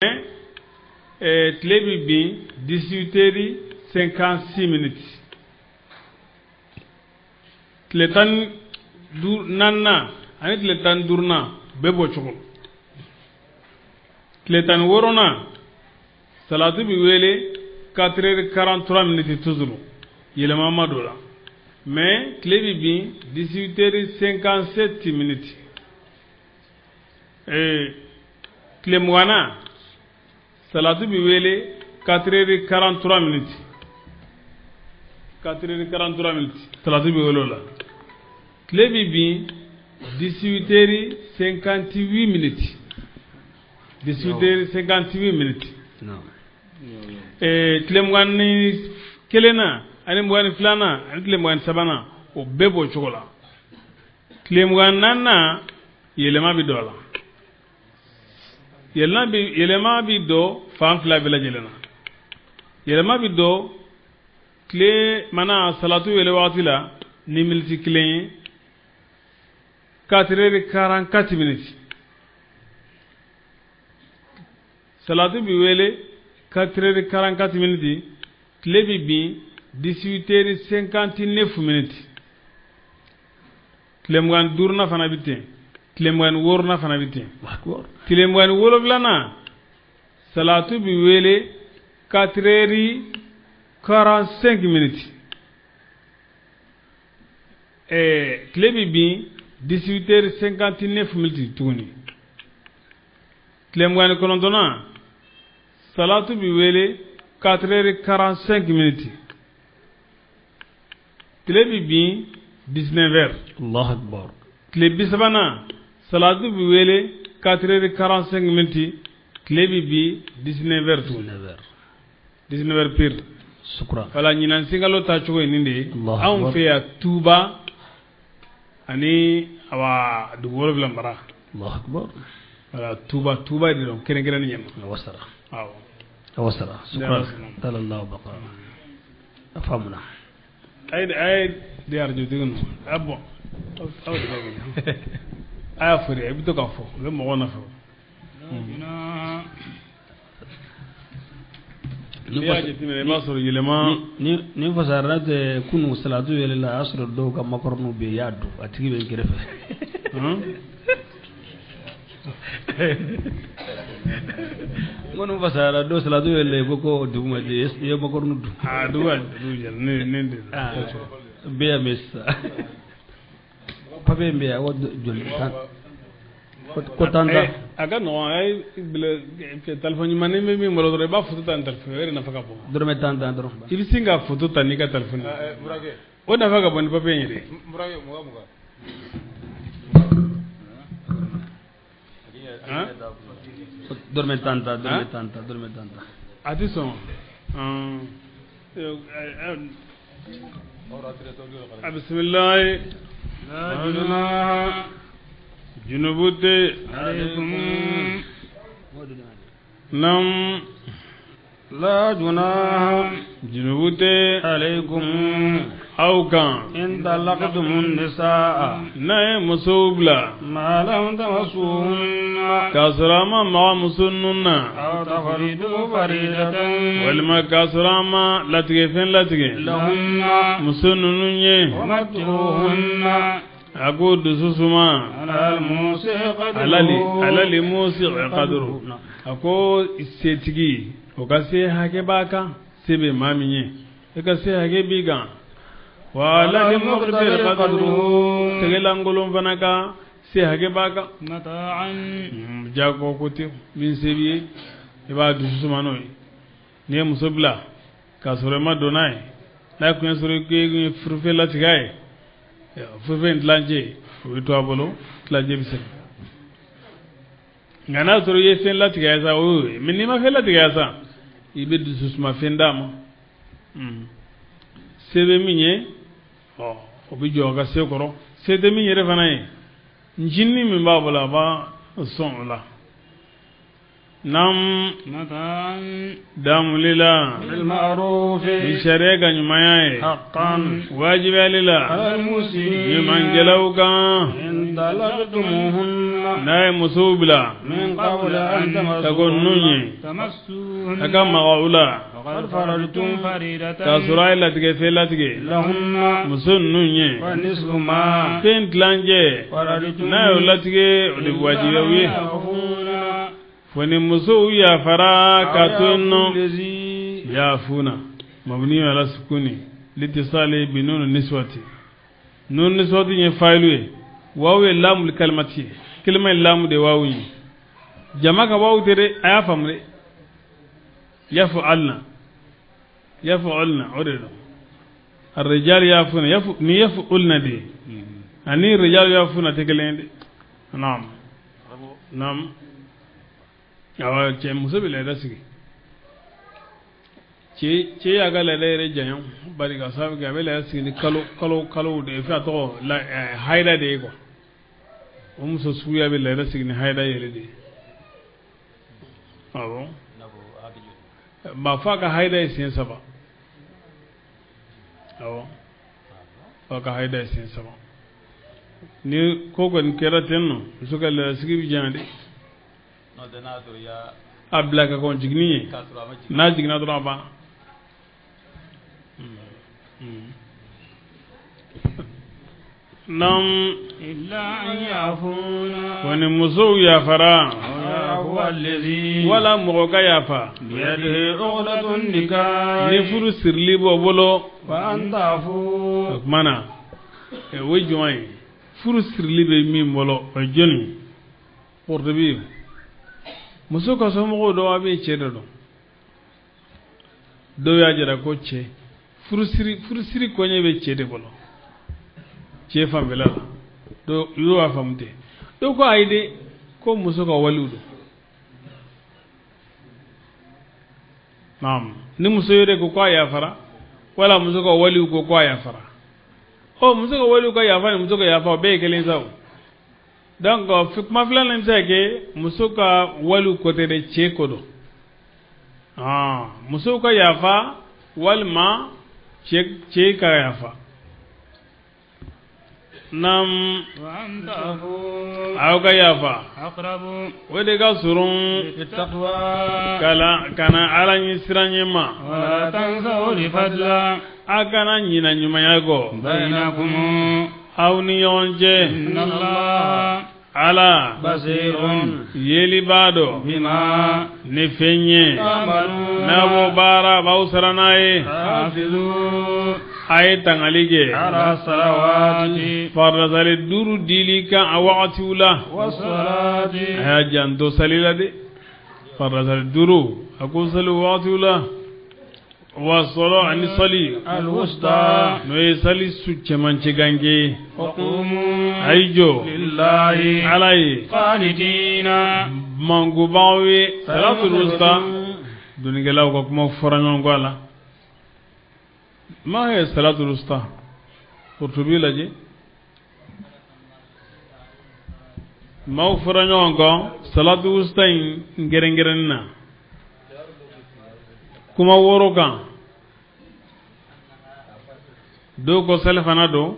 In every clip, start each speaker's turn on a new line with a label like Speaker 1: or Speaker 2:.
Speaker 1: Tile bɛ bin 18 heures 56 minutes. Tile 14nan ani tile 15nan bɛɛ b'o cogo. Tile 16nan, salatu bɛ wele 4 heures 43 minutes toujours, yɛlɛma ma don la, mais tile bɛ bin 18 heures 57 minutes. Tile 20nan, salatu bɛ wele 4 heures 43 minutes, 4 heures 43 minutes salatu bɛ wele o la. Tile bɛ bin 18 heures 58 minutes, 18 heures 58 minutes. Tile 21nan ani 22nan ani tile 23nan, o bɛɛ b'o cogo la. Tile 24nan, yɛlɛma bɛ don a la. Yɛlɛma bɛ don fan fila bɛɛ lajɛlen na. Yɛlɛma bɛ don tile mana salatu wele waati la ni miniti kelen ye, 4 heures 44 minutes. Salatu bɛ wele 4 heures 44 minutes, tile bɛ bin 18 heures 59 minutes. Tile 25nan fana bɛ ten, tile 26nan fana bɛ ten. Tile 27nan, salatu bɛ wele 4 heures 45 minutes, tile bɛ bin 18 heures 59 minutes tuguni. Tile 29nan, salatu bɛ wele 4 heures 45 minutes, tile bɛ bin 19 heures.
Speaker 2: Allahu akbar.
Speaker 1: Tile 30nan, salatu bɛ wele 4 heures 45 minutes, tile bɛ bin 19 heures tuguni, 19 heures pile.
Speaker 2: Sukura.
Speaker 1: Wala ɲinan sunkalo taacogo ye nin de ye anw fɛ yan Tuba ani awa dugu wolonwula mara.
Speaker 2: Allahu akbar.
Speaker 1: Wala Tuba, Tuba de don kɛrɛnkɛrɛnnen ɲɛ.
Speaker 2: A wasara.
Speaker 1: Awɔ.
Speaker 2: A wasara. Sukura. Talallahu baqa. A faamuna.
Speaker 1: A ye di arajo tigi ninnu a bɔn aw de b'a wele, a y'a fɔ de, i bɛ to k'a fɔ, o bɛ mɔgɔw nafa. N'i y'a jateminɛ, i b'a sɔrɔ yɛlɛma.
Speaker 2: Ni fasara tɛ kunun, salatu yɛlɛla, a y'a sɔrɔ dɔw ka makɔrɔniw bɛ yen, i y'a dun, a tigi bɛ n kɛrɛfɛ. N ko nin fasara dɔw salatu yɛlɛla, i ko ko dugu ma jɛ, i ye makɔrɔni dun.
Speaker 1: Aa, dugu ma jɛ, ne de.
Speaker 2: Bɛ yan bɛ sisan papiye bɛ yan ko joli tan ko tan tan.
Speaker 1: A ka nɔgɔn, a ye telefɔni ɲuman bɛ min bolo dɔrɔn, i b'a foto ta ni telefɔni, o yɛrɛ nafa ka bon.
Speaker 2: Dɔrɔmɛ tan tan dɔrɔn.
Speaker 1: I bɛ sin ka foto ta n'i ka telefɔni, o nafa ka bon ni papiye in yɛrɛ ye.
Speaker 2: Dɔrɔmɛ tan tan, dɔrɔmɛ tan tan, dɔrɔmɛ tan tan.
Speaker 1: A tɛ sɔn. Bisimilayi. Junubu tɛ. Nam.
Speaker 2: La junaha.
Speaker 1: Junubu tɛ.
Speaker 2: Alaykum.
Speaker 1: Aw kan.
Speaker 2: In talaqtumun nisaa.
Speaker 1: N'a ye musow bila.
Speaker 2: Ma lam tamassuhunna.
Speaker 1: K'a sɔrɔ a ma maga muso ninnu na.
Speaker 2: Aw tafridu faridatan.
Speaker 1: Walima k'a sɔrɔ a ma latigɛ fɛn latigɛ.
Speaker 2: Lahunna.
Speaker 1: Muso ninnu ye.
Speaker 2: Wa matti'uhunna.
Speaker 1: A ko dusu suma.
Speaker 2: Alal
Speaker 1: Alali musi qadru. A ko setigi, o ka se hakɛ b'a kan, se bɛ maa min ye, e ka se hakɛ b'i kan. Wa alali muqtir qadru, tɛgɛlankolon fana ka se hakɛ b'a kan. Jago ko tɛ, min se b'i ye, i b'a dusu suma n'o ye. N'i ye muso bila k'a sɔrɔ i ma don n'a ye, n'a kun ye sɔrɔ i ye furufɛn latigɛ a ye, furufɛn in tilancɛ o bɛ to a bolo, tilancɛ bɛ segin. Nka n'a sɔrɔ i ye fɛn latigɛ a ye sa, o y'o ye, mais n'i ma fɛn latigɛ a ye sa, i bɛ dusu suma fɛn d'a ma. Se bɛ min ye, ɔ, o bɛ jɔ a ka se kɔrɔ. Se tɛ min yɛrɛ fana ye, ncinin min b'a bolo, a b'a sɔn o la. Nam damuli la ni sariya ka ɲumanya ye, wajibiyali la ɲumankɛlaw kan. N'a ye musow bila ka kɔn ninnu ɲɛ, a ka maga u la k'a sɔrɔ a ye latigɛ fɛn latigɛ muso ninnu ye, fɛn tilancɛ n'a y'o latigɛ, o de wajibiya u ye. Fo ni musow yafara ka to yen nɔ. Yafuna mabni ala sukuni litisali bi nun niswati. Nun niswati ye fa'ilu ye, wawu ye lamul kalimati ye, kalima ye lamu de wawu ye, jama ka wawu tɛ dɛ, a y'a faamu dɛ. Yaf'alna, yaf'alna, o de don. Arrijal yafuna, yafu ni yaf'ulna de ani rijal yafuna tɛ kelen ye dɛ. Naam, naam, awɔ, cɛ muso bɛ laada sigi, cɛ y'a ka laada yɛrɛ janya bari ka sababu kɛ a bɛ laada sigi ni kalo kalo kalo de ye, fɛn a tɔgɔ la hayida de ye quoi. O muso suguya bɛ laada sigi ni hayida yɛrɛ de ye. Awɔ, ba f'a ka hayida ye siɲɛ 3. Awɔ, f'a ka hayida ye siɲɛ 3. Ni ko kɔni kɛra ten nɔ, muso ka laada sigi bɛ janya dɛ. A bila ka kɔn jiginni ye, n'a jiginna dɔrɔn a banna. Nam, ko ni musow yafara wala mɔgɔ ka yafa ni furu sirili b'o bolo, o tuma na o ye jumɛn ye? Furu sirili bɛ min bolo, o ye jɔnni? Qurtubi, muso ka somɔgɔw dɔ a bɛ cɛ dɔ dɔn, dɔw y'a jira ko cɛ furusiri koɲɛ bɛ cɛ de bolo, cɛ fanfɛla la, dɔw y'o y'a faamu ten, dɔw ko ayi dɛ, ko muso ka waliw don. Naam, ni muso yɛrɛ ko k'a yafara wala muso ka waliw ko k'a yafara, ɔ muso ka waliw ka yafa ni muso ka yafa o bɛɛ ye kelen sa o. Donc kuma filanan bɛ se ka kɛ muso ka waliw ko tɛ dɛ, cɛ ko don. Musow ka yafa walima cɛ ka yafa. Naam, aw ka yafa o de ka surun kana Ala ɲɛ siran ɲɛ ma. A kana ɲina ɲumanya kɔ aw ni ɲɔgɔn cɛ. Ala yeli b'a dɔn ni fɛn ye, n'a b'o baara b'aw sara n'a ye. A ye tangali kɛ faridasali 5 dili kan a wagatiw la. A y'a janto sali la dɛ, faridasali 5 a k'o sali wagatiw la. Wa sɔlɔ ani sali n'o ye sali su cɛmancɛ gange ye. A y'i jɔ Ala ye mankubaaw ye. Salatul wusta, dɔnnikɛlaw ka kuma fɔra ɲɔgɔn kɔ a la. Maa ye salatul wusta Qurtubi lajɛ, maaw fɔra ɲɔgɔn kɔ salatul wusta in kɛrɛnkɛrɛnni na kuma 6 kan. Dɔw ko salifana don,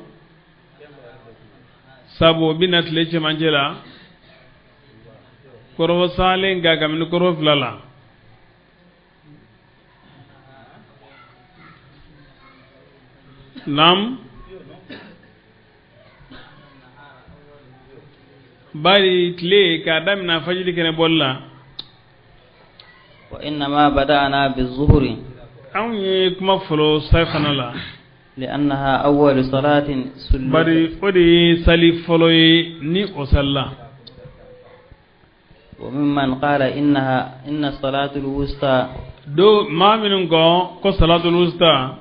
Speaker 1: sabu o bɛ na tile cɛmancɛ la, kɔrɔfɔ salen kan kabini kɔrɔfɔ 2 la. Naam, bari tile k'a daminɛ fajiri kɛnɛ bɔli la.
Speaker 3: Wa innama bada'na bizuhuri,
Speaker 1: anw ye kuma fɔlɔ salifana la.
Speaker 3: Li'annaha awwalu salatin sulli,
Speaker 1: bari o de ye sali fɔlɔ ye ni o salila.
Speaker 3: Wa mimman qala innaha inna salatul wusta,
Speaker 1: do maa minnu ko salatul wusta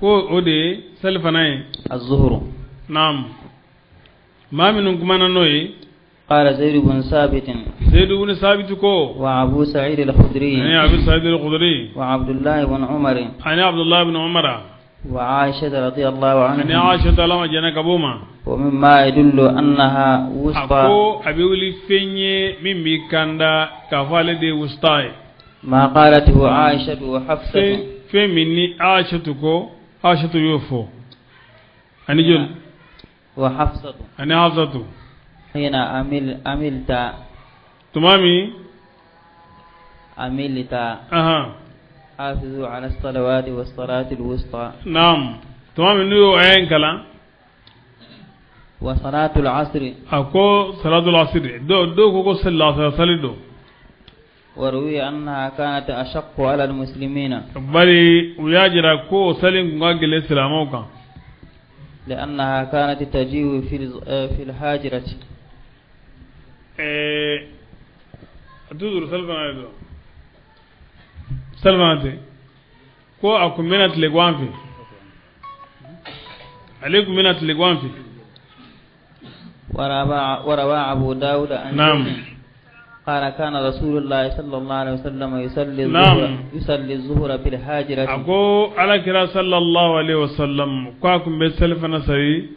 Speaker 1: ko o de ye salifana ye.
Speaker 3: Az-zuhru.
Speaker 1: Naam, maa minnu kumana n'o ye.
Speaker 3: قال زيد بن ثابت،
Speaker 1: زيد بن ثابت كو،
Speaker 3: وأبو سعيد الخدري،
Speaker 1: يعني أبو سعيد الخدري،
Speaker 3: وعبد الله بن عمر،
Speaker 1: يعني عبد الله بن عمر،
Speaker 3: وعائشة رضي الله عنها،
Speaker 1: يعني عائشة لما جنك أبوما.
Speaker 3: ومما يدل أنها وسطى،
Speaker 1: أكو أبي ولي فيني من بيكاندا كفالة دي وسطى.
Speaker 3: ما قالته عائشة وحفصة،
Speaker 1: في مني عائشة كو، عائشة يوفو، يعني جل
Speaker 3: وحفصة
Speaker 1: ani Hafsatu.
Speaker 3: حين عملت
Speaker 1: Tuma min
Speaker 3: عملت حافظوا على الصلوات والصلاة الوسطى.
Speaker 1: Naam, tuma min n'u y'o aya in kalan.
Speaker 3: وصلاة العصر.
Speaker 1: A ko salatul asiri, dɔw ko ko lasara sali don.
Speaker 3: وروي أنها كانت أشق على المسلمين.
Speaker 1: Bari u y'a jira ko o sali in kun ka gɛlɛn silamɛw kan.
Speaker 3: لأنها كانت تجيء في الهاجرة.
Speaker 1: Toujours salifana de don, salifana tɛ ko a kun bɛna tilegan fɛ, ale kun bɛna tilegan fɛ.
Speaker 3: وروى أبو داود عن قال كان رسول الله صلى الله عليه وسلم يصلي الظهر يصلي الظهر في الهاجرة.
Speaker 1: A ko ala kira sallallahu alaihi wasallam ko a kun bɛ salifana sali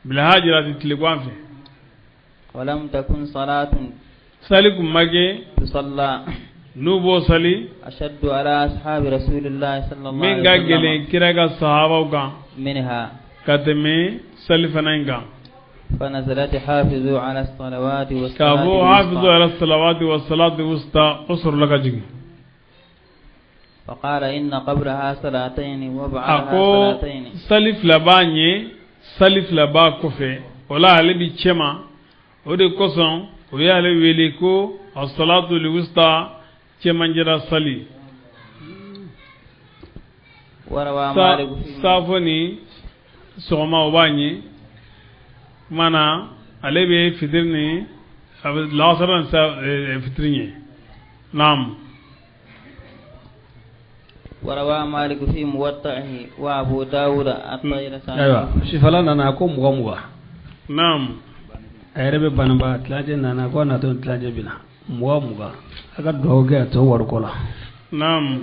Speaker 1: bilhajirati, tilegan fɛ.
Speaker 3: ولم تكن صلاة
Speaker 1: Sali kun ma kɛ
Speaker 3: تصلى
Speaker 1: n'u b'o sali
Speaker 3: أشد على أصحاب رسول الله صلى الله
Speaker 1: min
Speaker 3: عليه
Speaker 1: ka
Speaker 3: وسلم
Speaker 1: gɛlɛn kira ka sahabaw kan
Speaker 3: منها.
Speaker 1: ka tɛmɛ salifana in kan.
Speaker 3: فنزلت حافظوا على الصلوات
Speaker 1: K'a
Speaker 3: والصلاة
Speaker 1: fɔ hafizu
Speaker 3: الوسطى.
Speaker 1: ala salawati wa salati wusta, o sɔrɔla ka jigin.
Speaker 3: فقال إن قبلها صلاتين
Speaker 1: A
Speaker 3: وبعدها
Speaker 1: ko
Speaker 3: صلاتين.
Speaker 1: sali fila b'a ɲɛ, sali fila b'a kɔfɛ, o la ale bi cɛma. O de kosɔn o y'ale wele ko asalatu liwusta, cɛmanjɛra sali.
Speaker 3: وروى مالك في
Speaker 1: Saafo ni sɔgɔma, o b'a ɲɛ. Kumana ale bɛ fitiri ni a bɛ lasara ni sa fitiri ɲɛ. Naam.
Speaker 3: وروى مالك في موطئه وأبو داود الطيرساني.
Speaker 2: Ayiwa, sifala nana ko 20 20. A yɛrɛ bɛ banaba tilancɛ nana ko a natɔ tilancɛ bɛ na 20 20, a ka dugawu kɛ a tɔ wariko la.
Speaker 1: Naam.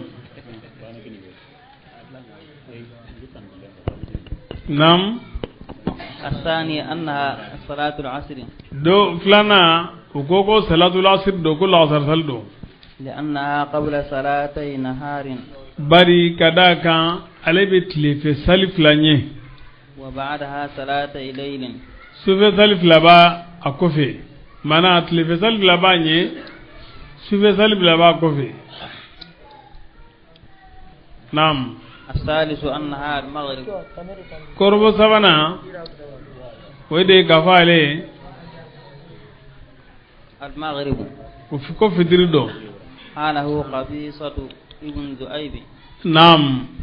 Speaker 3: الثاني أنها صلاة العصر.
Speaker 1: Do filanan, u ko ko salatul asir don, ko lasara sali don.
Speaker 3: لأنها قبل صلاتي نهار.
Speaker 1: Bari ka d'a kan ale bɛ tilefɛ sali fila ɲɛ.
Speaker 3: وبعدها صلاتي ليل.
Speaker 1: Sufɛ sali fila b'a a kɔfɛ, maanaa tilefɛ sali fila b'a ɲɛ, sufɛ sali fila b'a kɔfɛ. Naam.
Speaker 3: الثالث أنها المغرب.
Speaker 1: Kɔrɔbɔ sabanan, o de ye k'a fɔ ale ye
Speaker 3: المغرب.
Speaker 1: ko fitiri don.
Speaker 3: قاله قبيصة ابن ذؤيب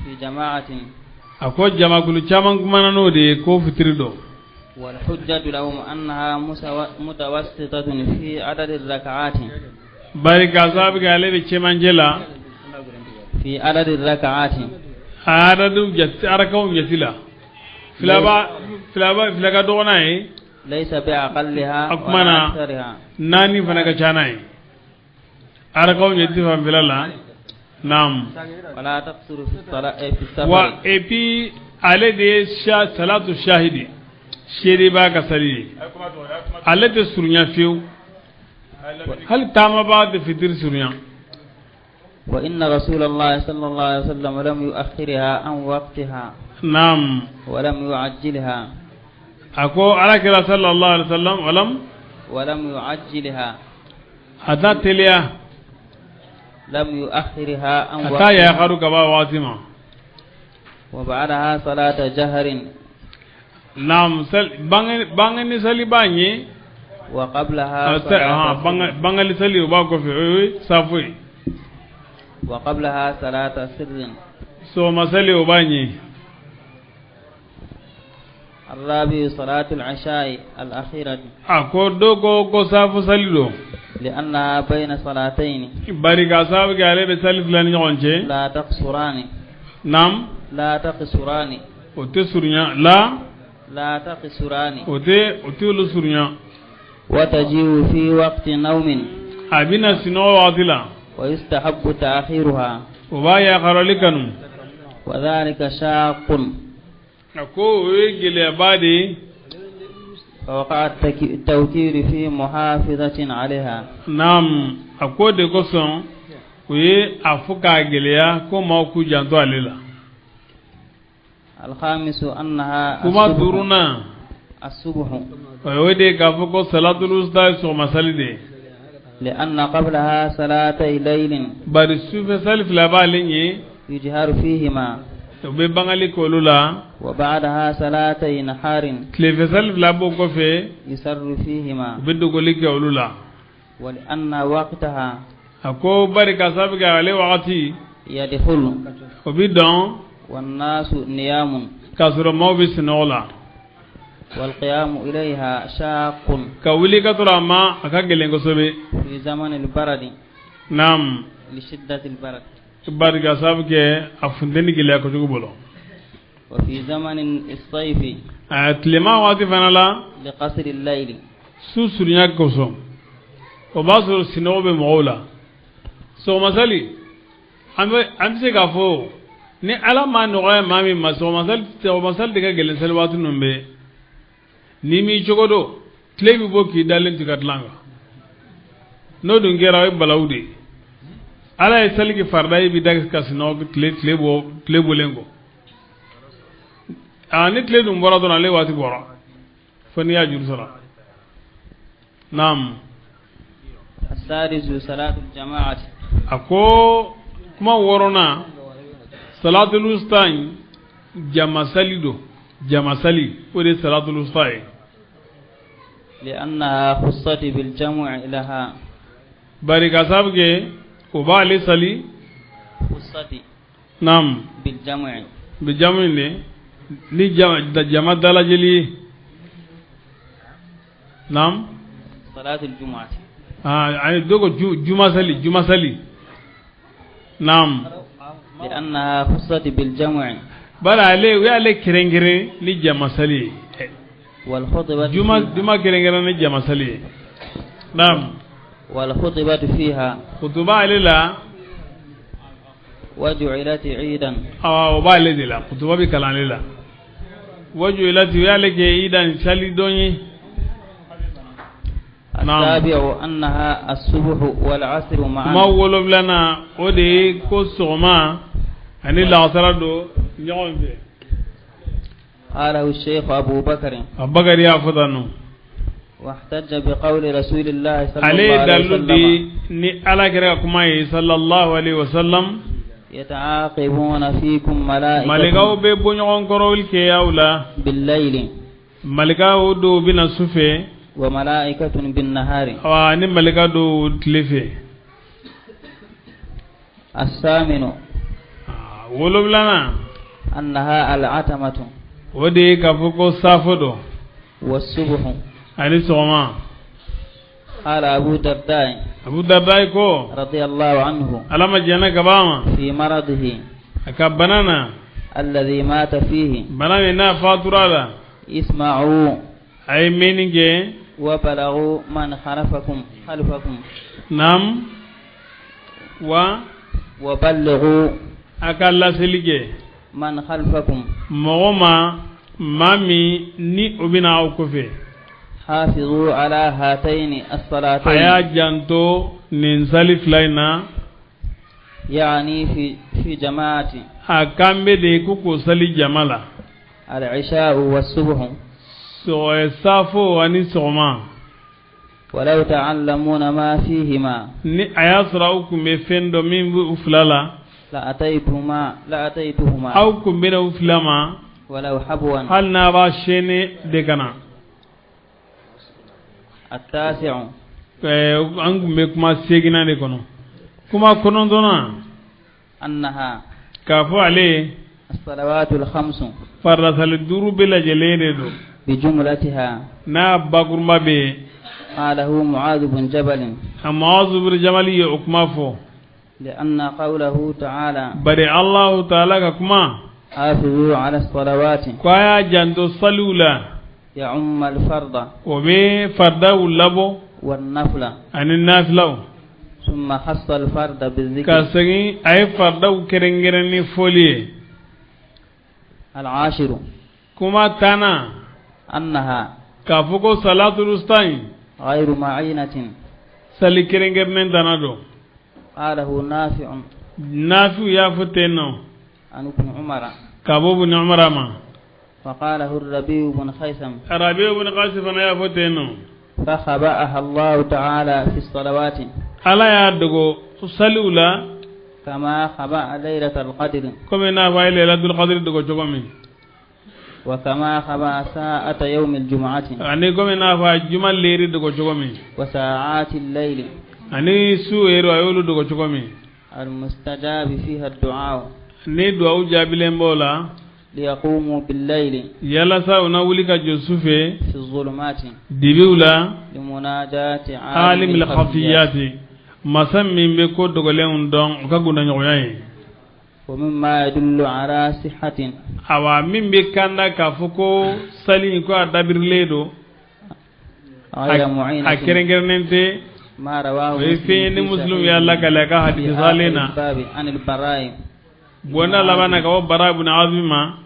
Speaker 3: في جماعة.
Speaker 1: A ko jamakulu caman kumana n'o de ye ko fitiri don.
Speaker 3: والحجة لهم أنها متوسطة في عدد الركعات.
Speaker 1: Bari k'a sababu kɛ ale bɛ cɛmancɛ la
Speaker 3: في عدد الركعات.
Speaker 1: Adadu jate, arakaw jate la, filaba filaba fila ka dɔgɔ n'a ye.
Speaker 3: ليس بأقلها
Speaker 1: أكمنا.
Speaker 3: ولا أكثرها.
Speaker 1: Naani fana ka ca n'a ye arakaw jate fanfɛla la. Naam.
Speaker 3: ولا تقصر في الصلاة في
Speaker 1: Wa
Speaker 3: السفر.
Speaker 1: Et puis ale de ye salatu shahidi, seere b'a ka sali ye, ale tɛ surunya fiyewu, hali taamabaa tɛ fitiri surunya.
Speaker 3: وإن رسول الله صلى الله عليه وسلم لم يؤخرها عن وقتها ولم يعجلها.
Speaker 1: A ko ala kira sallallahu alaihi wasallam walam
Speaker 3: ولم يعجلها.
Speaker 1: A t'a teliya.
Speaker 3: لم يؤخرها عن
Speaker 1: A t'a
Speaker 3: وقتها.
Speaker 1: yakaru ka b'a waati ma.
Speaker 3: وبعدها صلاة جهر.
Speaker 1: Naam, sali bangani sali b'a ɲɛ.
Speaker 3: وقبلها صلاة
Speaker 1: Bangali sali, o b'a kɔfɛ, o ye safo ye.
Speaker 3: وقبلها صلاة سر.
Speaker 1: Sɔgɔma sali, o b'a ɲɛ.
Speaker 3: الرابع صلاة العشاء الأخيرة.
Speaker 1: A ko dɔw ko ko safo sali don.
Speaker 3: لأنها بين صلاتين.
Speaker 1: Bari k'a sababu kɛ ale bɛ sali fila ni ɲɔgɔn cɛ.
Speaker 3: لا تقصران. لا تقصران.
Speaker 1: O tɛ surunya la.
Speaker 3: لا تقصران.
Speaker 1: O tɛ olu surunya.
Speaker 3: وتجيء في وقت نوم.
Speaker 1: A bɛna sunɔgɔ waati la.
Speaker 3: ويستحب تأخيرها.
Speaker 1: O b'a yakarali kanu.
Speaker 3: وذلك شاق.
Speaker 1: A ko o ye gɛlɛyaba de ye.
Speaker 3: فوقع التوكيل في محافظة عليها.
Speaker 1: Naam, a ko de kosɔn o ye a fɔ k'a gɛlɛya ko maaw k'u janto ale la.
Speaker 3: الخامس أنها
Speaker 1: Kuma
Speaker 3: الصبح.
Speaker 1: duurunan.
Speaker 3: الصبح.
Speaker 1: O de k'a fɔ ko salatul wusta ye sɔgɔma sali de ye.
Speaker 3: لأن قبلها صلاتي ليل.
Speaker 1: Bari sufɛ sali fila b'ale ɲɛ.
Speaker 3: يجهر فيهما.
Speaker 1: O bɛ bangali k'olu la.
Speaker 3: وبعدها صلاتي نهار.
Speaker 1: Tilefɛ sali fila b'o kɔfɛ.
Speaker 3: يسر فيهما.
Speaker 1: U bɛ dogoli kɛ olu la.
Speaker 3: ولأن وقتها.
Speaker 1: A ko bari ka sabu kɛ ale wagati.
Speaker 3: يدخل.
Speaker 1: O bɛ dɔn.
Speaker 3: والناس نيام.
Speaker 1: K'a sɔrɔ maaw bɛ sunɔgɔ la.
Speaker 3: والقيام إليها شاق.
Speaker 1: Ka wuli ka sɔrɔ a ma a ka gɛlɛn kosɛbɛ.
Speaker 3: في زمن البرد.
Speaker 1: Naam.
Speaker 3: لشدة البرد.
Speaker 1: Bari ka sabu kɛ a funteni gɛlɛya kojugu bolo.
Speaker 3: وفي زمن الصيف.
Speaker 1: A tilema waati fana la.
Speaker 3: لقصر الليل.
Speaker 1: Su surunya kosɔn. O b'a sɔrɔ sinɔgɔ bɛ mɔgɔw la. Sɔgɔmasali an bɛ se k'a fɔ ni Ala ma nɔgɔya maa min ma sɔgɔmasali de ka gɛlɛn sali waati ninnu bɛɛ. N'i m'i cogo dɔn tile bɛ bɔ k'i dalen to i ka dilan kan. N'o dun kɛra o ye balawu de ye. Ala ye sali kɛ farida ye i bɛ da ka sunɔgɔ tile bɔlen kɔ. Aa ni tile dun bɔra dɔrɔn ale waati bɔra fo n'i y'a juru sara. Naam.
Speaker 3: السادس صلاة الجماعة.
Speaker 1: A ko kuma wɔɔrɔnan salatul wusta in jama sali don jama sali o de ye salatul wusta ye.
Speaker 3: لأنها خصت بالجمع لها.
Speaker 1: Bari ka sabu kɛ o b'ale sali.
Speaker 3: خصت.
Speaker 1: Naam.
Speaker 3: بالجمع.
Speaker 1: Bijamu in de ni jama dalajɛli ye. Naam.
Speaker 3: صلاة الجمعة.
Speaker 1: Aa dɔw ko juma sali juma sali. Naam.
Speaker 3: لأنها خصت بالجمع.
Speaker 1: Bari ale o y'ale kɛrɛnkɛrɛn ni jama sali ye.
Speaker 3: والخطبة.
Speaker 1: Juma kɛrɛnkɛrɛn ni jama sali ye. Naam.
Speaker 3: والخطبة فيها.
Speaker 1: Kutuba ale la.
Speaker 3: وجعلت عيدا.
Speaker 1: Awɔ o b'ale de la kutuba bɛ kalan ale la. وجعلت o y'ale kɛ idan sali don ye.
Speaker 3: السابع أنها الصبح والعصر معا.
Speaker 1: Kuma wolonfilanan o de ye ko sɔgɔma ani laansara don ɲɔgɔn fɛ.
Speaker 3: قاله الشيخ أبو بكر.
Speaker 1: Abubakar y'a fɔ tan nɔ.
Speaker 3: واحتج بقول رسول الله صلى الله
Speaker 1: Ale ye
Speaker 3: عليه
Speaker 1: dalilu
Speaker 3: وسلم.
Speaker 1: di ni Ala kɛra ka kuma ye sallallahu alayhi wa sallam.
Speaker 3: يتعاقبون فيكم
Speaker 1: Malikaw
Speaker 3: ملائكة
Speaker 1: bɛ bɔ ɲɔgɔn kɔrɔ kɛ aw la.
Speaker 3: بالليل.
Speaker 1: Malikaw dɔw bɛ na su fɛ.
Speaker 3: وملائكة بالنهار.
Speaker 1: Awa ni malika dɔw tile fɛ.
Speaker 3: الثامن.
Speaker 1: Wolonfilanan.
Speaker 3: أنها العتمة.
Speaker 1: O de ye k'a fɔ ko saafo don.
Speaker 3: والصبح.
Speaker 1: Ani sɔgɔma.
Speaker 3: قال أبو درداء.
Speaker 1: Abu Darda ko.
Speaker 3: رضي الله عنه.
Speaker 1: Ala ma jɛnna ka b'a ma.
Speaker 3: في مرضه.
Speaker 1: A ka bana na.
Speaker 3: الذي مات فيه.
Speaker 1: Bana min n'a fatura la.
Speaker 3: اسمعوا.
Speaker 1: A ye mɛnni kɛ.
Speaker 3: وبلغوا من خلفكم خلفكم.
Speaker 1: Naam. Wa.
Speaker 3: وبلغوا.
Speaker 1: A ka laseli kɛ.
Speaker 3: من خلفكم.
Speaker 1: Mɔgɔ ma maa min ni o bɛna aw kɔfɛ.
Speaker 3: حافظوا على هاتين الصلاتين.
Speaker 1: A y'a janto nin sali fila in na.
Speaker 3: يعني في جماعة.
Speaker 1: A kan bɛ de ko k'o sali jama la.
Speaker 3: العشاء والصبح.
Speaker 1: Saafo ani sɔgɔma.
Speaker 3: ولو تعلمون ما فيهما.
Speaker 1: Ni a y'a sɔrɔ aw tun bɛ fɛn dɔn min bɛ u fila la.
Speaker 3: لأتيتهما.
Speaker 1: Aw tun bɛ na u fila ma.
Speaker 3: ولو حبوا.
Speaker 1: Hali n'a b'a sɛnɛ de ka na.
Speaker 3: التاسع.
Speaker 1: An tun bɛ kuma seeginnan de kɔnɔ. Kuma kɔnɔntɔnnan.
Speaker 3: أنها.
Speaker 1: K'a fɔ ale.
Speaker 3: الصلوات الخمس.
Speaker 1: Faridasali duuru bɛɛ lajɛlen de don.
Speaker 3: بجملتها.
Speaker 1: N'a bakurunba bɛ yen.
Speaker 3: قاله معاذ بن جبل.
Speaker 1: Muaz bin Jabal ye o kuma fɔ.
Speaker 3: لأن قوله تعالى.
Speaker 1: Bari Alahu taala ka kuma.
Speaker 3: حافظوا على الصلوات.
Speaker 1: Ko a y'a janto saliw la.
Speaker 3: يعم الفرض.
Speaker 1: O bɛ faridaw labɔ.
Speaker 3: والنفل.
Speaker 1: Ani nafilaw.
Speaker 3: ثم خص الفرد بالذكر.
Speaker 1: Ka segin a ye faridaw kɛrɛnkɛrɛn ni fɔli ye.
Speaker 3: العاشر.
Speaker 1: Kuma tannan.
Speaker 3: أنها.
Speaker 1: K'a fɔ ko salatul wusta in.
Speaker 3: غير معينة.
Speaker 1: Sali kɛrɛnkɛrɛnnen tana don.
Speaker 3: قاله نافع.
Speaker 1: Nafiw y'a fɔ ten nɔ.
Speaker 3: عن ابن عمر.
Speaker 1: Ka bɔ Ibn Umar ma.
Speaker 3: وقاله الربيع بن خيثم
Speaker 1: الربيع بن خيثم fana y'a fɔ ten nɔ
Speaker 3: فخبأها الله تعالى في الصلوات
Speaker 1: Ala y'a dogo saliw la
Speaker 3: كما خبأ ليلة القدر
Speaker 1: komi n'a fɔ a ye Laylatul Qadr dogo cogo min
Speaker 3: وكما خبأ ساعة يوم الجمعة
Speaker 1: ani komi n'a fɔ a ye juma leri dogo cogo min
Speaker 3: وساعات الليل
Speaker 1: ani su eri a y'olu dogo cogo min
Speaker 3: المستجاب فيها الدعاء
Speaker 1: ni duwawu jaabilen b'o la
Speaker 3: ليقوموا بالليل
Speaker 1: yalasa u na wuli ka jɔ su fɛ
Speaker 3: في الظلمات
Speaker 1: dibiw la
Speaker 3: لمناجاة
Speaker 1: alimil khafiyati masa min bɛ ko dogolenw dɔn o ka gundaɲɔgɔnya ye
Speaker 3: ومما يدل على صحة
Speaker 1: awa min bɛ kanda k'a fɔ ko sali in ko a dabirilen don
Speaker 3: غير معينة
Speaker 1: a kɛrɛnkɛrɛnnen tɛ
Speaker 3: ما رواه
Speaker 1: o ye fɛn ye ni Muslim y'a lakale a ka
Speaker 3: في
Speaker 1: hadisi
Speaker 3: آخر
Speaker 1: salen na
Speaker 3: الباب عن البراء
Speaker 1: bonda laban na ka bɔ Bara ibn Azib ma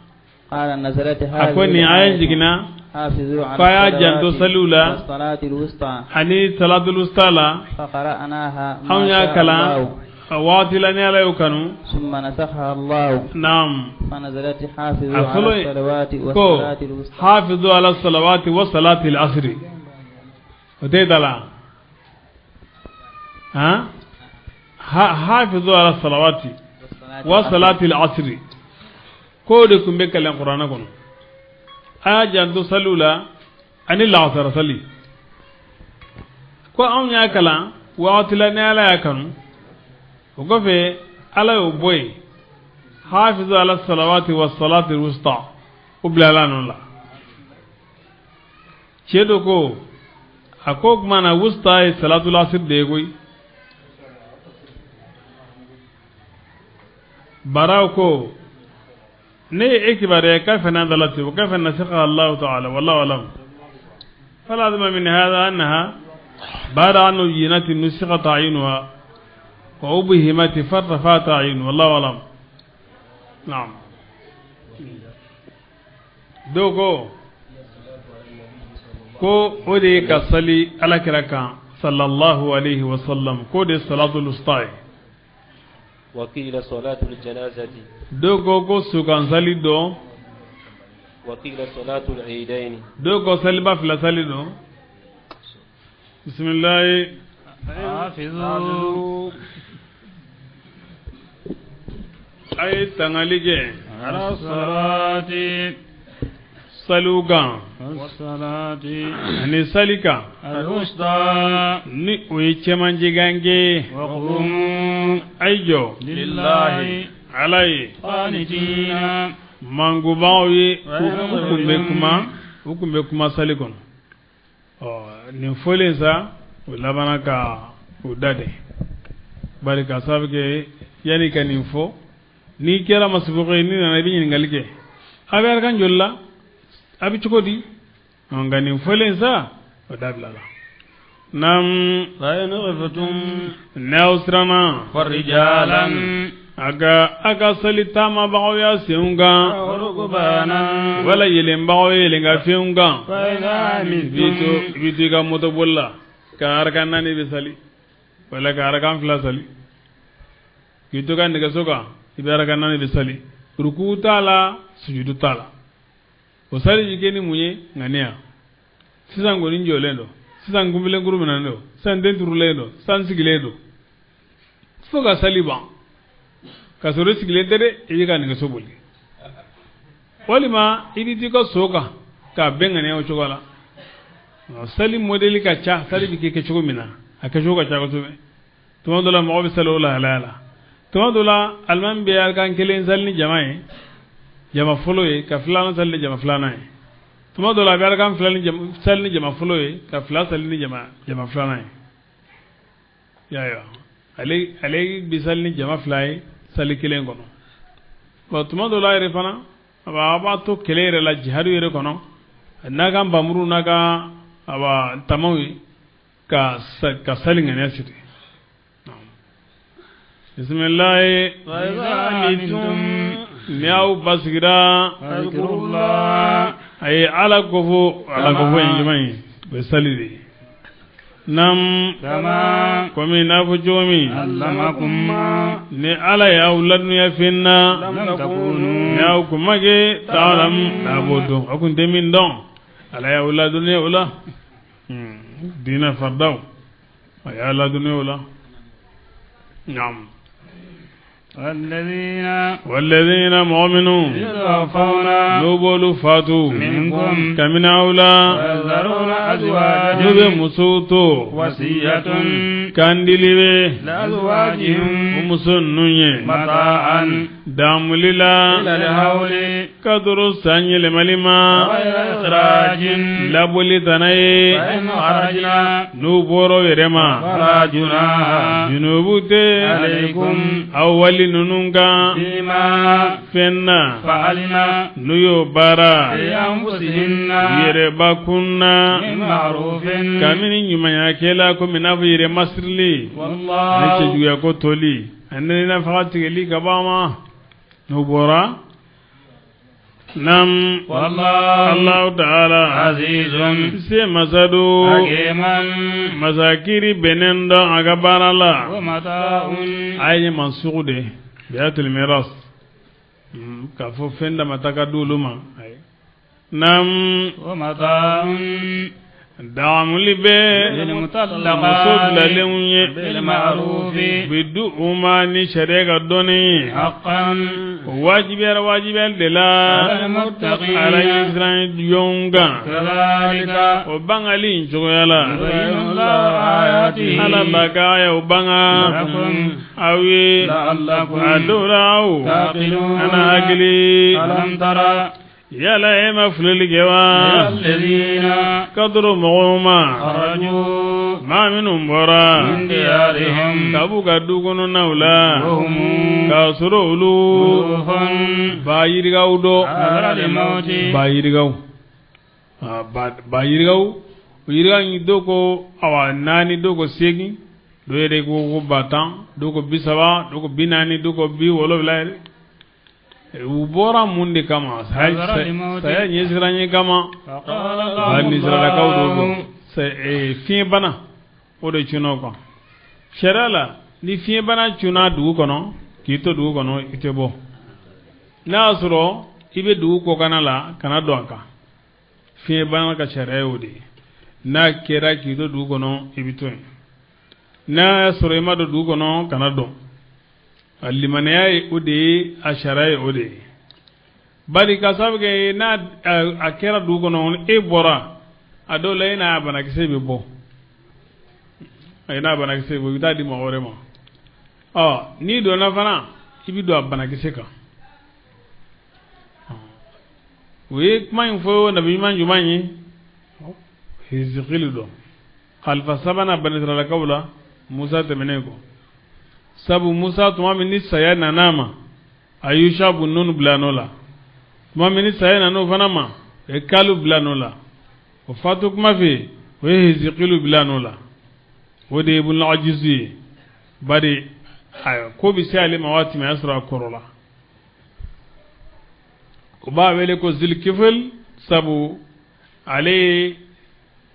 Speaker 3: قال نزلت
Speaker 1: a ko
Speaker 3: هذه
Speaker 1: nin aya
Speaker 3: الآية
Speaker 1: jiginna
Speaker 3: حافظوا على
Speaker 1: ko a y'a janto
Speaker 3: الصلوات
Speaker 1: saliw la
Speaker 3: والصلاة الوسطى
Speaker 1: ani salatul wusta la
Speaker 3: فقرأناها
Speaker 1: anw
Speaker 3: ما
Speaker 1: y'a
Speaker 3: شاء
Speaker 1: kalan
Speaker 3: الله
Speaker 1: a waati la ni Ala y'o kanu
Speaker 3: ثم نسخها الله
Speaker 1: naam
Speaker 3: فنزلت حافظوا
Speaker 1: a
Speaker 3: على
Speaker 1: fɔlɔ ye
Speaker 3: الصلوات
Speaker 1: ko
Speaker 3: والصلاة الوسطى
Speaker 1: hafizu ala salawati wa salati al-asri o tɛ da la han hafizu ala salawati wa salati al-asri k'o de tun bɛ kalan kuranɛ kɔnɔ a y'a janto saliw la ani laansara sali ko anw y'a kalan waati la ni Ala y'a kanu o kɔfɛ Ala y'o bɔ yen hafizu ala salawati wa salati al-wusta o bilala nɔ la cɛ dɔ ko a ko o tuma na wusta ye salatul asiri de ye koyi Baraw ko ne ye e kibaruya kayfa nazalat wa kayfa nasakhaha Allahu ta'ala wallahu a'lam فلازم من هذا أنها بعد أن أجينت نسخ تعيينها وأبهمت فارتفع تعيين والله أعلم نعم dɔw ko o de ye ka sali Ala kira kan sallallahu alayhi wa sallam k'o de ye salatul wusta ye
Speaker 4: وقيل صلاة الجنازة
Speaker 1: dɔw ko sukan sali dɔ
Speaker 4: وقيل صلاة العيدين
Speaker 1: dɔw ko saliba fila sali dɔ bisimilahi
Speaker 2: حافظوا
Speaker 1: a ye tangali kɛ
Speaker 2: على الصلاة
Speaker 1: saliw kan
Speaker 2: والصلاة
Speaker 1: ani sali kan
Speaker 2: الوسطى
Speaker 1: ni o ye cɛmancɛgange ye
Speaker 2: وقوموا
Speaker 1: a ye jɔ
Speaker 2: لله
Speaker 1: Ala ye
Speaker 2: قانتين
Speaker 1: mankubaw ye u kun bɛ kuma u kun bɛ kuma sali kɔnɔ ɔ nin fɔlen sa o labanna ka o da de bari ka sababu kɛ yanni ka nin fɔ n'i kɛra masabokɛ ye n'i nana i bɛ ɲininkali kɛ a bɛ arakan joli la a bɛ cogo di nka nin fɔlen sa o dabila la naam
Speaker 2: فإن خفتم
Speaker 1: n'aw siranna
Speaker 2: فرجالا
Speaker 1: a ka sali taamabagaw y'a senw kan
Speaker 2: أو ركبانا
Speaker 1: wala yelenbagaw ye yelenka fɛnw kan
Speaker 2: فإذا
Speaker 1: i b'i to
Speaker 2: أمنتم
Speaker 1: i b'i to i ka moto boli la ka arakan naani bɛ sali wala ka arakan fila sali k'i to ka nɛgɛso kan i bɛ arakan naani bɛ sali ruku t'a la sujudu t'a la o sali bɛ kɛ ni mun ye ŋaniya sisan kɔni n jɔlen don sisan kunbilenkuru minɛnen don sisan den turulen don sisan n sigilen don fo ka sali ban ka sɔrɔ i sigilen tɛ dɛ i bɛ ka nɛgɛso boli walima i bɛ t'i ka so kan k'a bɛn ŋaniya o cogo la sali modèle ka ca sali bɛ kɛ kɛcogo min na a kɛcogo ka ca kosɛbɛ tuma dɔ la mɔgɔ bɛ sali o lahalaya la tuma dɔ la alimami bɛ arakan kelen sali ni jama ye jama fɔlɔ ye ka filanan sali ni jama filanan ye tuma dɔ la a bɛ arakan fila ni jama sali ni jama fɔlɔ ye ka fila sali ni jama filanan ye y'a ye wa ale bɛ sali ni jama fila ye sali kelen kɔnɔ bon tuma dɔ la yɛrɛ fana a b'a to kɛlɛ yɛrɛ la jihadu yɛrɛ kɔnɔ n'a ka npamuru n'a ka awa tamaw ye ka sali ŋaniya siri bisimilahi
Speaker 2: فإذا أمنتم
Speaker 1: ni aw basigira
Speaker 2: فاذكروا الله
Speaker 1: a ye Ala kofo Ala kofo ye jumɛn ye o ye sali de ye Nam
Speaker 5: kama
Speaker 1: komi n'a fɔ cogo min
Speaker 5: allamakum
Speaker 1: ni ala y'aw ladɔnniya fɛn na
Speaker 5: lam takunu
Speaker 1: ni aw kun ma kɛ ta'lam a b'o dɔn aw kun tɛ min dɔn ala y'aw ladɔnniya o la diinɛ faridaw a y'a ladɔnniya o la naam. والذين مؤمنون
Speaker 5: يتوفون
Speaker 1: نوبولو فاتو
Speaker 5: منكم
Speaker 1: كمن أولا
Speaker 5: ويذرون أزواجا
Speaker 1: نوبي مسوتو
Speaker 5: وصية
Speaker 1: كاندلي
Speaker 5: لأزواجهم
Speaker 1: ومسنوني
Speaker 5: متاعا
Speaker 1: دامولي لا
Speaker 5: إلى الهول
Speaker 1: كدرو ساني لمالما
Speaker 5: غير إخراج
Speaker 1: لابولي تناي
Speaker 5: فإن خرجنا
Speaker 1: نوبورو يرما
Speaker 5: فلا جناح
Speaker 1: جنوبوتي
Speaker 5: عليكم
Speaker 1: أولي ninnu kan
Speaker 5: فيما
Speaker 1: fɛn na
Speaker 5: فعلنا
Speaker 1: n'u y'o baara
Speaker 5: في أنفسهن
Speaker 1: yɛrɛbakun na
Speaker 5: من معروف
Speaker 1: kabini ɲumanyakɛla komi n'a fɔ yɛrɛ masirili ani
Speaker 5: والله
Speaker 1: cɛjuguya ko toli ani nafaga tigɛli ka bɔ a ma n'o bɔra nam
Speaker 5: والله
Speaker 1: Allahu ta'ala
Speaker 5: عزيز
Speaker 1: se masa do
Speaker 5: حكيم
Speaker 1: masakiri bɛnnen dɔn a ka baara la
Speaker 5: ومتاع
Speaker 1: a ye mansugu de biyatul miras k'a fɔ fɛn dama ta ka di olu ma ayi nam
Speaker 5: ومتاع
Speaker 1: daamuli bɛ muso bilalenw ye
Speaker 5: بالمعروف
Speaker 1: bi di u ma ni sariya ka dɔnni ye
Speaker 5: حقا
Speaker 1: o wajibiyara wajibiyali de la
Speaker 5: على المتقين
Speaker 1: ala ɲɛsiran jɔnw kan
Speaker 5: كذلك
Speaker 1: o bangali in cogoya la
Speaker 5: يبين الله آياته
Speaker 1: ala b'a ka ayaw banga
Speaker 5: لكم
Speaker 1: aw ye
Speaker 5: لعلكم
Speaker 1: a dɔw la aw
Speaker 5: تعقلون
Speaker 1: ana hakili
Speaker 5: ألم ترى
Speaker 1: yala e ma filɛli kɛ wa
Speaker 5: إلى الذين
Speaker 1: ka dɔrɔ mɔgɔw ma
Speaker 5: خرجوا
Speaker 1: maa minnu bɔra
Speaker 5: من ديارهم
Speaker 1: ka b'u ka du kɔnɔnaw la
Speaker 5: وهم
Speaker 1: k'a sɔrɔ olu
Speaker 5: ألوف
Speaker 1: ba yirikaw dɔ
Speaker 5: حذر الموت
Speaker 1: ba yirikaw ba yirikaw o yirikaw in dɔw ko awa 4 dɔw ko 8 dɔw yɛrɛ ko 10 dɔw ko 30 dɔw ko 40 dɔw ko 70 yɛrɛ u bɔra mun de kama saya ɲɛsiranɲɛ kama
Speaker 5: فقال
Speaker 1: ba
Speaker 5: لهم
Speaker 1: nisiralakaw dɔw don
Speaker 5: الله
Speaker 1: fiɲɛbana o de cunna o kan sariya la ni fiɲɛbana cunna dugu kɔnɔ k'i to dugu kɔnɔ i tɛ bɔ n'a y'a sɔrɔ i bɛ dugu kɔkanna la kana don a kan fiɲɛbana ka sariya y'o de ye n'a kɛra k'i to dugu kɔnɔ i bɛ to yen n'a y'a sɔrɔ i ma don dugu kɔnɔ kana don a limaniya ye o de ye a sariya ye o de ye bari ka sababu kɛ n'a a kɛra dugu kɔnɔ e bɔra a dɔw la e n'a banakisɛ bɛ bɔ e n'a banakisɛ bɛ bɔ i bɛ taa di mɔgɔ wɛrɛ ma ɔ n'i donna fana i bɛ don a banakisɛ kan o ye kuma in fɔ nabi ɲuman jumɛn ye Hezekili dɔn kalifa sabanan banisiralakaw la Musa tɛmɛnen kɔ sabu Musa tuma min ni saya nana a ma a ye Yusha bun Nun bila nɔ la tuma min ni saya nana o fana ma o ye Kalu bila nɔ la o fatu kuma fɛ o ye Hezekili bila nɔ la o de ye Ibn Ajizu ye bari ayiwa ko bɛ se ale ma waati min a y'a sɔrɔ a kɔrɔla o b'a wele ko Zilikifil sabu ale ye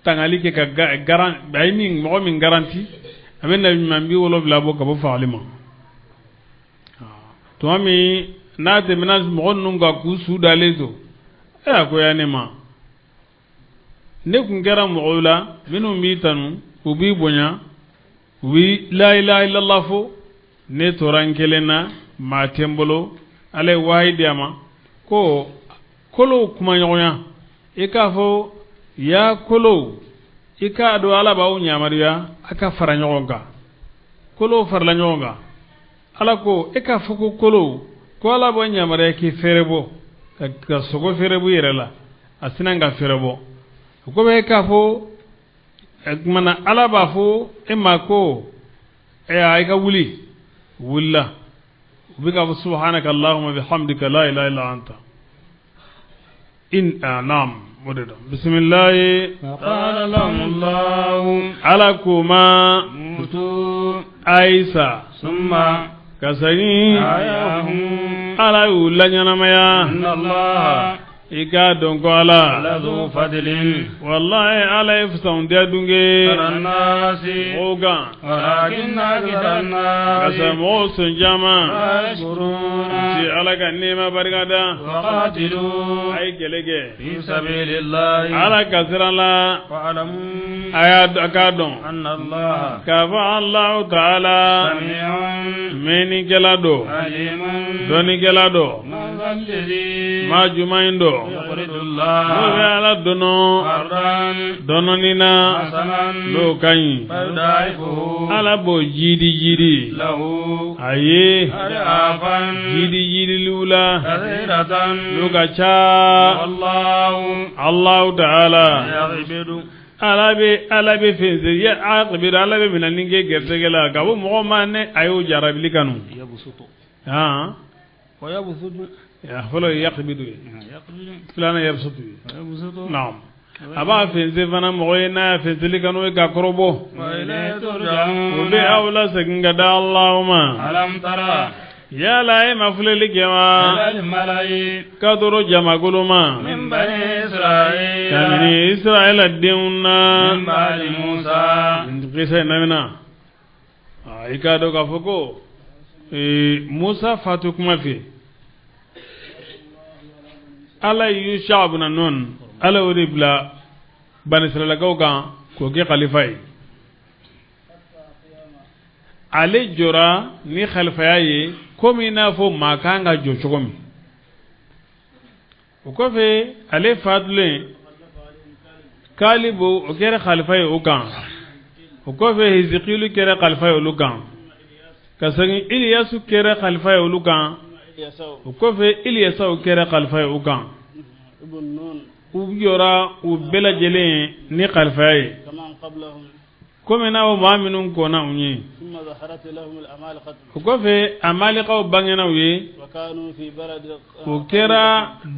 Speaker 1: tangali kɛ ka garan a ye min mɔgɔ min garanti a bɛ nabi ɲuman 70 bɔ ka bɔ fagali ma tuma min n'a tɛmɛna mɔgɔ ninnu kan k'u su dalen to e a ko ya ne ma ne kun kɛra mɔgɔw la minnu b'i tanu u b'i bonya u b'i la ilaha illallah fo ne tora n kelen na maa tɛ n bolo ala ye wahayi di a ma ko kolow kumaɲɔgɔnya i k'a fɔ ya kolow i k'a dɔn ala b'aw yamaruya a ka fara ɲɔgɔn kan kolow farala ɲɔgɔn kan ala ko e k'a fɔ ko kolow ko ala b'aw yamaruya k'i fɛrɛ bɔ ka sogo fɛrɛ bɔ i yɛrɛ la a sina ka fɛrɛ bɔ o ko bɛ e k'a fɔ tuma na ala b'a fɔ e ma ko i ka wuli wulila u bɛ k'a fɔ subhanaka allahumma bihamdika la ilaha illa anta in naam o de don bisimilahi
Speaker 5: فقال لهم الله
Speaker 1: ala ko ma
Speaker 5: موتوا
Speaker 1: ayisa
Speaker 5: ثم
Speaker 1: ka segin
Speaker 5: أحياهم
Speaker 1: ala y'u laɲɛnamaya
Speaker 5: إن الله
Speaker 1: I k'a dɔn ko Ala
Speaker 5: lazu fadlin
Speaker 1: wallahi Ala ye fisamantiya dunge
Speaker 5: ala nasi
Speaker 1: mɔgɔw kan
Speaker 5: walakinna akthara
Speaker 1: ka
Speaker 5: nasi
Speaker 1: sɔrɔ mɔgɔw sɔn caman
Speaker 5: la yashkuruna
Speaker 1: ti Ala ka nɛɛma barika da
Speaker 5: وقاتلوا
Speaker 1: a ye kɛlɛ kɛ
Speaker 5: في سبيل الله
Speaker 1: Ala ka sira la
Speaker 5: واعلموا
Speaker 1: a y'a a k'a dɔn
Speaker 5: أن الله
Speaker 1: k'a fɔ Alahu taala
Speaker 5: سميع
Speaker 1: mɛnnikɛla don
Speaker 5: عليم
Speaker 1: dɔnnikɛla don
Speaker 5: من ذا الذي
Speaker 1: maa jumɛn in don
Speaker 5: يقرض
Speaker 1: n'o bɛ
Speaker 5: الله
Speaker 1: Ala dɔnɔ
Speaker 5: قرضا
Speaker 1: dɔnɔni na
Speaker 5: حسنا
Speaker 1: n'o ka ɲi
Speaker 5: فيضاعفه
Speaker 1: Ala b'o jiidi jiidi
Speaker 5: له
Speaker 1: a ye
Speaker 5: أضعافا
Speaker 1: jiidi jiidiliw la
Speaker 5: كثيرة
Speaker 1: n'o ka ca
Speaker 5: والله
Speaker 1: Alahu taala
Speaker 5: يقبض
Speaker 1: Ala bɛ fɛn se ya aqbidu Ala bɛ minɛni kɛ garisɛgɛ la ka bɔ mɔgɔ ma ne a y'o jarabili kanu
Speaker 2: يبسط
Speaker 1: han
Speaker 2: ويبسط
Speaker 1: ya fɔlɔ ye yaqbidu ye
Speaker 5: يقبض
Speaker 1: filanan yabsutu ye
Speaker 5: ويبسط
Speaker 1: naam a b'a fɛn se fana mɔgɔ ye n'a y'a fɛnseli kanu ye ka kɔrɔbɔ
Speaker 5: وإليه
Speaker 1: o
Speaker 5: ترجعون
Speaker 1: bɛ aw lasegin ka da Alahu ma
Speaker 5: ألم ترى
Speaker 1: yala e ma filɛli kɛ wa
Speaker 5: إلى الملأ
Speaker 1: ka toro jamakulu ma
Speaker 5: من بني إسرائيل
Speaker 1: kabini Israɛla denw na
Speaker 5: من بعد موسى
Speaker 1: kisa in lamɛnna i k'a dɔn k'a fɔ ko Musa fatu kuma fɛ Ala ye Yusha ibn Nun Ala y'o de bila Banisiralakaw kan k'o kɛ xalifa ye ale jɔra ni xalifaya ye komi i n'a fɔ maa kan ka jɔ cogo min o kɔfɛ ale fatulen Kalibu o kɛra xalifa ye o kan o kɔfɛ Hezekilu kɛra xalifa ye olu kan ka segin Iliyasu kɛra xalifa ye olu kan o kɔfɛ Iliyasaw kɛra xalifa ye o kan
Speaker 6: ابن نون
Speaker 1: u jɔra u bɛɛ lajɛlen ni xalifaya ye
Speaker 6: كمن قبلهم
Speaker 1: komi n'a fɔ maa minnu kɔnna u ɲɛ
Speaker 6: ثم ظهرت لهم الأمالقة
Speaker 1: o kɔfɛ Amalikaw bangena u ye
Speaker 6: وكانوا في بلد
Speaker 1: o kɛra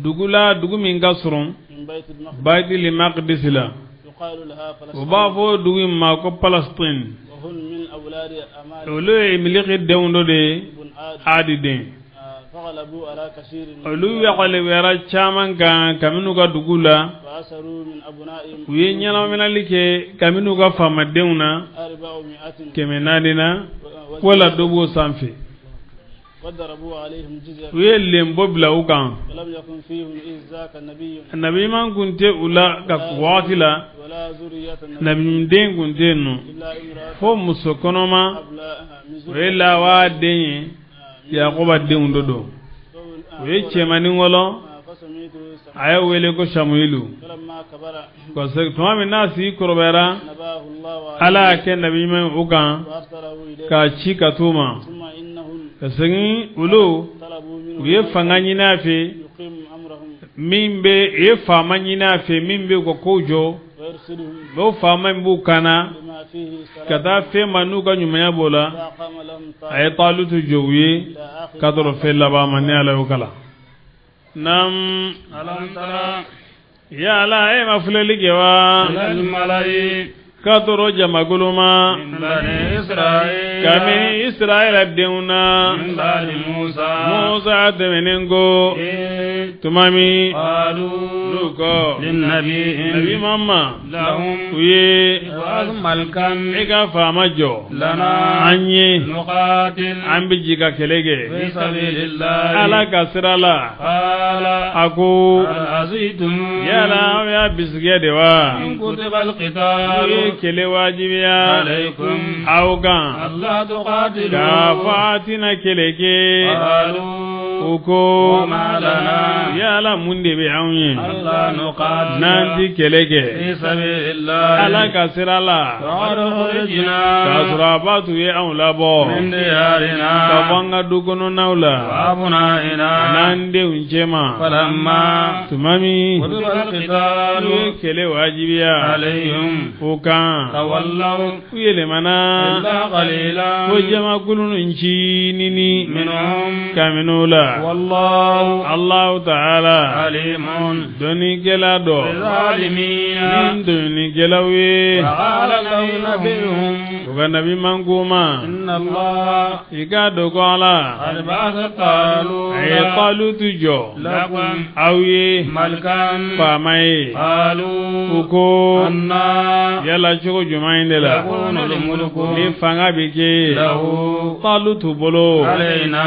Speaker 1: dugu la dugu min ka surun
Speaker 6: من بيت المقدس
Speaker 1: Baitul Maqdis la
Speaker 6: يقال لها
Speaker 1: u b'a
Speaker 6: فلسطين
Speaker 1: fɔ dugu in ma ko Palestine
Speaker 6: وهم من أولاد أمالك
Speaker 1: olu ye Miliki denw dɔ de ye
Speaker 6: بن عاد
Speaker 1: Adi den
Speaker 6: فغلبوا على كثير من
Speaker 1: olu yagaliwɛra caman kan kabini u ka dugu la
Speaker 6: وأسروا من أبنائهم
Speaker 1: u ye ɲɛnaminali kɛ kabini u ka faamadenw na
Speaker 6: 400
Speaker 1: 400 na wala dɔ b'o sanfɛ
Speaker 6: وضربوا عليهم جزية
Speaker 1: u ye lenbo bila u kan
Speaker 6: ولم يكن فيهم إذ ذاك نبي
Speaker 1: nabiɲuman kun tɛ u la ka wagati la
Speaker 6: ولا ذرية نبي
Speaker 1: nabiɲuden kun tɛ yen nɔ
Speaker 6: إلا امرأة
Speaker 1: fo muso kɔnɔma
Speaker 6: أبلاءها من
Speaker 1: o ye Lawa den ye Yakuba denw dɔ don o ye cɛmannin wɔlɔ
Speaker 6: فسميته
Speaker 1: a ye wele ko Samuilu
Speaker 6: فلما كبر
Speaker 1: parce tuma min n'a si kɔrɔbayara
Speaker 6: نباه الله
Speaker 1: Ala y'a kɛ nabiɲuman ye o kan
Speaker 6: وأرسله إليه
Speaker 1: k'a ci ka t'u ma
Speaker 6: ثم إنهم
Speaker 1: ka segin olu
Speaker 6: طلبوا منه
Speaker 1: u ye fanga ɲini a fɛ
Speaker 6: يقيم أمرهم
Speaker 1: min bɛ u ye faama ɲini a fɛ min bɛ u ka kow jɔ
Speaker 6: ويرسلهم
Speaker 1: o faama in b'u kana
Speaker 6: لما فيه
Speaker 1: ka taa fɛn ma n'u ka ɲumanya b'o la
Speaker 6: فأقام لهم
Speaker 1: a ye Talutu jɔ u ye
Speaker 6: إلى آخر
Speaker 1: k'a tɔrɔ fɛn laban ma ni Ala y'o kala. Naam
Speaker 5: ألم ترى
Speaker 1: yala e ma filɛli kɛ wa
Speaker 5: إلى الملأ
Speaker 1: k'a tɔrɔ jamakulu ma
Speaker 5: من بني إسرائيل
Speaker 1: kabini Israɛla denw na
Speaker 5: من بعد موسى
Speaker 1: Musa tɛmɛnen ko
Speaker 5: إذ
Speaker 1: tuma min
Speaker 5: قالوا
Speaker 1: n'u ko
Speaker 5: للنبي
Speaker 1: Nabi Muhammad
Speaker 5: لهم
Speaker 1: u ye
Speaker 5: ابعث ملكا
Speaker 1: e ka faama jɔ
Speaker 5: لنا
Speaker 1: an ye
Speaker 5: نقاتل
Speaker 1: an bɛ ji ka kɛlɛ kɛ
Speaker 5: في سبيل الله
Speaker 1: Ala ka sira la
Speaker 5: قال
Speaker 1: a ko
Speaker 5: هل عصيتم
Speaker 1: yala aw y'a bisigiya de wa
Speaker 5: إن كتب
Speaker 1: n'u ye
Speaker 5: القتال
Speaker 1: kɛlɛ wajibiya
Speaker 5: عليكم
Speaker 1: aw kan
Speaker 5: ألا
Speaker 1: k'a
Speaker 5: تقاتلوا
Speaker 1: fɔ a tɛna kɛlɛ kɛ
Speaker 5: قالوا
Speaker 1: u ko
Speaker 5: وما لنا
Speaker 1: yala mun de bɛ anw ye
Speaker 5: ألا نقاتل
Speaker 1: n'an ti kɛlɛ kɛ
Speaker 5: في سبيل الله
Speaker 1: Ala ka sira la
Speaker 5: وقد أخرجنا
Speaker 1: k'a sɔrɔ a b'a tun ye anw labɔ
Speaker 5: من ديارنا
Speaker 1: ka bɔ an ka du kɔnɔnaw la
Speaker 5: وأبنائنا
Speaker 1: n'an denw cɛma
Speaker 5: فلما
Speaker 1: tuma min
Speaker 5: كتب
Speaker 1: n'u ye
Speaker 5: القتال
Speaker 1: kɛlɛ wajibiya
Speaker 5: عليهم
Speaker 1: o kan
Speaker 5: تولوا
Speaker 1: u yɛlɛmana
Speaker 5: إلا قليلا
Speaker 1: ko jamakulu ncinin
Speaker 5: منهم
Speaker 1: kabini o la la.
Speaker 5: Wallahu
Speaker 1: Allahu ta'ala
Speaker 5: alimun
Speaker 1: dɔnnikɛla dɔ
Speaker 5: bizalimina
Speaker 1: ni dɔnnikɛlaw ye.
Speaker 5: Wa qala lahum nabiyuhum
Speaker 1: u ka nabi man k'u ma
Speaker 5: inna Allah
Speaker 1: i k'a dɔn ko Ala
Speaker 5: qad ba'atha Taluta
Speaker 1: a ye Talutu jɔ
Speaker 5: lakum
Speaker 1: aw ye
Speaker 5: malikan
Speaker 1: faama ye.
Speaker 5: Qalu
Speaker 1: u ko
Speaker 5: anna
Speaker 1: yala cogo jumɛn in de la
Speaker 5: yakunu al-mulku
Speaker 1: ni fanga bɛ kɛ
Speaker 5: lahu
Speaker 1: Talutu bolo
Speaker 5: alayna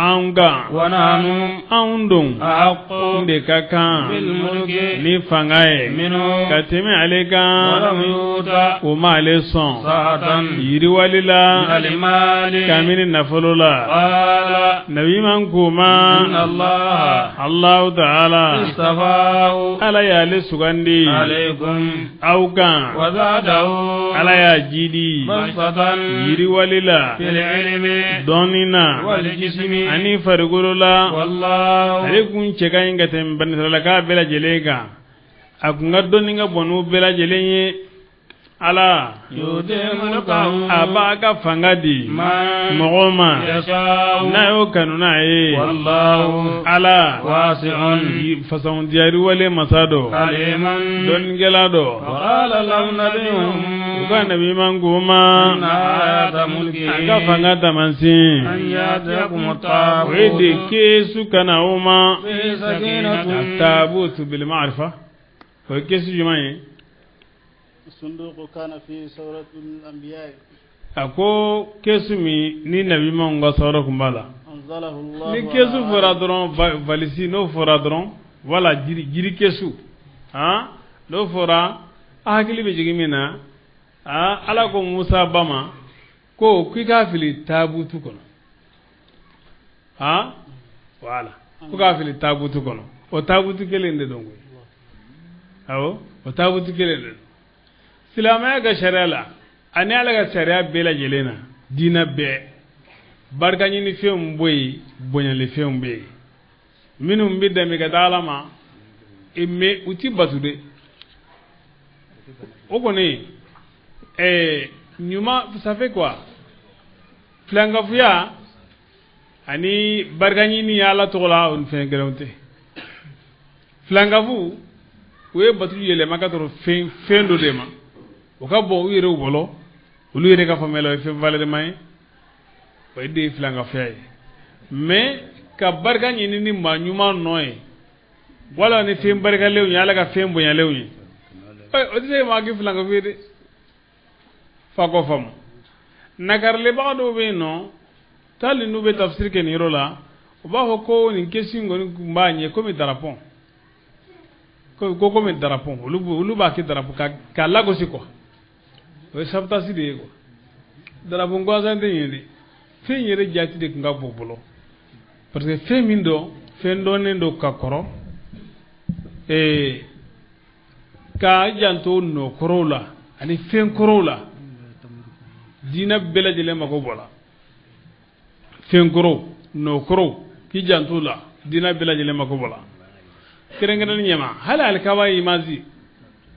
Speaker 1: anw kan
Speaker 5: wa nahnu
Speaker 1: anw don
Speaker 5: ahaqqu
Speaker 1: de ka kan
Speaker 5: bil mulki
Speaker 1: ni fanga ye
Speaker 5: minhu
Speaker 1: ka tɛmɛ ale
Speaker 5: wa
Speaker 1: kan
Speaker 5: lam yuta
Speaker 1: o ma ale sɔn
Speaker 5: sa'atan
Speaker 1: yiriwali la
Speaker 5: min al-mali
Speaker 1: kabini nafolo la.
Speaker 5: Qala
Speaker 1: nabi man k'u ma
Speaker 5: inna Allah
Speaker 1: Allahu ta'ala
Speaker 5: istafahu
Speaker 1: Ala y'ale sugandi
Speaker 5: alaykum
Speaker 1: aw kan
Speaker 5: wa zadahu
Speaker 1: Ala y'a jidi
Speaker 5: basatan
Speaker 1: yiriwali la
Speaker 5: fil ilmi
Speaker 1: dɔnni na
Speaker 5: wal jismi
Speaker 1: ani farikolo la.
Speaker 5: Wallahu
Speaker 1: Ale kun cɛ ka ɲi ka tɛmɛ banisiralaka bɛɛ lajɛlen kan. A kun ka dɔnni ka bon n'u bɛɛ lajɛlen ye. Ala
Speaker 5: yuti mulkahu
Speaker 1: a b'a ka fanga di
Speaker 5: man
Speaker 1: mɔgɔ ma
Speaker 5: yasha'u
Speaker 1: n'a y'o kanu n'a ye.
Speaker 5: Wallahu
Speaker 1: Ala
Speaker 5: wasi'un
Speaker 1: fasakundiya yiriwale masa dɔ
Speaker 5: alimun
Speaker 1: dɔnnikɛla dɔ.
Speaker 5: Wa qala lahum nabiyuhum
Speaker 1: u ka nabi man k'u ma
Speaker 5: inna ayata mulkihi
Speaker 1: a ka fanga taamasiyɛn
Speaker 5: an ya'tiyakum
Speaker 1: o ye de kesu ka na o ma
Speaker 5: fi sakinatin
Speaker 1: taabutu bil ma'rifa. O ye kesu jumɛn ye?
Speaker 6: الصندوق كان في سورة الأنبياء.
Speaker 1: A ko kesu min ni nabi ɲumanw ka sɔrɔ kun b'a la.
Speaker 6: أنزله الله
Speaker 1: Ni kesu fɔra dɔrɔn valisi n'o fɔra dɔrɔn wala jiri kesu han n'o fɔra a hakili bɛ jigin min na Ala ko Musa ba ma ko k'i k'a fili taabutu kɔnɔ han wala ko k'a fili taabutu kɔnɔ o taabutu kelen de don koyi. Awɔ o taabutu kelen de don. Silamɛya ka sariya la ani Ala ka sariya bɛɛ lajɛlen na diinɛ bɛɛ barika ɲini fɛnw bɔ yen bonyali fɛnw bɛ yen minnu bɛ dɛmɛ ka taa Ala ma mais u ti batu dɛ. O kɔni ɲuman ça fait quoi filankafuya ani barika ɲini Ala tɔgɔ la o ni fɛn kelenw tɛ. Filankafu u ye batu yɛlɛma ka sɔrɔ fɛn dɔ de ma o ka bɔ u yɛrɛw bolo olu yɛrɛ ka faamuya la o ye fɛn valeur ye o ye de ye filankafuya ye. Mais ka barika ɲini ni maa ɲuman nɔ ye wala ni fɛn barikalenw ye Ala ka fɛn bonyalenw ye o tɛ se maa kɛ filankafu ye dɛ. Fa k'o faamu. Nakarilebaga dɔw bɛ yen nɔ tali n'u bɛ tafsiri kɛ nin yɔrɔ la u b'a fɔ ko nin kesi in kɔni tun b'a ɲɛ komi darapɔn ko komi darapɔn olu b'a kɛ darapɔn k'a lagosi quoi. O ye sabutasi de ye quoi. Darapɔn gansan tɛ yen dɛ. Fɛn yɛrɛ jati de tun ka bon bolo parce que fɛn min don fɛn dɔnnen don ka kɔrɔ k'a janto nɔ kɔrɔw la ani fɛn kɔrɔw la diinɛ bɛɛ lajɛlen mako bɔ la. Fɛn kɔrɔw nɔ kɔrɔw k'i janto la diinɛ bɛɛ lajɛlen mako bɔ la kɛrɛnkɛrɛnni ɲɛma. Hali alikaba image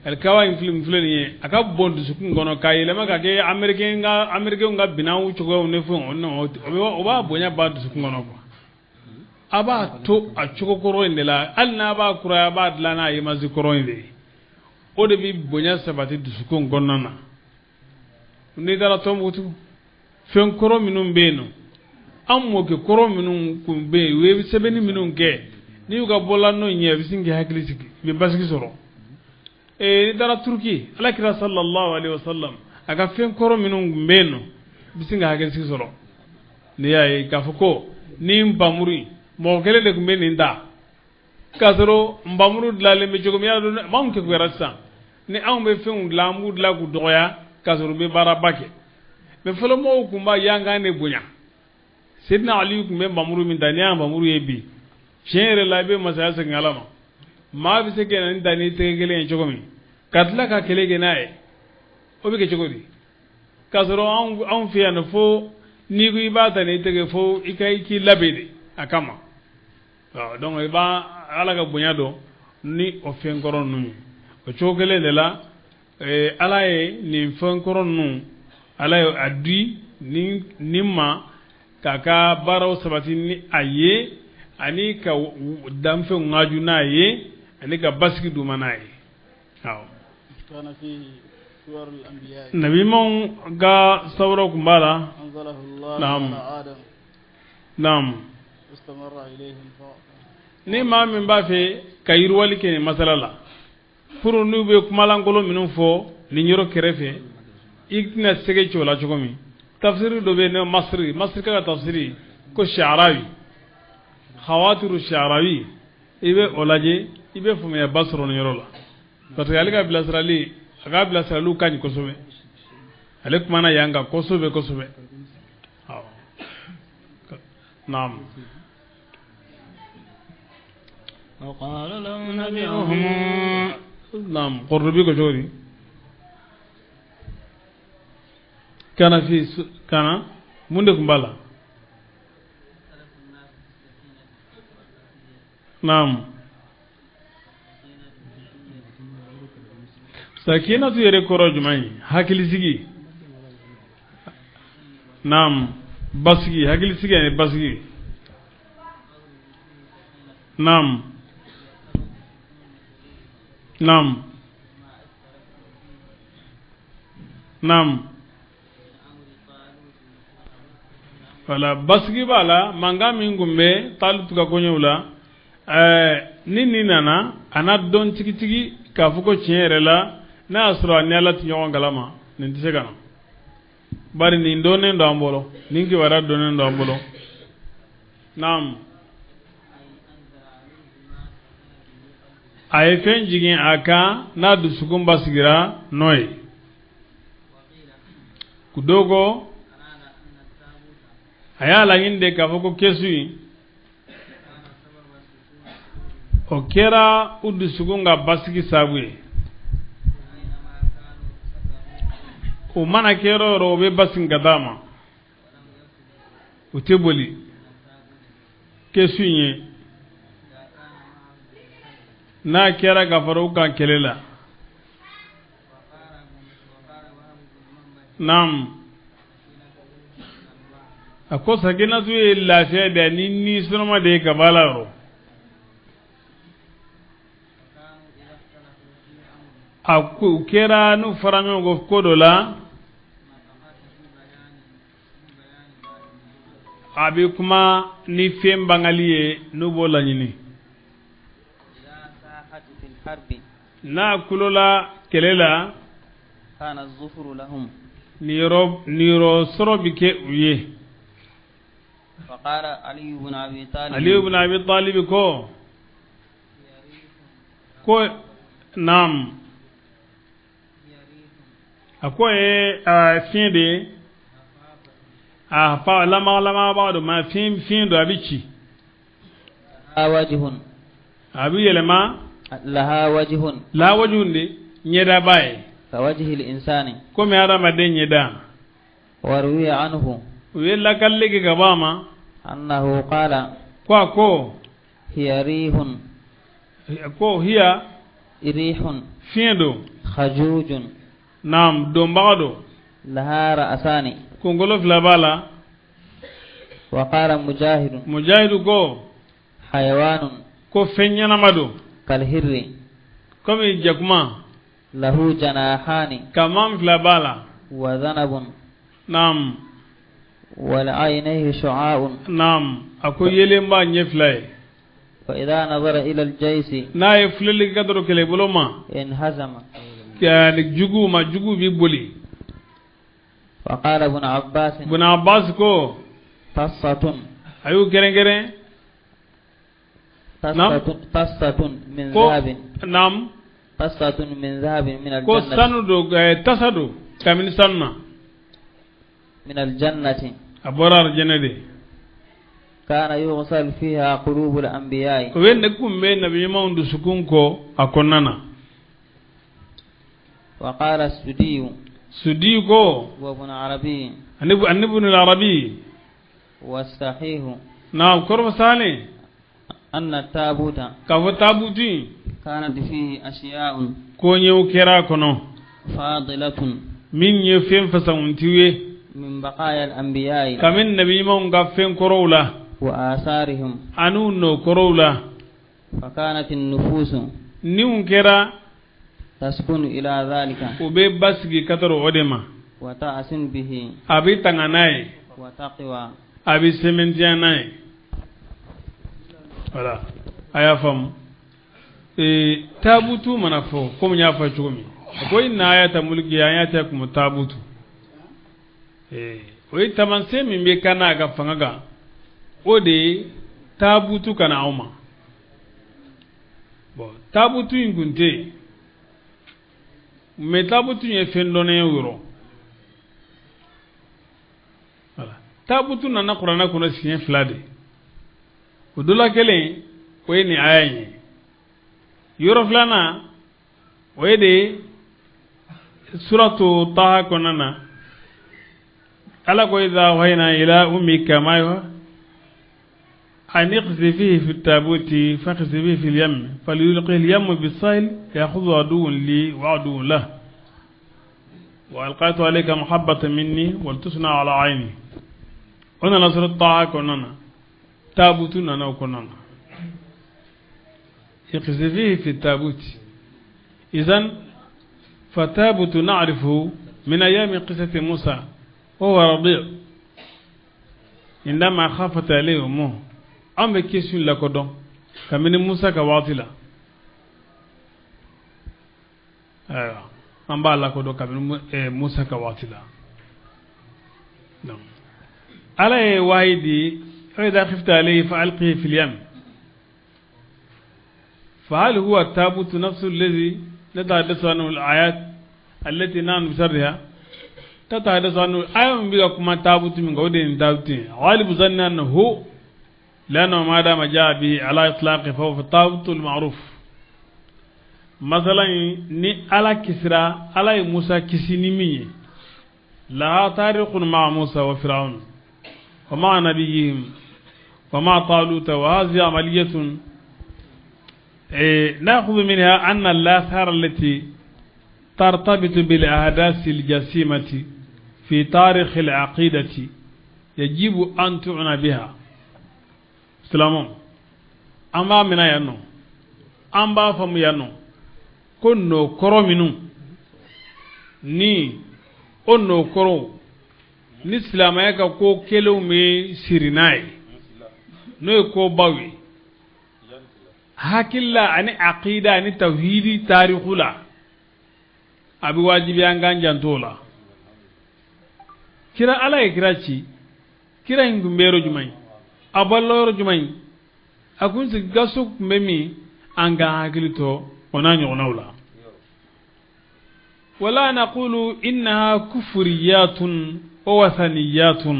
Speaker 1: alikawa in filɛ nin ye a ka bon dusukun kɔnɔ k'a yɛlɛma ka kɛ américain ka binanw cogoyaw ni fɛnw o b'a bonya ban dusukun kɔnɔ quoi. A b'a to a cogo kɔrɔ in de la hali n'a b'a kuraya a b'a dilan n'a image kɔrɔ in de ye o de bɛ bonya sabati dusukun kɔnɔna na. N'i taara Tɔnbukutu fɛn kɔrɔ minnu bɛ yen nɔ an mɔkɛ kɔrɔ minnu kun bɛ yen u ye sɛbɛnni minnu kɛ n'i y'u ka bɔla n'o ɲɛ i bɛ sin k'i hakili sigi i bɛ basigi sɔrɔ. N'i taara Turuki Ala kira sallallahu alaihi wasallam a ka fɛn kɔrɔ minnu kun bɛ yen nɔ i bɛ sin ka hakili sigi sɔrɔ. N'i y'a ye k'a fɔ ko ni npamuru in mɔgɔ kelen de tun bɛ nin ta k'a sɔrɔ npamuru dilanlen bɛ cogo min y'a dɔn anw kekuyara sisan ni anw bɛ fɛnw dilan an b'u dilan k'u dɔgɔya k'a sɔrɔ u bɛ baaraba kɛ mais fɔlɔ mɔgɔw tun b'a yankan de bonya. Seydina Ali tun bɛ npamuru min ta n'i y'a npamuru ye bi tiɲɛ yɛrɛ la i bɛ masaya segin Ala ma. Maa bɛ se ka na nin ta n'i tɛgɛ kelen ye cogo min ka tila ka kɛlɛ kɛ n'a ye o bɛ kɛ cogo di k'a sɔrɔ anw fɛ yan nɔ fo n'i ko i b'a ta n'i tɛgɛ fo i ka i k'i labɛn de a kama. Donc i b'a Ala ka bonya dɔn ni o fɛn kɔrɔ ninnu ye. O cogo kelen de la Ala ye nin fɛn kɔrɔ ninnu Ala ye a di nin ma k'a ka baaraw sabati ni a ye ani ka danfɛnw ŋaju n'a ye ani ka basigi d'u ma n'a ye awɔ nabimaw ka sawuraw tun b'a la naam naam ni maa min b'a fɛ ka yiriwali kɛ nin masala la pour n'u bɛ kumalankolon minnu fɔ nin yɔrɔ kɛrɛfɛ i tɛna sɛgɛ ci o la cogo min tafsiri dɔ bɛ yen masiri masiri ka tafsiri ko Sha'rawi Khawatiru Sha'rawi i bɛ o lajɛ i bɛ faamuyaba sɔrɔ nin yɔrɔ la parce que ale ka bilasirali a ka bilasiraliw ka ɲi kosɛbɛ ale kumana yan kan kosɛbɛ kosɛbɛ awɔ naam.
Speaker 5: وقال لهم نبيهم
Speaker 1: نعم قربي ko cogo di kana fi kana mun de tun b'a la naam sakinatu yɛrɛ kɔrɔ jumɛn ye hakilisigi naam basigi hakilisigi ani basigi naam naam naam wala basigi b'a la mankan min tun bɛ Talutu ka koɲɛw la ni nin nana a n'a dɔn tigitigi k'a fɔ ko tiɲɛ yɛrɛ la n'a y'a sɔrɔ a ni Ala tɛ ɲɔgɔn kalama nin tɛ se ka na bari nin dɔnnen don an bolo nin kibaruya dɔnnen don an bolo naam a ye fɛn jigin a kan n'a dusukun basigira n'o ye dɔw ko a y'a laɲini de k'a fɔ ko kɛsu in o kɛra u dusukun ka basigi sababu ye o mana kɛ yɔrɔ o yɔrɔ o bɛ basigi ka d'a ma u tɛ boli kɛsu in ye n'a kɛra ka fara u kan kɛlɛ la naam a ko sakinatu ye lafiya de ni nisɔnma de ye ka bɔ a la yɔrɔ a ko u kɛra n'u fara ɲɔgɔn kɔ ko dɔ la a bɛ kuma ni fɛn bangali ye n'u b'o laɲini n'a kulola kɛlɛ la niyɔrɔ sɔrɔ bɛ kɛ u ye. Ali ibn Abi Talib ko ko naam a ko ye fiɲɛ de ye a fa lamaga b'a dɔn ma fiɲɛ don a bɛ ci a bɛ yɛlɛma
Speaker 3: laha
Speaker 1: wajhun de ɲɛda b'a ye komi hadamaden ɲɛda
Speaker 3: waruwiya anhu
Speaker 1: u ye lakalili kɛ ka bɔ a ma
Speaker 3: annahu qala
Speaker 1: ko a ko
Speaker 3: hiya rihun
Speaker 1: ko hiya
Speaker 3: rihun
Speaker 1: fiɲɛ don
Speaker 3: khajujun
Speaker 1: naam donbaga don
Speaker 3: laha ra'asani
Speaker 1: kunkolo fila b'a la
Speaker 3: wa qala mujahidu
Speaker 1: mujahidu ko
Speaker 3: hayawanun
Speaker 1: ko fɛn ɲɛnama don
Speaker 3: kalhirri
Speaker 1: komi jakuma
Speaker 3: lahu janahani
Speaker 1: kaman fila b'a la
Speaker 3: wa dhanabun
Speaker 1: naam
Speaker 3: wal aynayhi shu'a'un
Speaker 1: naam a ko yelen b'a ɲɛ fila ye
Speaker 3: fa idha nazara ila al-jaysi
Speaker 1: n'a ye filɛli kɛ dɔrɔn kɛlɛbolo ma
Speaker 3: inhazama
Speaker 1: juguw ma juguw b'i boli
Speaker 3: wa qala ibn Abbas
Speaker 1: ibn Abbas ko
Speaker 3: tassatun
Speaker 1: a y'u kɛrɛnkɛrɛn
Speaker 3: tassatun min dhahabin
Speaker 1: naam
Speaker 3: tassatun min dhahabin min al-jannati
Speaker 1: ko sanu don tasa don kabini sanu na
Speaker 3: min al-jannati
Speaker 1: a bɔra arijɛnɛ de
Speaker 3: kana yughsal fiha qulubul anbiya'i
Speaker 1: o ye ne kun bɛ nabi ɲumanw dusukun kɔ a kɔnɔna na
Speaker 3: wa qala Sudiyu
Speaker 1: Sudiyu ko
Speaker 3: wa ibn Arabi
Speaker 1: ani ibn al-Arabi
Speaker 3: wa sahihu
Speaker 1: naam kɔrɔfɔ salen
Speaker 3: anna tabuta
Speaker 1: k'a fɔ tabuti
Speaker 3: kanat fihi ashiya'un
Speaker 1: koɲɛw kɛra a kɔnɔ
Speaker 3: fadilatun
Speaker 1: min ye fɛn fasakuntiw ye
Speaker 3: min baqaya al-anbiya'i
Speaker 1: kabini nabi ɲumanw ka fɛn kɔrɔw la
Speaker 3: Wa atharihim,
Speaker 1: an'u nɔkɔrɔw la.
Speaker 3: Fa kanat an-nufus,
Speaker 1: niw kɛra,
Speaker 3: taskunu ila dhalika,
Speaker 1: u bɛ basigi ka tɔrɔ o de ma.
Speaker 3: Wa ta'sin bihi,
Speaker 1: a bɛ tanga n'a ye.
Speaker 3: Wa taqwa,
Speaker 1: a bɛ sɛmɛntiya n'a ye. Voilà, a y'a faamu. Taabutu mana fɔ, komi n y'a fɔ cogo min, a ko inna ayata mulki an ya'tiyakum taabutu. O ye taamasiyɛn min bɛ kan n'a ka fanga kan, o de ye taabutu ka na aw ma. Bon, taabutu in kun tɛ yen, mais taabutu in ye fɛn dɔnnen ye o yɔrɔ. Voilà, taabutu nana kuranɛ kɔnɔ siɲɛ 2 de. O dɔ la kelen, o ye nin aya in ye. Yɔrɔ filanan, o ye de suratu Taha kɔnɔna na. Ala ko idha awhayna ila ummika ma yuha an iqzifihi fi tabuti faqzifihi fil yam falyulqihi al yam bis-sahil ya'khudhu aduwwun li wa aduwwun lahu wa alqaytu alayka mahabbatan minni wa litusna ala ayni. O nana suratu Taha kɔnɔna na, tabutu nana o kɔnɔna na. اقذفيه في التابوت. إذن فتابوت نعرفه من أيام قصة موسى وهو رضيع عندما خافت عليه أمه. أم بكيسون لكدون كمن موسى كواطلة. أيوة، أم بالكدون كمن موسى كواطلة. نعم. على وايدي فإذا خفت عليه فألقيه في اليم. فهل هو التابوت نفسه الذي نتحدث عنه الآيات التي نحن بسرها تتحدث عنه آية من بيكما تابوت من قودين تابوت؟ غالب ظن أنه لأنه ما دام جاء به على إطلاق فهو في التابوت المعروف. مثلا ni ala kisira ala ye Musa kisi ni min ye, laha tarikhun ma'a Musa wa Fir'aun wa ma'a nabiyihim wa ma'a Taluta wa hadhihi amaliyatun نأخذ منها أن الآثار التي ترتبط بالأحداث الجسيمة في تاريخ العقيدة يجب أن تعنى بها. سلام. أما من ينو أما فم ينو كنو كرمنو ni ono koro ni silamaya ka ko kelenw bɛ siri n'a ye, n'o ye ko baw ye hakilila ani aqida ani tawhidi tariku la, a bɛ wajibiya an k'an janto o la. Kira ala ye kira ci, kira in tun bɛ yɔrɔ jumɛn, a bɔla yɔrɔ jumɛn, a kun sigi ka so tun bɛ min, an k'an hakili to o n'a ɲɔgɔnnaw la. Wala naqulu innaha kufriyatun wa wathaniyatun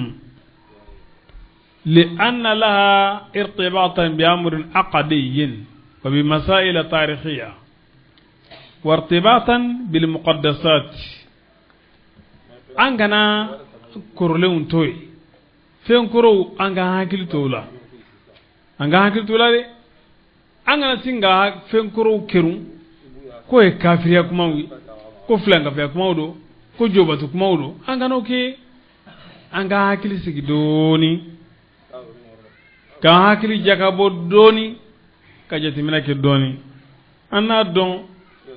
Speaker 1: لأن لها ارتباطا بأمر عقدي وبمسائل تاريخية وارتباطا بالمقدسات. أنكنا كورلون توي فين كورو أنكا هاكل تولا أنكا هاكل تولا دي أنكنا سينغا فين كورو كيرون كوي كافريا كماوي كو فلان كافريا كماودو كو جوباتو كماودو أنكا نوكي أنكا هاكل سيكي دوني ka hakili jakabɔ dɔɔni ka jateminɛ kɛ dɔɔni. An n'a dɔn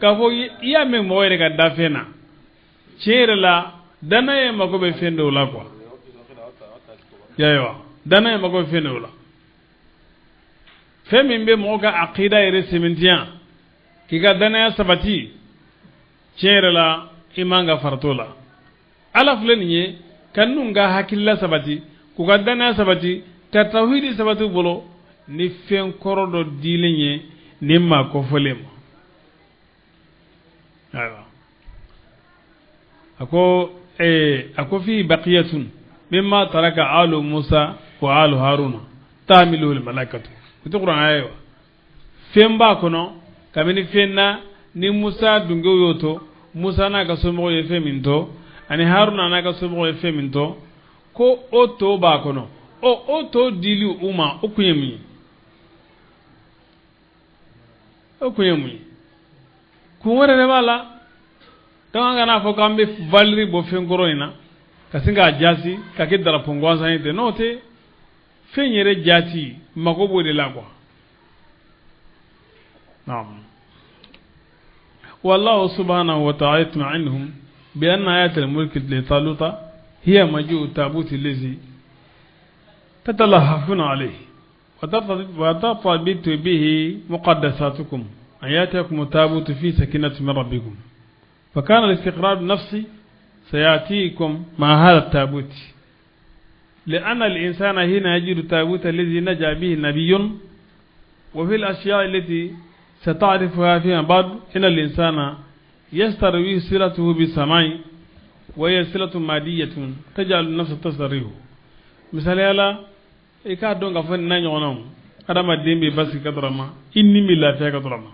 Speaker 1: k'a fɔ i y'a mɛn mɔgɔ yɛrɛ ka da fɛn na, tiɲɛ yɛrɛ la danaya mako bɛ fɛn dɔw la quoi. Y'a ye wa, danaya mako bɛ fɛn dɔw la, fɛn min bɛ mɔgɔ ka akida yɛrɛ sɛmɛntiya k'i ka danaya sabati, tiɲɛ yɛrɛ la i man ka farat'o la. Ala filɛ nin ye ka ninnu ka hakilila sabati k'u ka danaya sabati ka tawhidi sabati bolo ni fɛn kɔrɔ dɔ dilen ye ni maa kɔfɔlen ma. Ayiwa, a ko fi baqiyatun mimma taraka alu Musa wa alu Haruna tahmiluhu al-malaikatu. O tɛ kuranɛ ye wa? Fɛn b'a kɔnɔ kabini fɛn na ni Musa dungew y'o to, Musa n'a ka somɔgɔw ye fɛn min to, ani Haruna n'a ka somɔgɔw ye fɛn min to, ko o to b'a kɔnɔ. O to dili u ma, o kun ye mun ye? O kun ye mun ye? Kun wɛrɛ de b'a la. Donc an kana fɔ k'an bɛ valiri bɔ fɛn kɔrɔ in na ka sin k'a jasi ka kɛ darapon gansan ye ten, n'o tɛ. Fɛn yɛrɛ jaati mago b'o de la quoi. Naam. Wallahu subhanahu wa ta'ala yatma'inhum bi anna ayat al-mulk li Taluta hiya maji'u tabut allazi tatalahafuna alayhi wa tatabitu bihi muqaddasatukum an yatiyakum tabut fi sakinati min rabbikum فكان الاستقرار النفسي سيأتيكم مع هذا التابوت لأن الإنسان هنا يجد التابوت الذي نجا به نبي وفي الأشياء التي ستعرفها فيما بعد إن الإنسان يستروي صلته بالسماء وهي صلة مادية تجعل النفس تستريه مثال يلا إكادون غفن نانيونهم هذا ما الدين بس كدرما إني من لا فيها كدرما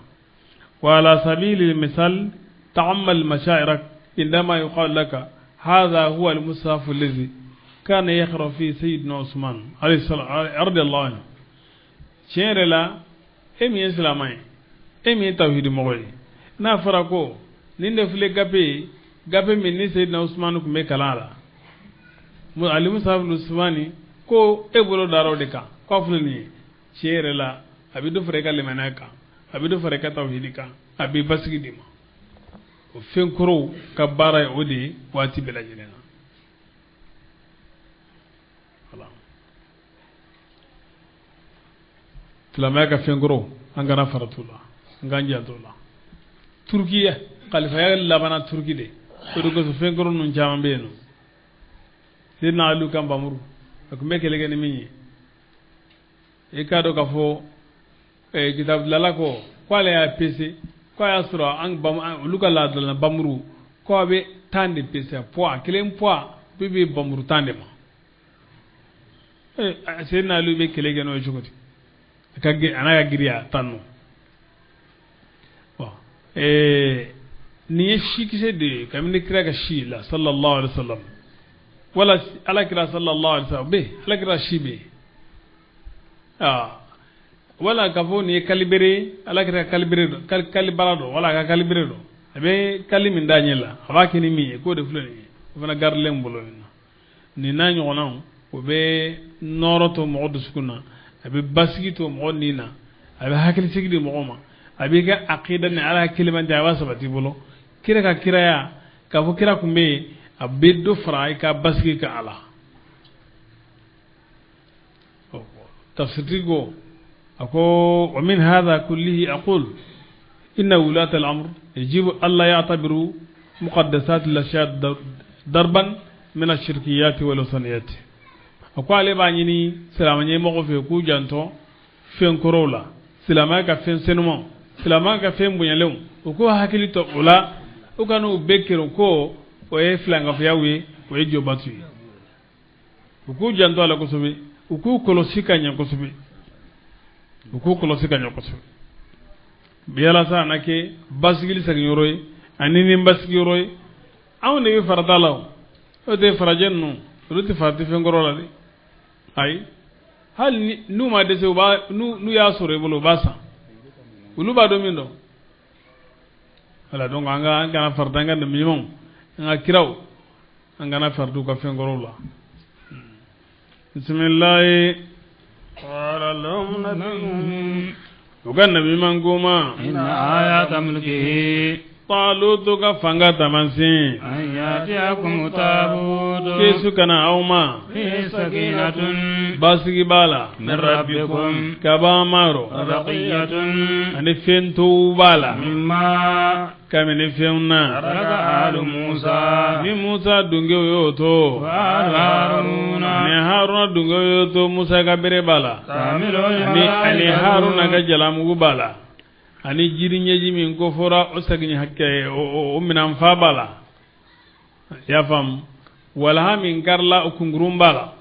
Speaker 1: وعلى سبيل المثال تعمل مشاعرك عندما يقال لك هذا هو المصحف الذي كان يقرأ فيه سيدنا عثمان عليه السلام رضي الله عنه tiɲɛ la e min ye silamɛ ye e min ye tawhidi mɔgɔ ye n'a fɔra ko nin de filɛ gafe ye gafe min ni Seydina Usmani tun bɛ kalan a la Ali Musa Usmani ko e bolo dara o de kan k'a filɛ nin ye tiɲɛ yɛrɛ la a bɛ dɔ fara i ka limaniya kan a bɛ dɔ fara i ka tawhidi kan a bɛ basigi d'i ma o fɛn kɔrɔw ka baara ye o de ye waati bɛɛ lajɛlen na. Silamɛya ka fɛn kɔrɔw an kana faratu la an k'an janto la Turukiya kalifaya labanna Turuki de o de kosɔn fɛn kɔrɔ ninnu caman bɛ yen nɔ Seydina Aliyu ka npamuru a tun bɛ kɛlɛ kɛ ni min ye i k'a dɔn k'a fɔ kitabulala ko k'ale y'a pese k'a y'a sɔrɔ an olu ka laadala npamuru k'a bɛ 10 de pese poids a kelen poids bɛ bɛ npamuru 10 de ma Seydina Aliyu bɛ kɛlɛ kɛ n'o ye cogo di a n'a ka giriya tan nɔ bon nin ye sikisɛ de ye kabini kira ka si la sallallahu alaihi wa sallam wala ala kira sallallahu alaihi wa sallam bɛ ala kira si bɛ wala k'a fɔ nin ye kalibere ala kira kalibere dɔ kalibara dɔ wala a ka kalibere dɔ a bɛ kali min da ɲɛ la a b'a kɛ ni min ye k'o de filɛ nin ye o fana garilen bolo nin na nin n'a ɲɔgɔnnaw o bɛ nɔrɔ to mɔgɔ dusukun na a bɛ basigi to mɔgɔ nin na a bɛ hakilisigi di mɔgɔ ma a b'i ka akida ni ala kelemante a b'a sabati i bolo kira ka kiraya k'a fɔ kira tun bɛ yen a bɛ dɔ fara i ka basigi kan a la tafsirtigi ko a ko wa min hadha kullihi aqul inna wulata al-amr yajibu alla ya'tabiru muqaddasat al-ashya darban min ash-shirkiyat wal wasaniyat a ko ale b'a ɲini silamɛ ɲɛmɔgɔ fɛ k'u janto fɛn kɔrɔw la silamɛya ka fɛn senumanw silamɛya ka fɛn bonyalenw u k'u hakili to o la u ka n'u bɛɛ kɛrɛ ko o ye filankafoyaw ye o ye jɔbatu ye u k'u janto a la kosɛbɛ u k'u kɔlɔsi ka ɲɛ kosɛbɛ u k'u kɔlɔsi ka ɲɛ kosɛbɛ yalasa a na kɛ basigili seginyɔrɔ ye ani ni basigiyɔrɔ ye anw de bɛ farata la o o tɛ farajɛ ninnu olu tɛ farati fɛn kɔrɔ la dɛ ayi hali ni n'u ma dɛsɛ u b'a n'u y'a sɔrɔ i bolo u b'a san olu b'a dɔn min dɔn voilà donc an ka an kana farata an ka nabi ɲumanw an ka kiraw an kana farati u ka fɛn kɔrɔw la bisimilayi
Speaker 5: qala lahum nabiyuhum
Speaker 1: u ka nabi ɲuman ko ma
Speaker 5: inna ayata mulkihi
Speaker 1: Talutu ka fanga taamasiyɛn
Speaker 5: an yatiyakum tabutu
Speaker 1: Yesu kana aw ma
Speaker 5: fihi sakinatun
Speaker 1: basigi b'a la
Speaker 5: min rabbikum
Speaker 1: ka bɔ an ma rɔ
Speaker 5: wa baqiyatun
Speaker 1: ani fɛn tow b'a la
Speaker 5: mimma
Speaker 1: kabini fɛnw na
Speaker 5: taraka alu Musa
Speaker 1: ni Musa dungew y'o to
Speaker 5: wa alu Haruna
Speaker 1: ani Haruna dungew y'o to Musa ka bere b'a la ani Haruna ka jalamugu b'a la ani jiri ɲɛji min ko fɔra o segin hakɛ o minɛn fa b'a la i y'a faamu walaha min karila o kunkurun b'a la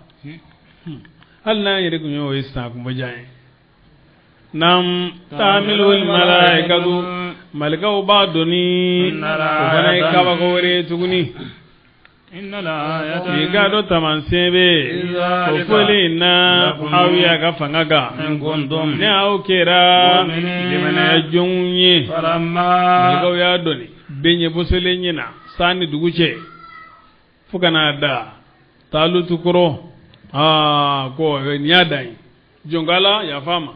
Speaker 1: hali n'an yɛrɛ tun y'o ye sisan a tun bɛ diya an ye naam taamilul malaikatu malikaw b'a doni o fana ye kabako wɛrɛ ye tuguni i k'a dɔn taamasiyɛn bɛ o fɔli in na aw y'a ka fanga kan ni aw kɛra limaniya jɔnw ye malikaw y'a dɔnni bɛɛ ɲɛ bɔsɔlen ɲɛna san ni dugu cɛ fo ka n'a da Talutu kɔrɔ Aa ko nin y'a dan ye jɔnkala yafa ma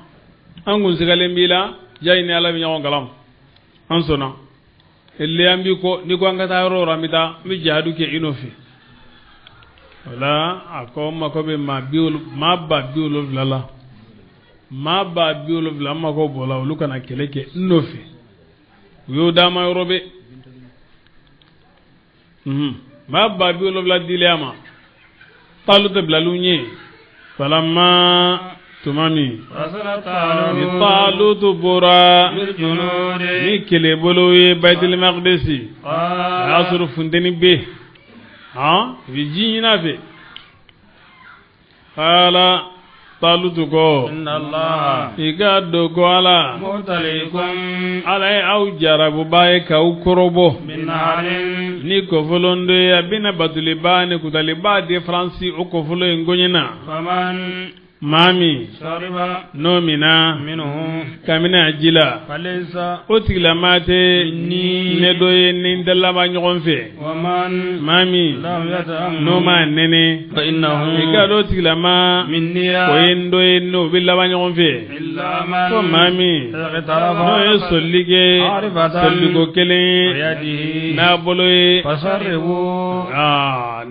Speaker 1: an kun sigalen b'i la ja i ni Ala bɛ ɲɔgɔn kalama an sɔnna ele an b'i kɔ n'i ko an ka taa yɔrɔ o yɔrɔ an bɛ taa n bɛ jihadu kɛ i nɔfɛ o la a ko n mako bɛ maa 70,000 la maa 70,000 n mako b'o la olu kana kɛlɛ kɛ n nɔfɛ u y'o d'a ma yɔrɔ bɛɛ maa 70,000 dilen a ma Taluta bilal'u ɲɛ falamma tuma min ni Talutu bɔra ni kɛlɛbolo ye Bayitul Maqdisi a y'a sɔrɔ funteni bɛ yen u bɛ ji ɲini a fɛ qala Talutu ko i k'a dɔn ko Ala Ala ye aw jarabubaa ye k'aw kɔrɔbɔ ni kɔfɔlon dɔ ye a bɛna batoliba ni kutaliba différence o kɔfɔlon in koɲɛ na maa min n'o minna kabini a ji la o tigilamaa tɛ ne dɔ ye ni n tɛ laban ɲɔgɔn fɛ maa min n'o ma nɛnɛ i k'a dɔn o tigilamaa o ye n dɔ ye n'o bɛ laban ɲɔgɔn fɛ ko maa min n'o ye solili kɛ soliko kelen n'a bolo ye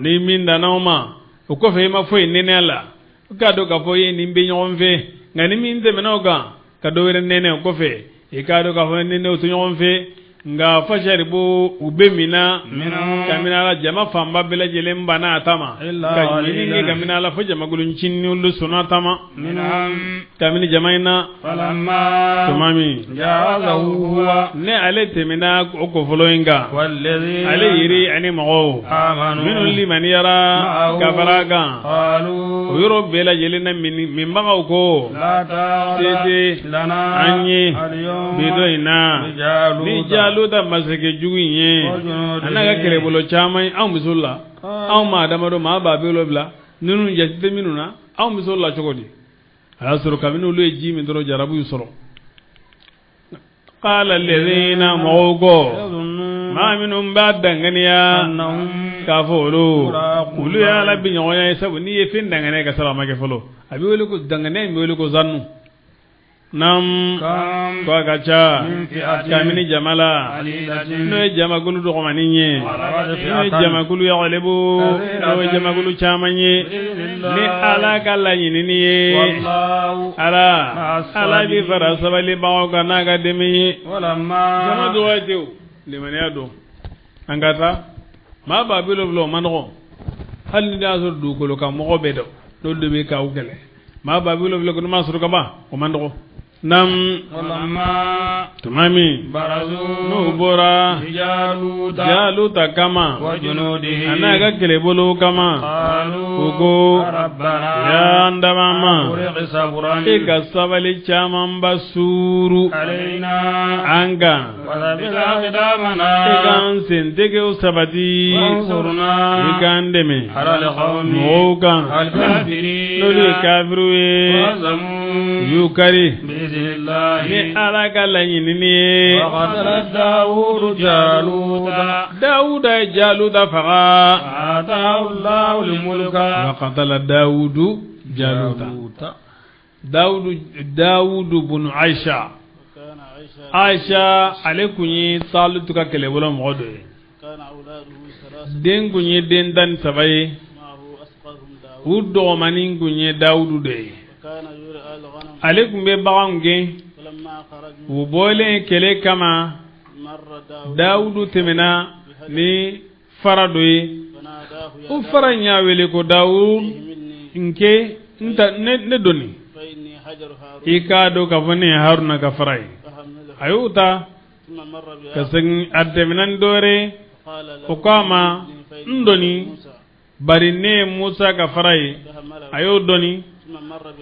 Speaker 1: ni min danna o ma o kɔfɛ i ma foyi nɛnɛ a la i k'a dɔn k'a fɔ i ye nin bɛ ɲɔgɔn fɛ nka ni min tɛmɛna o kan ka dɔ wɛrɛ nɛnɛ o kɔfɛ i k'a dɔn k'a fɔ ni n'o tɛ ɲɔgɔn fɛ nka fasharibu u bɛ min na kabini a la jama fanba bɛɛ lajɛlen banna a ta ma ka ɲini kɛ kabini a la fo jamakulu ncinin olu sɔnna a ta ma kabini jama in na tuma min ne ale tɛmɛna o kɔfɔlɔ in kan ale yiri ani mɔgɔw minnu limaniyara ka fara a kan o yɔrɔ bɛɛ lajɛlen na minbagaw ko se tɛ an ye bi don in na ni Jaluta masakɛ jugu in ye a n'a ka kɛlɛbolo caman ye anw bɛ s'o la anw maa damadɔ maa 70,000 ninnu jate tɛ minnu na anw bɛ s'o la cogo di a y'a sɔrɔ kabini olu ye ji min dɔrɔn jarabu y'u sɔrɔ qala alladhina mɔgɔw ko maa minnu b'a danganiya k'a fɔ olu ye Ala biɲɔgɔnya ye sabu n'i ye fɛn danganiya ka sɔrɔ a ma kɛ fɔlɔ a bɛ wele ko danganiya in bɛ wele ko zannu Naam ko a ka ca kabini jama la n'o ye jamakulu dɔgɔmanin ye n'o ye jamakulu yaghlibu n'o ye jamakulu caman ye ni Ala ka laɲinini ye Ala Ala bɛ fara sabalibagaw kan n'a ka dɛmɛ ye jama dɔgɔya tɛ o limaniya don an ka taa maa 70,000 o man nɔgɔn hali ni y'a sɔrɔ dugukolo kan mɔgɔ bɛɛ dɔn n'olu de bɛ k'aw kɛlɛ maa 70,000 kɔni ma sɔrɔ ka ban o man dɔgɔ nam tuma min n'u bɔra Jaluta kama a n'a ka kɛlɛbolo kama u ko ya an dabaa ma e ka sabali camanba suuru an kan e k'an sentegew sabati i k'an dɛmɛ mɔgɔw kan n'olu ye kafiriw ye u y'u kari ni Ala ka laɲinini ye Dawuda ye Jaluta faga wa qatala Dawudu Jaluta Dawudu bunu Aisha Aisha ale kun ye Talutu ka kɛlɛbolo mɔgɔ dɔ ye den kun ye den 13 ye u dɔgɔmanin kun ye Dawudu de ye ale kun bɛ baganw gɛn u bɔlen kɛlɛ kama Dawudu tɛmɛna ni fara dɔ ye o fara in y'a wele ko Dawudu n ke ne doni i k'a dɔn k'a fɔ ne ye Haruna ka fara ye a y'o ta ka segin a tɛmɛna ni dɔ wɛrɛ o ko a ma n doni bari ne ye Musa ka fara ye a y'o doni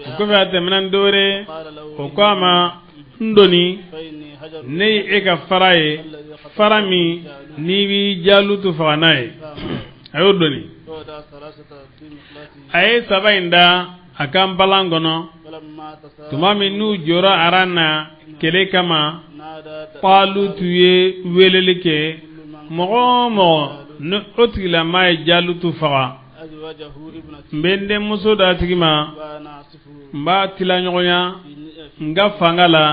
Speaker 1: o kɔfɛ a tɛmɛna ni dɔ wɛrɛ o ko a ma n doni ne ye e ka fara ye fara min n'i b'i Jalutu faga n'a ye a y'o doni a ye 3 in da a ka npalan kɔnɔ tuma min n'u jɔra aran na kɛlɛ kama Talutu ye weleli kɛ mɔgɔ o mɔgɔ ni o tigilamaa ye Jalutu faga N bɛ n denmuso d'a tigi ma, n b'a tila ɲɔgɔnya n ka fanga la,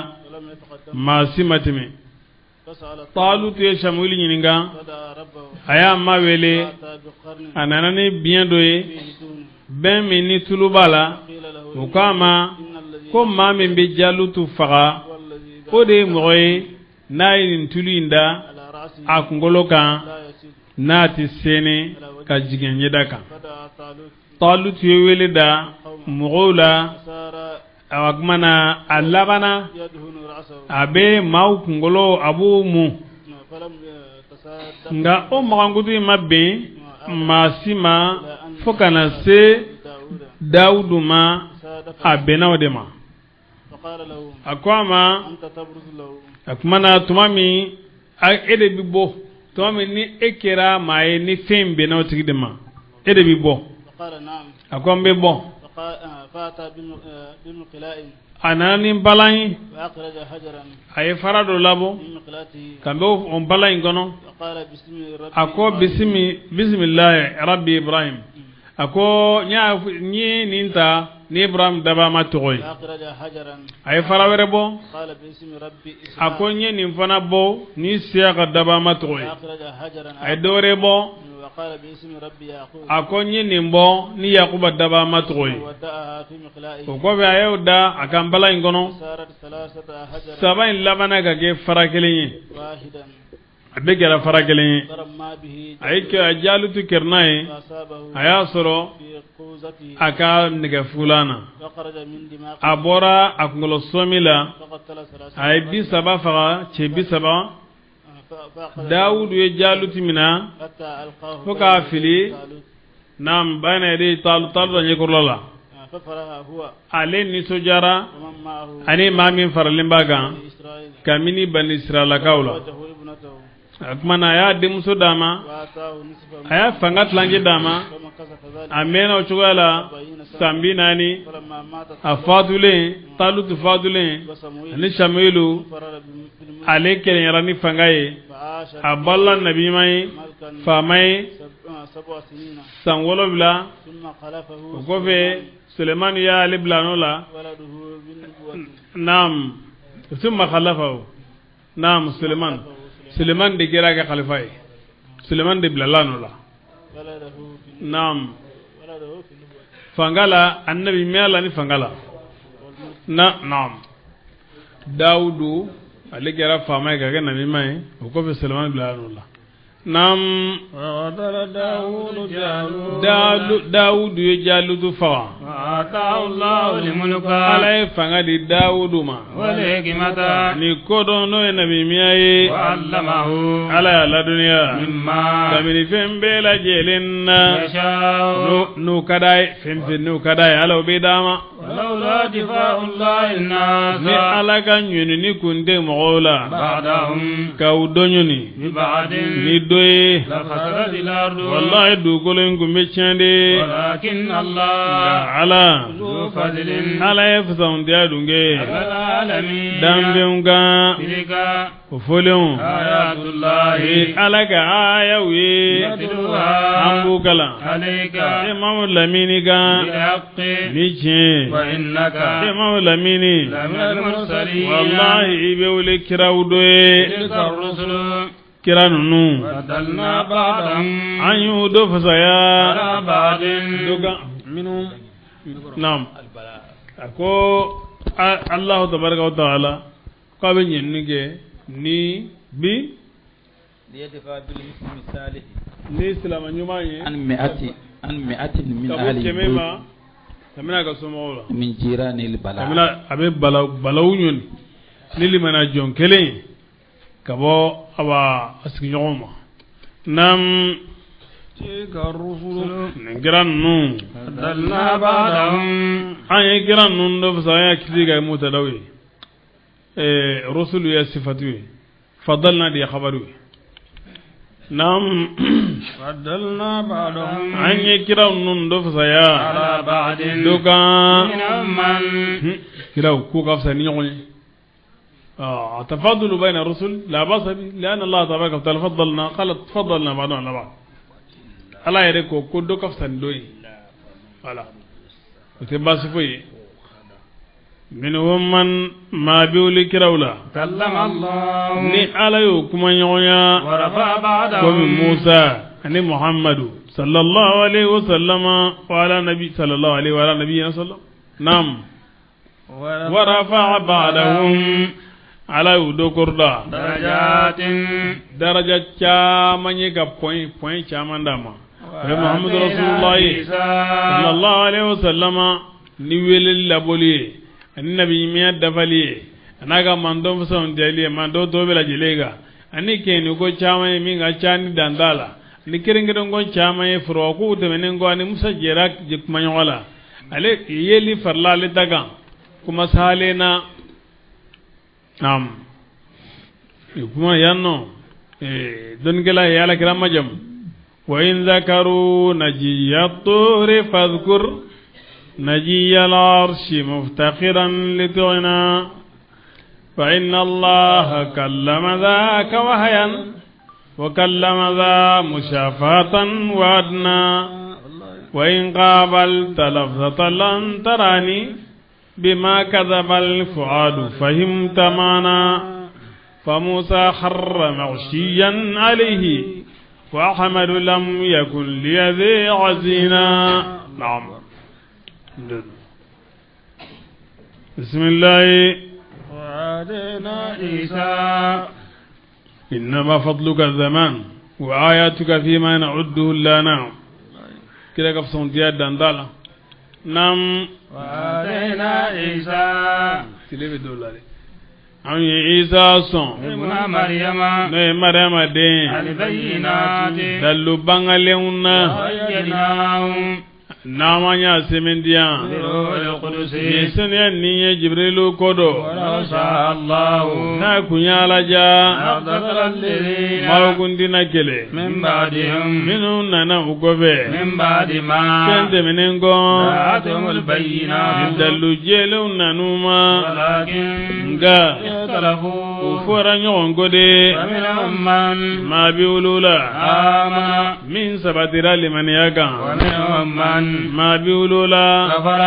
Speaker 1: maa si ma tɛmɛ. Talutu ye Samuel ɲininka, a y'a ma wele, a nana ni biɲɛ dɔ ye, bɛn min ni tulu b'a la. O ko a ma ko maa min bɛ Jalutu faga, o de ye mɔgɔ ye n'a ye nin tulu in da a kunkolo kan, n'a tɛ sɛnɛ ka jigin ɲɛda kan. Talutu ye wele da mɔgɔw la, a kuma na a labanna a bɛ maaw kunkolo a b'o mun, nka o magankutu in ma bɛn maa si ma fo ka na se Dawudu ma, a bɛnna o de ma. A ko a ma, a kuma na tuma min e de bɛ bɔ, tuma min ni e kɛra maa ye ni fɛn in bɛnna o tigi de ma, e de bɛ bɔ. A ko n bɛ bɔ. A nana ni balan ye, a ye fara dɔ labɔ ka bɔ o balan in kɔnɔ. A ko bisimilahi rabbi Ibrahim. A ko n ye nin ta ni Ibrahim dabama tɔgɔ ye. A ye fara wɛrɛ bɔ, a ko n ye nin fana bɔ ni Siyaka dabama tɔgɔ ye. A ye dɔ wɛrɛ bɔ, a ko n ye nin bɔ ni Yakuba dabama tɔgɔ ye. O kɔfɛ a y'o da a kan balan in kɔnɔ. Saba in labanna ka kɛ fara kelen ye, a bɛɛ kɛra fara kelen ye. A ye Jalutu kɛrɛ n'a ye, a y'a sɔrɔ a ka nɛgɛfulan na. A bɔra a kunkolo sɔmi la, a ye 30 faga, cɛ 30. Dawudu ye Jalutu minɛ fo k'a fili naam bayna yadi Taluta ɲɛkɔrɔla la. Ale nisɔndiyara ani maa min faralen b'a kan kabini Bani Israilakaw la. A kuma na a y'a denmuso d'a ma, a y'a fanga tilancɛ d'a ma. A mɛnna o cogoya la san 40. A fatulen, Talutu fatulen ani Samuelu, ale kelenyara ni fanga ye. A balola nabi ɲuman ye, faama ye san 7. O kɔfɛ Sulemani y'ale bila nɔ la. Naam, summa khalafahu. Naam, Sulemani. Sulemani de kɛra a ka khalifa ye. Sulemani de bilala nɔ la. Naam, fanga la, annabi miya la ni fanga la. Naam, Dawudu ale kɛra faama ye ka kɛ nabi ɲuman ye. O kɔfɛ Sulemani bilala nɔ la. Naam, Dawudu ye Jalutu faga. Ala ye fanga di Dawudu ma ni kodɔn n'o ye nabimiya ye. Ala y'a ladɔnniya kabini fɛn bɛɛ lajɛlen na n'o ka d'a ye, fɛn fɛn n'o ka d'a ye Ala o bɛ d'a ma. Ni Ala ka ɲinini kun tɛ mɔgɔw la k'u dɔ ɲini ni dɔ ye, walahi dugukolo in kun bɛ tiɲɛ de. Nka Ala ye fisamantiya dun kɛ danfɛnw kan. O fɔlenw ye Ala ka aayaw ye, an b'u kalan Imamu Lamini kan ni tiɲɛ. Imamu Lamini, walahi i bɛ wele kiraw dɔ ye. Kira ninnu an y'u dɔ fasaya dɔ kan. Naam, a ko Alahu tabaraka wa taala k'a bɛ ɲinini kɛ ni bi ni silamɛ ɲuman ye ka bɔ 100 ma kabini a ka somɔgɔw la, kabini a bɛ balawu ɲɔni ni limana jɔn kelen ka bɔ a sigiɲɔgɔnw ma. Naam, nin kira ninnu an ye kira ninnu dɔ fisaya an y'a kisi ka mutadaw ye. Rusulu ye sifatu ye, fadalna de ye khabaru ye. Naam, an ye kira ninnu dɔ fisaya dɔ kan. Kiraw k'u ka fisa ni ɲɔgɔn ye. التفاضل بين الرسل لا بأس به، لأن الله تبارك وتعالى فضلنا، قال فضلنا بعضهم على بعض. Ala yɛrɛ ko ko dɔ ka fisa ni dɔ ye, voilà, o tɛ baasi foyi ye. Minhum man, maa bɛ wuli kiraw la ni Ala y'o kuma ɲɔgɔnya, komi Musa ani Muhammadu sallallahu alaihi wa sallama wa ala nabi sallallahu alaihi wa ala nabiyina sallam. Naam, wa rafa'a ba'dahum, Ala y'u dɔ kɔrɔta daraja caman ye, ka point caman d'a ma. O ye Muhammadu Rasulullahi sallallahu alaihi wa sallama ni weleli labɔli ye, ani nabi ɲumanya dafali ye, a n'a ka mantɔn fisaw diyali ye mantɔn tɔw bɛɛ lajɛlen kan, ani kɛɲɛni ko caman ye min ka ca ni dan t'a la, ani keren-keren ko caman ye forobakow tɛmɛnen kɔ. Ani Musa jɛra kumaɲɔgɔn la, ale yeli farila ale ta kan kuma salen na. Naam, kuma yan nɔ, dɔnnikɛla ye Alakira majamu: wa in zakaru najiya turi fadhkur نجي العرش مفتقرا لتعنى، فإن الله كلم ذاك وحيا وكلم ذا مشافهة وأدنى. وإن قابلت لفظة لن تراني بما كذب الفؤاد فهمت معنى، فموسى خر مغشيا عليه وأحمد لم يكن ليذي عزينا. نعم، بسم الله.
Speaker 5: وعدنا عيسى.
Speaker 1: إنما فضلك الزمان وآياتك فيما نعده لا. نعم، كده كفصون ديال داندالا. نعم.
Speaker 5: وآتينا عيسى.
Speaker 1: Tile bɛ dɔw la dɛ. Anw ye Isa sɔn
Speaker 5: ابن مريم
Speaker 1: n'o ye Mariama den
Speaker 5: البينات
Speaker 1: dalilu bangalenw na
Speaker 5: وأيدناه
Speaker 1: n'an y'a sɛmɛntiya
Speaker 5: بروح القدس
Speaker 1: ni saniya ni ye Jibrilu ko dɔ
Speaker 5: ولو شاء الله
Speaker 1: n'a kun y'a laja
Speaker 5: ما اقتتل الذين
Speaker 1: maaw kun tɛna kɛlɛ
Speaker 5: من بعدهم
Speaker 1: minnu nana u kɔfɛ
Speaker 5: من بعد ما
Speaker 1: fɛn tɛmɛnen kɔ
Speaker 5: جاءتهم البينات
Speaker 1: dalilu jɛlenw nan'u ma
Speaker 5: ولكن
Speaker 1: nka u
Speaker 5: اختلفوا
Speaker 1: fɔra ɲɔgɔn kɔ de.
Speaker 5: فمنهم من
Speaker 1: maa bi olu la
Speaker 5: آمن
Speaker 1: min sabatira limaniya kan
Speaker 5: ومنهم من
Speaker 1: maa bi olu la
Speaker 5: كفر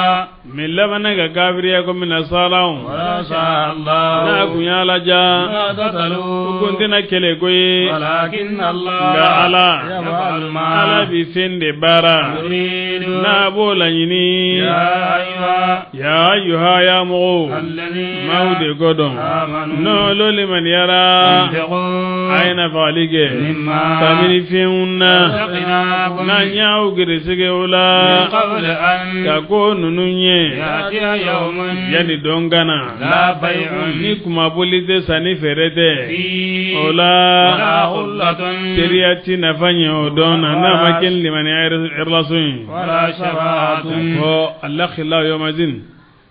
Speaker 1: min labanna ka kafiriya komi nasaraw
Speaker 5: ولو شاء الله
Speaker 1: n'a kun y'a laja
Speaker 5: ما اقتتلوا
Speaker 1: u kun tɛna kɛlɛ ko ye
Speaker 5: ولكن الله
Speaker 1: nka Ala
Speaker 5: يفعل ما
Speaker 1: Ala bi fɛn de baara
Speaker 5: يريد
Speaker 1: n'a b'o laɲini.
Speaker 5: يا أيها
Speaker 1: Ya ayyuha, ya mɔgɔw
Speaker 5: الذين
Speaker 1: maaw de ko dɔn
Speaker 5: آمنوا
Speaker 1: n'olu limaniyara
Speaker 5: أنفقوا
Speaker 1: a ye nafagali kɛ
Speaker 5: مما
Speaker 1: kabini fɛnw na
Speaker 5: رزقناكم
Speaker 1: n'an y'aw gɛrɛsɛgɛ o la
Speaker 5: من قبل أن
Speaker 1: ka ko ninnu ɲɛ
Speaker 5: يأتي يوم
Speaker 1: yanni dɔn ka na
Speaker 5: لا بيع
Speaker 1: ni kumaboli tɛ, sanni feere tɛ
Speaker 5: فيه
Speaker 1: o la
Speaker 5: ولا خلة
Speaker 1: teriya ti nafa ɲɛ o dɔn na n'a ma kɛ ni limaniya relation ye.
Speaker 5: ولا شفاعة
Speaker 1: ko الأخلاء يومئذ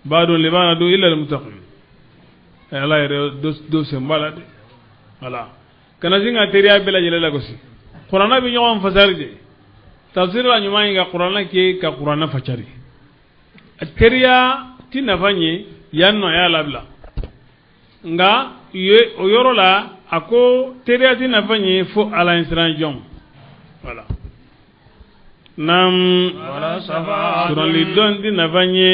Speaker 1: بعضهم لبعض عدو إلا المتقين. Ala yɛrɛ dɔ sen b'a la dɛ. Wala kana sin ka teriya bɛɛ lajɛlen lagosi. Kuranɛ bɛ ɲɔgɔn fasari de, tafsir la ɲuman ye ka kuranɛ kɛ ka kuranɛ fasari. A teriya ti nafa ɲɛ yan nɔ, a y'a labila nka ye o yɔrɔ la, a ko teriya ti nafa ɲɛ fo Ala ɲɛsiran jɔn. Wala naam
Speaker 5: ولا شفاعة
Speaker 1: sɔrɔli dɔn ti nafa ɲɛ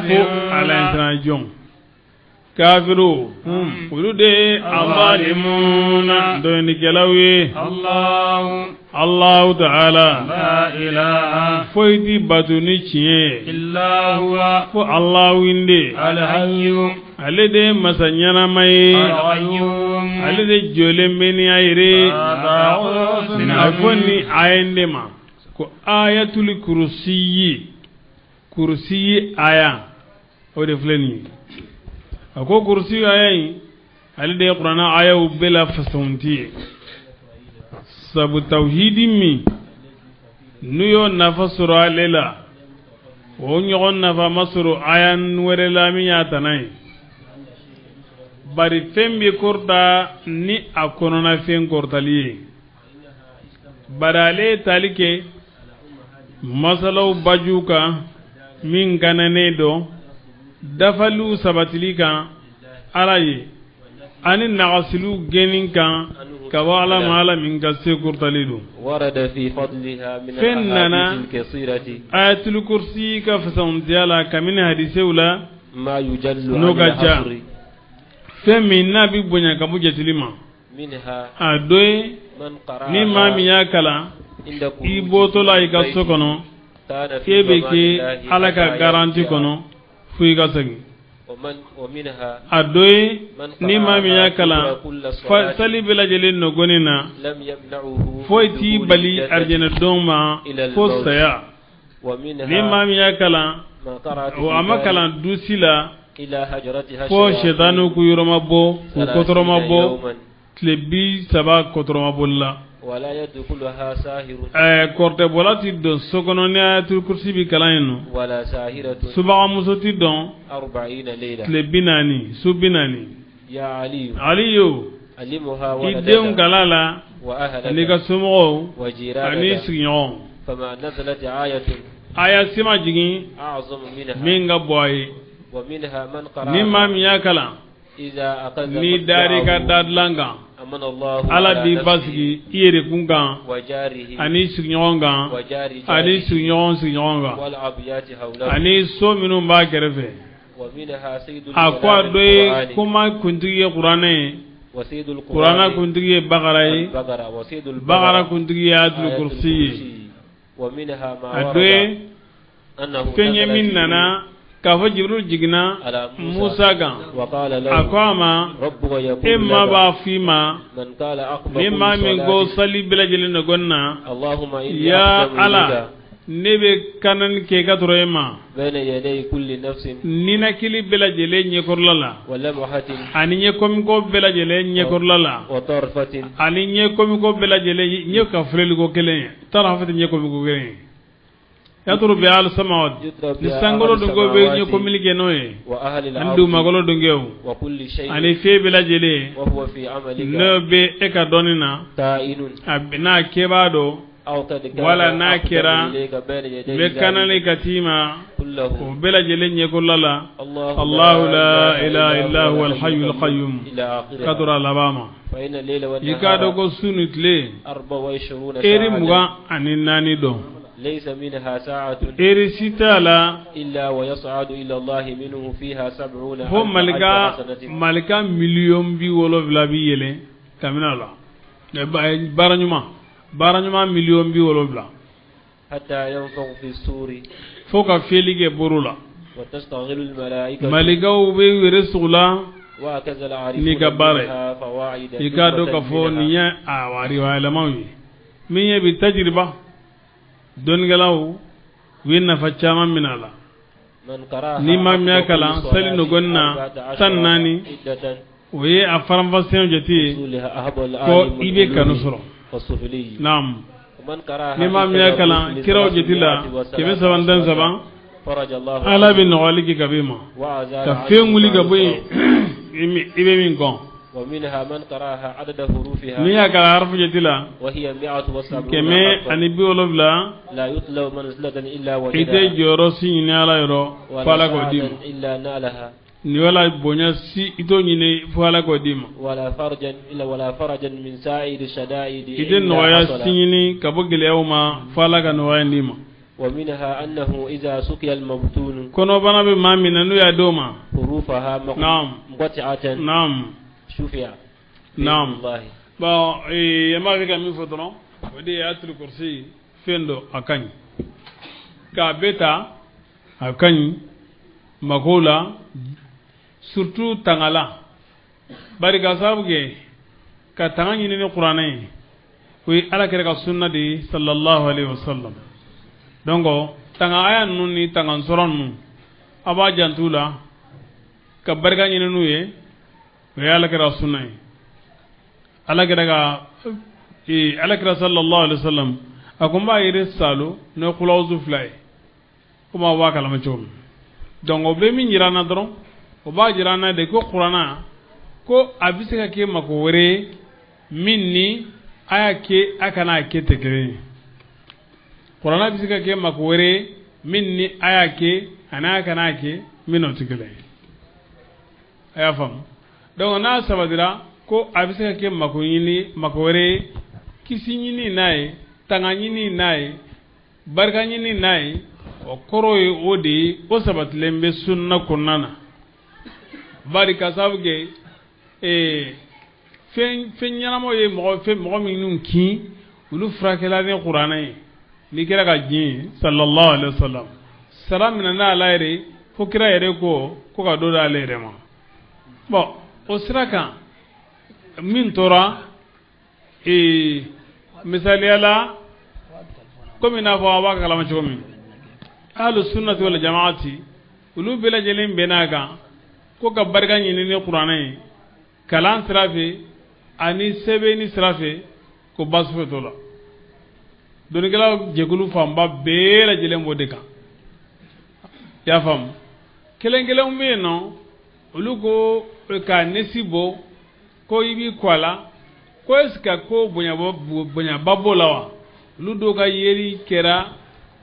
Speaker 1: fo Ala ɲɛsiran jɔn. Kafiru olu de ye azalimuna, dɔnnikɛlaw ye.
Speaker 5: الله
Speaker 1: Allahu ta'ala
Speaker 5: لا إله
Speaker 1: foyi ti bato ni tiɲɛ ye
Speaker 5: إلا هو
Speaker 1: fo Allahu in de
Speaker 5: الحي
Speaker 1: ale de ye masa ɲɛnama ye
Speaker 5: القيوم
Speaker 1: ale de jɔlen bɛ ni a yɛrɛ.
Speaker 5: لا تأخذه سنة
Speaker 1: A fɔ ni aya in de ma ko ayatul kurusiyi, kurusiyi aya, o de filɛ nin ye. A ko kurusiyi aya in, ale de ye kuranɛ ayaw bɛɛ la fasawnti ye, sabu tawhidi min n'u y'o nafa sɔrɔ ale la, o ɲɔgɔn nafa ma sɔrɔ aya wɛrɛ la min y'a tana ye. Bari fɛn bɛ kɔrɔta ni a kɔnɔna fɛn kɔrɔtali ye, bari ale ye tali kɛ masalaw baju kan min kananen dɔn dafaliw sabatili kan Ala ye. Ani nagasiliw gɛnni kan ka bɔ Ala ma, Ala min ka se kɔrɔtalen don.
Speaker 4: ورد في فضلها من
Speaker 1: Fɛn nana
Speaker 4: الأحاديث الكثيرة
Speaker 1: Ayatul Kursi ka fisamantiya la kabini hadisew la
Speaker 4: ما يجل
Speaker 1: n'o
Speaker 4: عن
Speaker 1: ka ca,
Speaker 4: الحصر.
Speaker 1: fɛn min n'a bɛ bonya ka bɔ jateli ma.
Speaker 4: منها
Speaker 1: A dɔ ye
Speaker 4: من
Speaker 1: ni maa min
Speaker 4: قرأها
Speaker 1: y'a kalan
Speaker 4: عند
Speaker 1: i bɔtɔ la i ka so kɔnɔ,
Speaker 4: كان
Speaker 1: k'e
Speaker 4: في
Speaker 1: bɛ
Speaker 4: ضمان
Speaker 1: kɛ
Speaker 4: الله
Speaker 1: Ala ka
Speaker 4: حتى
Speaker 1: garanti
Speaker 4: يرجع.
Speaker 1: kɔnɔ fo i ka segin.
Speaker 4: ومن ومنها
Speaker 1: A dɔ ye
Speaker 4: من
Speaker 1: ni maa min y'a
Speaker 4: قرأها
Speaker 1: kalan
Speaker 4: دبر كل
Speaker 1: fa
Speaker 4: صلاة
Speaker 1: sali bɛɛ lajɛlen nɔgɔni na,
Speaker 4: لم يمنعه
Speaker 1: foyi
Speaker 4: من
Speaker 1: t'i
Speaker 4: دخول
Speaker 1: bali
Speaker 4: الجنة.
Speaker 1: arijɛnɛ don ma
Speaker 4: إلى
Speaker 1: fo
Speaker 4: الموت.
Speaker 1: saya. Ni maa
Speaker 4: ومنها
Speaker 1: min y'a kalan
Speaker 4: ما قرأت
Speaker 1: o a ma
Speaker 4: في ذلك
Speaker 1: kalan dusi la
Speaker 4: إلى هجرتها
Speaker 1: fo
Speaker 4: الشياطين
Speaker 1: sɛtaniw k'u yɔrɔ ma bɔ, k'u kɔtɔrɔ ma
Speaker 4: ثلاثين
Speaker 1: bɔ
Speaker 4: يوما
Speaker 1: tile 30 kɔtɔrɔ ma boli la.
Speaker 4: ولا يدخلها ساهر
Speaker 1: Kɔrɔtɛbɔla ti don so kɔnɔ ni Ayatul Kursi bi kalan yen nɔ.
Speaker 4: ولا ساهرة
Speaker 1: Subagamuso ti dɔn
Speaker 4: 40 ليلة.
Speaker 1: tile 40, su 40.
Speaker 4: يا علي
Speaker 1: Ali yo,
Speaker 4: علمها
Speaker 1: i denw
Speaker 4: ولدك
Speaker 1: kala la ani ka
Speaker 4: وأهلك
Speaker 1: somɔgɔw ani
Speaker 4: وجيرانك.
Speaker 1: sigiɲɔgɔnw.
Speaker 4: فما نزلت آية
Speaker 1: Aya si ma jigin
Speaker 4: أعظم منها.
Speaker 1: min ka bɔ a ye.
Speaker 4: ومنها من
Speaker 1: Ni maa
Speaker 4: قرأها
Speaker 1: min y'a kalan
Speaker 4: إذا أخذ
Speaker 1: n'i dar'i ka
Speaker 4: مضجعه
Speaker 1: da dilan kan,
Speaker 4: أمن الله
Speaker 1: Ala
Speaker 4: على
Speaker 1: b'i
Speaker 4: نفسه
Speaker 1: basigi i yɛrɛ kun kan
Speaker 4: وجاره
Speaker 1: ani sigiɲɔgɔn kan
Speaker 4: وجار
Speaker 1: ani
Speaker 4: جاره
Speaker 1: sigiɲɔgɔn sigiɲɔgɔn kan
Speaker 4: والأبيات حوله.
Speaker 1: ani so minnu b'a kɛrɛfɛ.
Speaker 4: ومنها سيد
Speaker 1: A ko a
Speaker 4: الكلام
Speaker 1: dɔ ye
Speaker 4: القرآن
Speaker 1: kuma kuntigi ye kuranɛ ye,
Speaker 4: وسيد
Speaker 1: kuranɛ
Speaker 4: القرآن
Speaker 1: kuntigi ye bakara ye,
Speaker 4: البقرة وسيد
Speaker 1: bakara
Speaker 4: البقرة
Speaker 1: kuntigi ye Ayatul
Speaker 4: آية
Speaker 1: Kursi ye.
Speaker 4: الكرسي. ومنها ما
Speaker 1: A dɔ
Speaker 4: ورد
Speaker 1: ye
Speaker 4: أنه
Speaker 1: fɛn ye
Speaker 4: نزل
Speaker 1: min
Speaker 4: جبريل
Speaker 1: nana k'a fɔ Jibril jiginna
Speaker 4: على موسى
Speaker 1: Musa kan,
Speaker 4: وقال
Speaker 1: a
Speaker 4: له
Speaker 1: ko a ma
Speaker 4: ربك
Speaker 1: e
Speaker 4: يقول
Speaker 1: ma
Speaker 4: لك
Speaker 1: b'a f'i ma
Speaker 4: من قال عقب
Speaker 1: ni
Speaker 4: كل
Speaker 1: maa min ko
Speaker 4: صلاة
Speaker 1: sali bɛɛ lajɛlen nɔgɔn na,
Speaker 4: اللهم إني
Speaker 1: ya
Speaker 4: أقدم
Speaker 1: Ala,
Speaker 4: إليك
Speaker 1: ne bɛ kanani kɛ ka tɔrɔ e ma
Speaker 4: بين يدي كل نفس
Speaker 1: ninakili bɛɛ lajɛlen ɲɛkɔrɔla la
Speaker 4: ولمحة
Speaker 1: ani ɲɛkɔmiko bɛɛ lajɛlen ɲɛkɔrɔla la
Speaker 4: وطرفة
Speaker 1: ani ɲɛkɔmiko bɛɛ lajɛlen ɲɛ ka filɛliko kelen ye tarafati ɲɛkɔmiko kelen ye yaturu bɛ al samawat
Speaker 4: يضرب
Speaker 1: ni
Speaker 4: بها
Speaker 1: sankolo
Speaker 4: أهل
Speaker 1: dunkew bɛ
Speaker 4: السماوات
Speaker 1: ɲɛkɔmili kɛ n'o ye
Speaker 4: وأهل
Speaker 1: ani
Speaker 4: الأرض
Speaker 1: dugumakolo dunkew
Speaker 4: وكل شيء
Speaker 1: ani fɛn bɛɛ lajɛlen
Speaker 4: وهو في عملك
Speaker 1: n'o bɛ e ka dɔnni na,
Speaker 4: كائن
Speaker 1: a n'a kɛbaa dɔn
Speaker 4: أو قد كان
Speaker 1: wala n'a
Speaker 4: أقدم
Speaker 1: kɛra
Speaker 4: إليك بين
Speaker 1: n
Speaker 4: يدي
Speaker 1: bɛ kanani
Speaker 4: ذلك
Speaker 1: ka t'i ma o
Speaker 4: كله.
Speaker 1: bɛɛ lajɛlen ɲɛkɔrɔla la.
Speaker 4: الله
Speaker 1: الله
Speaker 4: لا
Speaker 1: لا إله إلا هو الحي القيوم
Speaker 4: إلى
Speaker 1: ka
Speaker 4: آخرها.
Speaker 1: tora a laban ma.
Speaker 4: فإن الليل
Speaker 1: I k'a dɔn
Speaker 4: والنهار
Speaker 1: ko su ni tile
Speaker 4: 24
Speaker 1: eri
Speaker 4: ساعة
Speaker 1: 24 dɔn,
Speaker 4: ليس منها ساعة
Speaker 1: eri si t'a la
Speaker 4: إلا ويصعد إلى الله منه فيها 70
Speaker 1: fo
Speaker 4: ألف ألف
Speaker 1: malika
Speaker 4: حسنة.
Speaker 1: malika 70,000,000 bi yɛlɛn kabini a la. Baara ɲuman, baara ɲuman 70,000,000
Speaker 4: حتى ينفخ في الصور
Speaker 1: fo ka fiyɛli kɛ boro la.
Speaker 4: وتشتغل الملائكة
Speaker 1: Malikaw bɛ were sugu la
Speaker 4: وهكذا
Speaker 1: n'i
Speaker 4: العارفون
Speaker 1: ka baara ye.
Speaker 4: منها فواعد
Speaker 1: I k'a dɔn k'a
Speaker 4: جملة
Speaker 1: fɔ nin
Speaker 4: منها.
Speaker 1: ye a riwayalamaw ye min ye bi tajiriba dɔnnikɛlaw u ye nafa caman minɛ a la.
Speaker 4: من قرأها
Speaker 1: Ni maa min y'a
Speaker 4: عقب كل
Speaker 1: kalan sali
Speaker 4: صلاة
Speaker 1: nɔgɔni na
Speaker 4: 14
Speaker 1: 14
Speaker 4: عدة
Speaker 1: o ye a faranfasiyaw jate ye
Speaker 4: أصولها أهب
Speaker 1: ko
Speaker 4: العالم
Speaker 1: i bɛ kanu
Speaker 4: العلوي
Speaker 1: sɔrɔ.
Speaker 4: والسفلي.
Speaker 1: Naam.
Speaker 4: ومن قرأها
Speaker 1: Ni maa min y'a
Speaker 4: عند
Speaker 1: kalan
Speaker 4: الرسل
Speaker 1: kiraw jate la
Speaker 4: 313
Speaker 1: 313
Speaker 4: فرج الله
Speaker 1: Ala bɛ
Speaker 4: عنه
Speaker 1: nɔgɔyali kɛ ka b'i ma
Speaker 4: وأزال
Speaker 1: ka
Speaker 4: عنه
Speaker 1: fɛn wuli
Speaker 4: ما
Speaker 1: ka bɔ yen
Speaker 4: يكره.
Speaker 1: i bɛ min kɔn.
Speaker 4: ومنها من قرأها عدد حروفها
Speaker 1: N'i y'a kalan harafu jate la
Speaker 4: وهي 170
Speaker 1: kɛmɛ
Speaker 4: حرفا
Speaker 1: ani bi wolonfila
Speaker 4: لا يطلب منزلة إلا
Speaker 1: i tɛ
Speaker 4: وجدها
Speaker 1: jɔyɔrɔ si ɲini Ala yɔrɔ fo
Speaker 4: ولا
Speaker 1: Ala k'o d'i
Speaker 4: سعة
Speaker 1: ma.
Speaker 4: إلا نالها
Speaker 1: Nin wala bonya si i t'o ɲini fo Ala k'o d'i ma.
Speaker 4: ولا فرجا إلا ولا فرجا من سائر الشدائد
Speaker 1: I tɛ
Speaker 4: إلا
Speaker 1: nɔgɔya
Speaker 4: حصل.
Speaker 1: si ɲini ka bɔ gɛlɛyaw ma fo Ala ka nɔgɔya in d'i ma.
Speaker 4: ومنها أنه إذا سقي المبتون
Speaker 1: Kɔnɔbana bɛ maa min na n'u y'a d'o ma.
Speaker 4: حروفها
Speaker 1: Naam.
Speaker 4: مقطعة
Speaker 1: Naam.
Speaker 4: شفع
Speaker 1: Naam.
Speaker 4: بإذن الله.
Speaker 1: Bon, an b'a fɛ ka min fɔ dɔrɔn o de ye Ayatul Kursi fɛn dɔ a ka ɲi k'a bɛɛ ta a ka ɲi makow la surtout tangala bari ka sababu kɛ ka tanga ɲini ni kuranɛ ye o ye Ala kɛra ka sunna de ye sallallahu alaihi wasallam. Donc tanga aya ninnu ni tanga sɔrɔ ninnu a b'a jantu la ka barika ɲini n'u ye o ye Ala kɛra sunna ye. Ala kɛra ka Ala kɛra sallallahu alaihi wasallam a ko n b'a yɛrɛ salo n'o ye kulawusu fila ye komi aw b'a kalama cogo min. Donc o bɛ min jira an na dɔrɔn o b'a jira an na de ko kuranna ko a bɛ se ka kɛ mako wɛrɛ ye min ni a y'a kɛ a kana a kɛ tɛ kelen ye. Kuranna bɛ se ka kɛ mako wɛrɛ ye min ni a y'a kɛ ani a kana a kɛ min n'o tɛ kelen ye. A y'a faamu. Donc n'a sabatira ko a bɛ se ka kɛ mako ɲini, mako wɛrɛ ye, kisi ɲini n'a ye, tanga ɲini n'a ye, barika ɲini n'a ye, o kɔrɔ ye o de ye, o sabatilen bɛ sunna kɔnɔna na. Bari ka sababu kɛ fɛn ɲɛnamaw ye mɔgɔ minnu kin, olu furakɛla ni kuranɛ ye. Ni kira ka diɲɛ sallallahu alaihi wasallam sara minɛ ala yɛrɛ fo kira yɛrɛ ko ka dɔ d'ale yɛrɛ ma. Bon o sira kan min tora misaliya la komi n'a fɔ aw b'a kalama cogo min, ahlu sunnati wal jamaati olu bɛɛ lajɛlen bɛnn'a kan ko ka barika ɲini ni kuranɛ ye kalan sira fɛ ani sɛbɛnni sira fɛ, ko baasi foyi t'o la. Dɔnnikɛla jɛkulu fanba bɛɛ lajɛlen b'o de kan. I y'a faamu, kelen kelenw bɛ yen nɔ, olu ko ka nesi bɔ ko i b'i kɔ a la, ko est ce que ko bonyaba b'o la wa? Olu dɔw ka yeli kɛra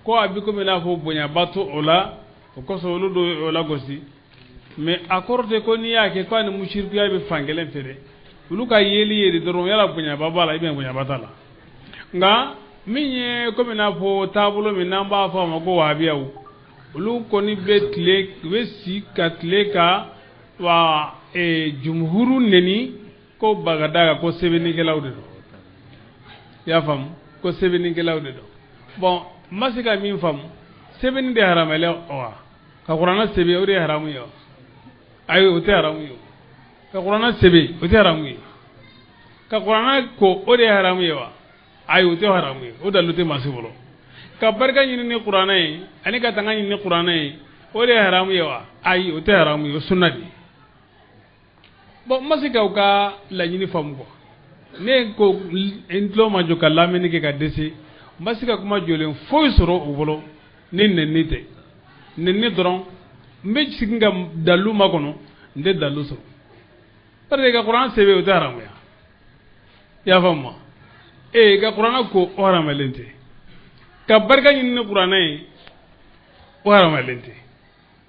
Speaker 1: ko a bɛ komi i n'a fɔ bonyaba to o la, o kosɔn olu dɔw y'o lagosi. Mais a kɔrɔ tɛ ko n'i y'a kɛ k'a ni musirikuya bɛ fan kelen fɛ dɛ. Olu ka yeli ye de dɔrɔn, yala bonyaba b'a la ou bien bonyaba t'a la. Nka min ye komi i n'a fɔ taabolo min n'an b'a fɔ a ma ko wahabiyaw, olu kɔni bɛ tile, u bɛ si ka tile ka wa jumhuru neni ko bagada kan ko sɛbɛnnikɛlaw de don. I y'a faamu, ko sɛbɛnnikɛlaw de don. Bon n ma se ka min faamu, sɛbɛnni de haramuyalen wa? Ka kuranɛ sɛbɛn o de ye haramu ye wa? Ayi, o tɛ haramu ye. Ka kuranɛ sɛbɛn o tɛ haramu ye. Ka kuranɛ ko o de ye haramu ye wa? Ayi, o tɛ haramu ye. O dalu tɛ maa si bolo. Ka barika ɲini ni kuranɛ ye ani ka tanga ɲini ni kuranɛ ye, o de ye haramu ye wa? Ayi, o tɛ haramu ye, o sunna de ye. Bon n ma se k'aw ka laɲini faamu quoi. Ne ko n tulo ma jɔ ka lamɛnni kɛ ka dɛsɛ, n ma se ka kuma jɔlen foyi sɔrɔ u bolo ni nɛni tɛ. Nɛni dɔrɔn, n bɛ sigi ka dalu makɔnɔ, n tɛ dalu sɔrɔ. Parce que ka kuranɛ sɛbɛn o tɛ haramu ye. I y'a faamu wa? Ka kuranɛ ko o haramuyalen tɛ. Ka barika ɲini ni kuranɛ ye, o haramuyalen tɛ.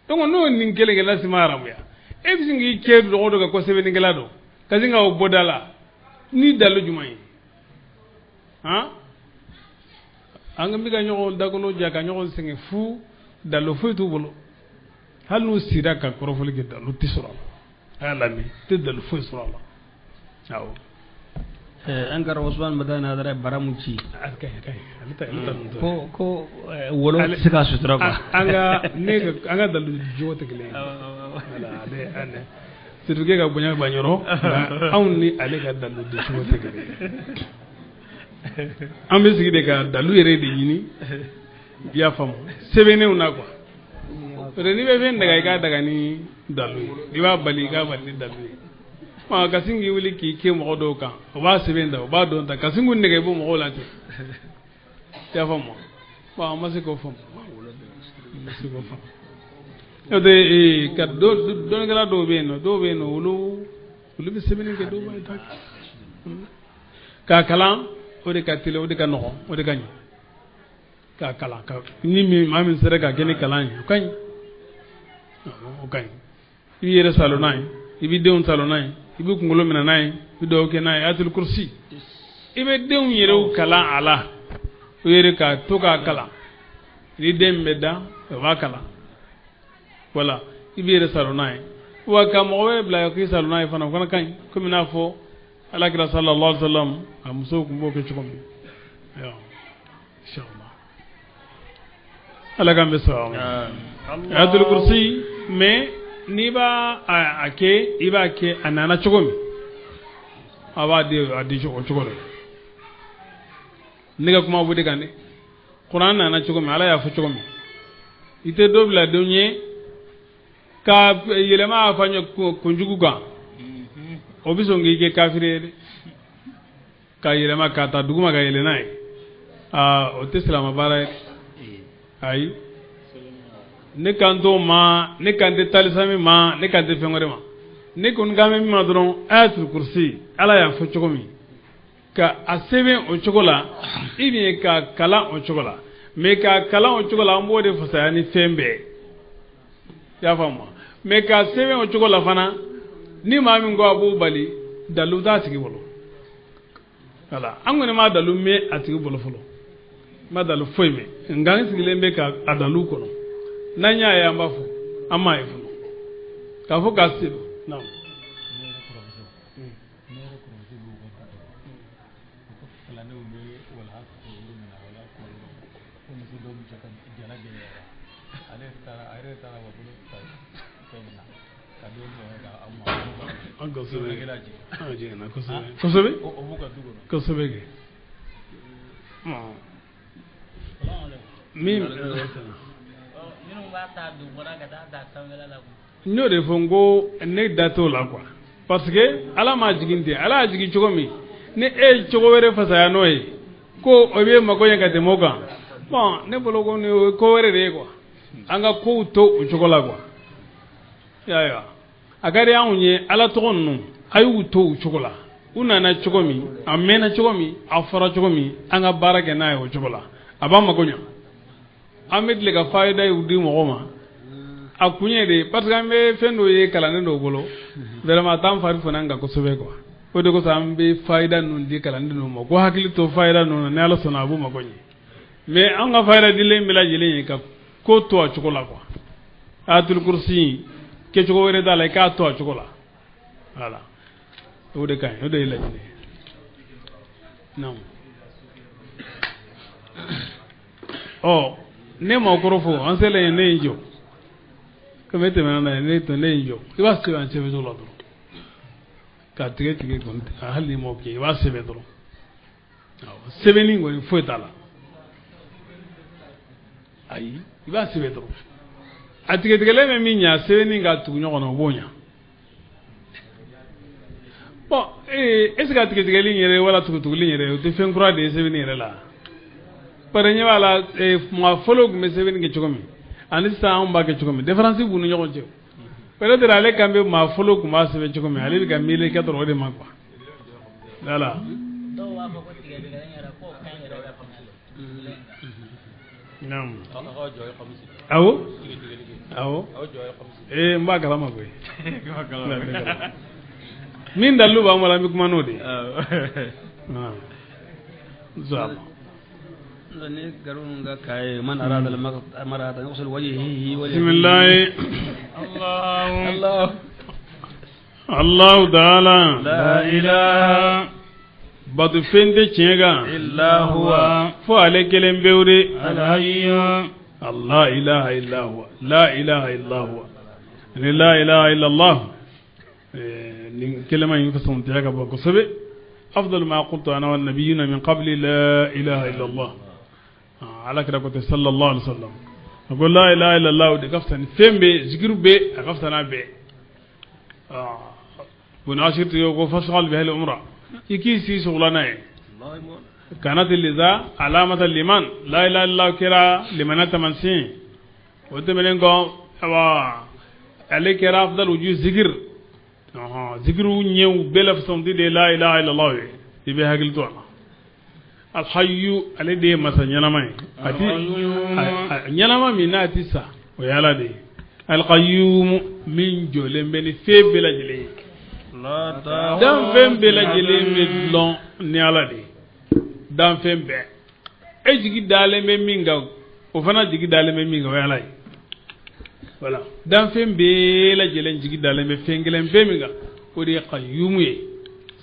Speaker 1: Donc n'o nin kelen kɛ lasi ma haramuya. E bɛ sin k'i cɛ dɔgɔ dɔ kɛ ko sɛbɛnnikɛla don, ka sin k'o bɔ da la ni dalu jumɛn ye? Han, an bɛ ka ɲɔgɔn dakolo ja ka ɲɔgɔn sɛgɛn fu, dalu foyi t'u bolo. Hali n'u sira ka kɔrɔfɔli kɛ, dalu tɛ sɔrɔ a la. A y'a lamɛn, tɛ dalu foyi sɔrɔ a la. Awɔ.
Speaker 2: An kɛra Usman Madani Hadara bara mun ci. Ko ko wolo tɛ se ka sutura quoi.
Speaker 1: An ka dalu jogo tɛ kelen ye. Voilà, ale surtout que ka bonya ba yɔrɔ, anw ni ale ka dalu di cogo tɛ kelen ye. An bɛ sigi de ka dalu yɛrɛ de ɲini, i y'a faamu, sɛbɛnnenw na quoi. Parce que n'i bɛ fɛn daga, i k'a daga ni dalu ye, i b'a bali, i k'a bali ni dalu ye. Ka sin k'i wuli k'i kɛ mɔgɔ dɔw kan, o b'a sɛbɛn ta, o b'a dɔn ta, ka sin k'u nɛgɛ bɔ mɔgɔw la ten. I y'a faamu? Bon an ma se k'o faamu. N ma se k'o faamu. N'o tɛ ka dɔnnikɛla dɔw bɛ yen nɔ, dɔw bɛ yen nɔ, olu bɛ sɛbɛnni kɛ, dɔw b'a ta kɛ. K'a kalan, o de ka teli, o de ka nɔgɔn, o de ka ɲi. K'a kalan, ka ni min maa min sera ka kɛ ni kalan ye, o ka ɲi. O ka ɲi. I b'i yɛrɛ salon n'a ye, i b'i denw salon n'a ye, i b'i kunkolo minɛ n'a ye, i bɛ dugawu kɛ n'a ye, ayatul kursi. I bɛ denw yɛrɛw kalan a la, o yɛrɛ ka to k'a kalan. Ni den bɛ da, o b'a kalan. Voilà, i b'i yɛrɛ salon n'a ye. Wa ka mɔgɔ wɛrɛ bila k'i salon n'a ye fana, o fana ka ɲi. Komi n'a fɔ Alakira sallallahu alaihi wa sallam, a musow tun b'o kɛ cogo min. Ayiwa, inshallah. Ala k'an bɛ sɔrɔ. Ayatul kursi, mais n'i b'a a kɛ, i b'a kɛ a nana cogo min, a b'a di a di o cogo la. Ne ka kuma b'o de kan dɛ. Kuran nana cogo min, Ala y'a fɔ cogo min, i tɛ dɔ bila don ye ka yɛlɛma a fa ɲɛ kunjugu kan, o bɛ sɔn k'i kɛ kafiri ye dɛ. Ka yɛlɛma ka taa duguma ka yɛlɛ n'a ye, aa o tɛ silamɛ baara ye. Ayi, ne kan t'o ma, ne kan tɛ talisami ma, ne kan tɛ fɛn wɛrɛ ma. Ne kɔni kan bɛ min ma dɔrɔn, ayatul kursi, Ala y'a fɔ cogo min, ka a sɛbɛn o cogo la, i bien ka kalan o cogo la. Mais ka kalan o cogo la, an b'o de fasaya ni fɛn bɛɛ. I y'a faamu? Mais ka sɛbɛn o cogo la fana, Ni maa min ko a b'o bali, dalu t'a tigi bolo. Voilà, an kɔni ma dalu mɛn a tigi bolo fɔlɔ, n ma dalu foyi mɛn, nka n sigilen bɛ ka a dalu kɔnɔ. N'an y'a ye an b'a fɔ, an m'a ye fɔlɔ k'a fɔ k'a se don. Kosɛbɛ kosɛbɛ kɛ min n y'o de fɔ n ko ne da t'o la quoi, parce que Ala m'a jigin ten, Ala y'a jigin cogo min ni e ye cogo wɛrɛ fasaya n'o ye ko o bɛ mago ɲɛ ka tɛmɛ o kan, bon ne bolo ko nin o ye ko wɛrɛ de ye quoi, an ka kow to o cogo la quoi. I y'a ye wa, a ka di anw ye Ala tɔgɔ ninnu a y'u to o cogo la, u nana cogo min, a mɛnna cogo min, a fɔra cogo min, an ka baara kɛ n'a ye o cogo la, a b'an mago ɲɛ. An bɛ tile ka fayida y'u di mɔgɔw ma, a kun ye de parce que an bɛ fɛn dɔw ye kalanden dɔw bolo, vraiment a t'an fari fana kan kosɛbɛ quoi. O de kosɔn an bɛ fayida ninnu di kalanden ninnu ma, ko hakili to fayida ninnu na, ni Ala sɔnna a b'u mago ɲɛ. Mais an ka fayida dilen bɛɛ lajɛlen ye ka ko to a cogo la quoi. Ayatul kursi kɛcogo wɛrɛ t'a la, i k'a to a cogo la, voilà, o de ka ɲi, o de ye laɲini ye. Non, ɔ ne ma o kɔrɔ fɔ, an selen yen ne ye n jɔ, komi e tɛmɛna n'a ye, ne tɔ ne ye n jɔ, i b'a sɛbɛn a sɛbɛncogo la dɔrɔn, k'a tigɛ tigɛ kɔni, hali n'i m'o kɛ i b'a sɛbɛn dɔrɔn, awɔ, sɛbɛnni kɔni foyi t'a la, ayi, i b'a sɛbɛn dɔrɔn, a tigɛtigɛlen bɛ min ɲɛ, a sɛbɛnni ka tugu ɲɔgɔn na o b'o ɲɛ. Bon, est ce que a tigɛtigɛli in yɛrɛ wala tugutuguli in yɛrɛ o tɛ fɛn kura de ye sɛbɛnni yɛrɛ la? Bari ɲɛ b'a la, maa fɔlɔ tun bɛ sɛbɛnni kɛ cogo min ani sisan anw b'a kɛ cogo min, différence b'u ni ɲɔgɔn cɛ. Peut-être ale kan bɛ maa fɔlɔ tun b'a sɛbɛn cogo min, ale bɛ ka miiri kɛ dɔrɔn o de ma quoi. Voilà.
Speaker 3: Dɔw b'a fɔ ko tigɛtigɛli yɛrɛ k'o ka ɲi yɛrɛ ka tɛmɛ.
Speaker 1: Naam. Awɔ. Awɔ. N b'a kalama koyi. Min dalilu b'an bolo an bɛ kuma n'o de ye. Bisimilahi. Allahu ta'ala. La ilaha. Bato fɛn tɛ tiɲɛ kan.
Speaker 5: Illa huwa.
Speaker 1: Fo ale kelen pewu de.
Speaker 5: Al-hayyu.
Speaker 1: Allah ilaha illa huwa. La ilaha illa huwa. Ni la ilaha illa Allah. Nin kelema in fasɔntiya ka bon kosɛbɛ. Afdalu ma qultu ana wan nabiyyuna min qabli la ilaha illa Allah. Ala kira ko ten sallallahu alaihi wasallam. A ko la ilaha illa Allah de ka fisa ni fɛn bɛɛ, zikiru bɛɛ, a ka fisa n'a bɛɛ. Bon ashir tigiw ko fasal biha al-umra. I k'i sigi sɔgɔla n'a ye. Kanat liza alamata liman la ilaha illa kɛra limana taamasiyɛn. O tɛmɛnen kɔ, awa ale kɛra afdal wujuh zikir. Zikiru ɲɛw bɛɛ la fisɔnti de la ilaha illallah ye. I bɛ hakili to a la. Alhayyu ale de ye masa ɲɛnama ye. A ti ɲɛnama min n'a ti sa, o ye Ala de ye. Alqayyum min jɔlen bɛ ni fɛn bɛɛ lajɛlen ye. Danfɛn bɛɛ lajɛlen bɛ dulon ni Ala de ye. Danfɛn bɛɛ. E jigi dalen bɛ min kan, o fana jigi dalen bɛ min kan, o ye Ala ye. Voilà, danfɛn bɛɛ lajɛlen jigi dalen bɛ fɛn kelen bɛɛ min kan, o de ye qayyum ye.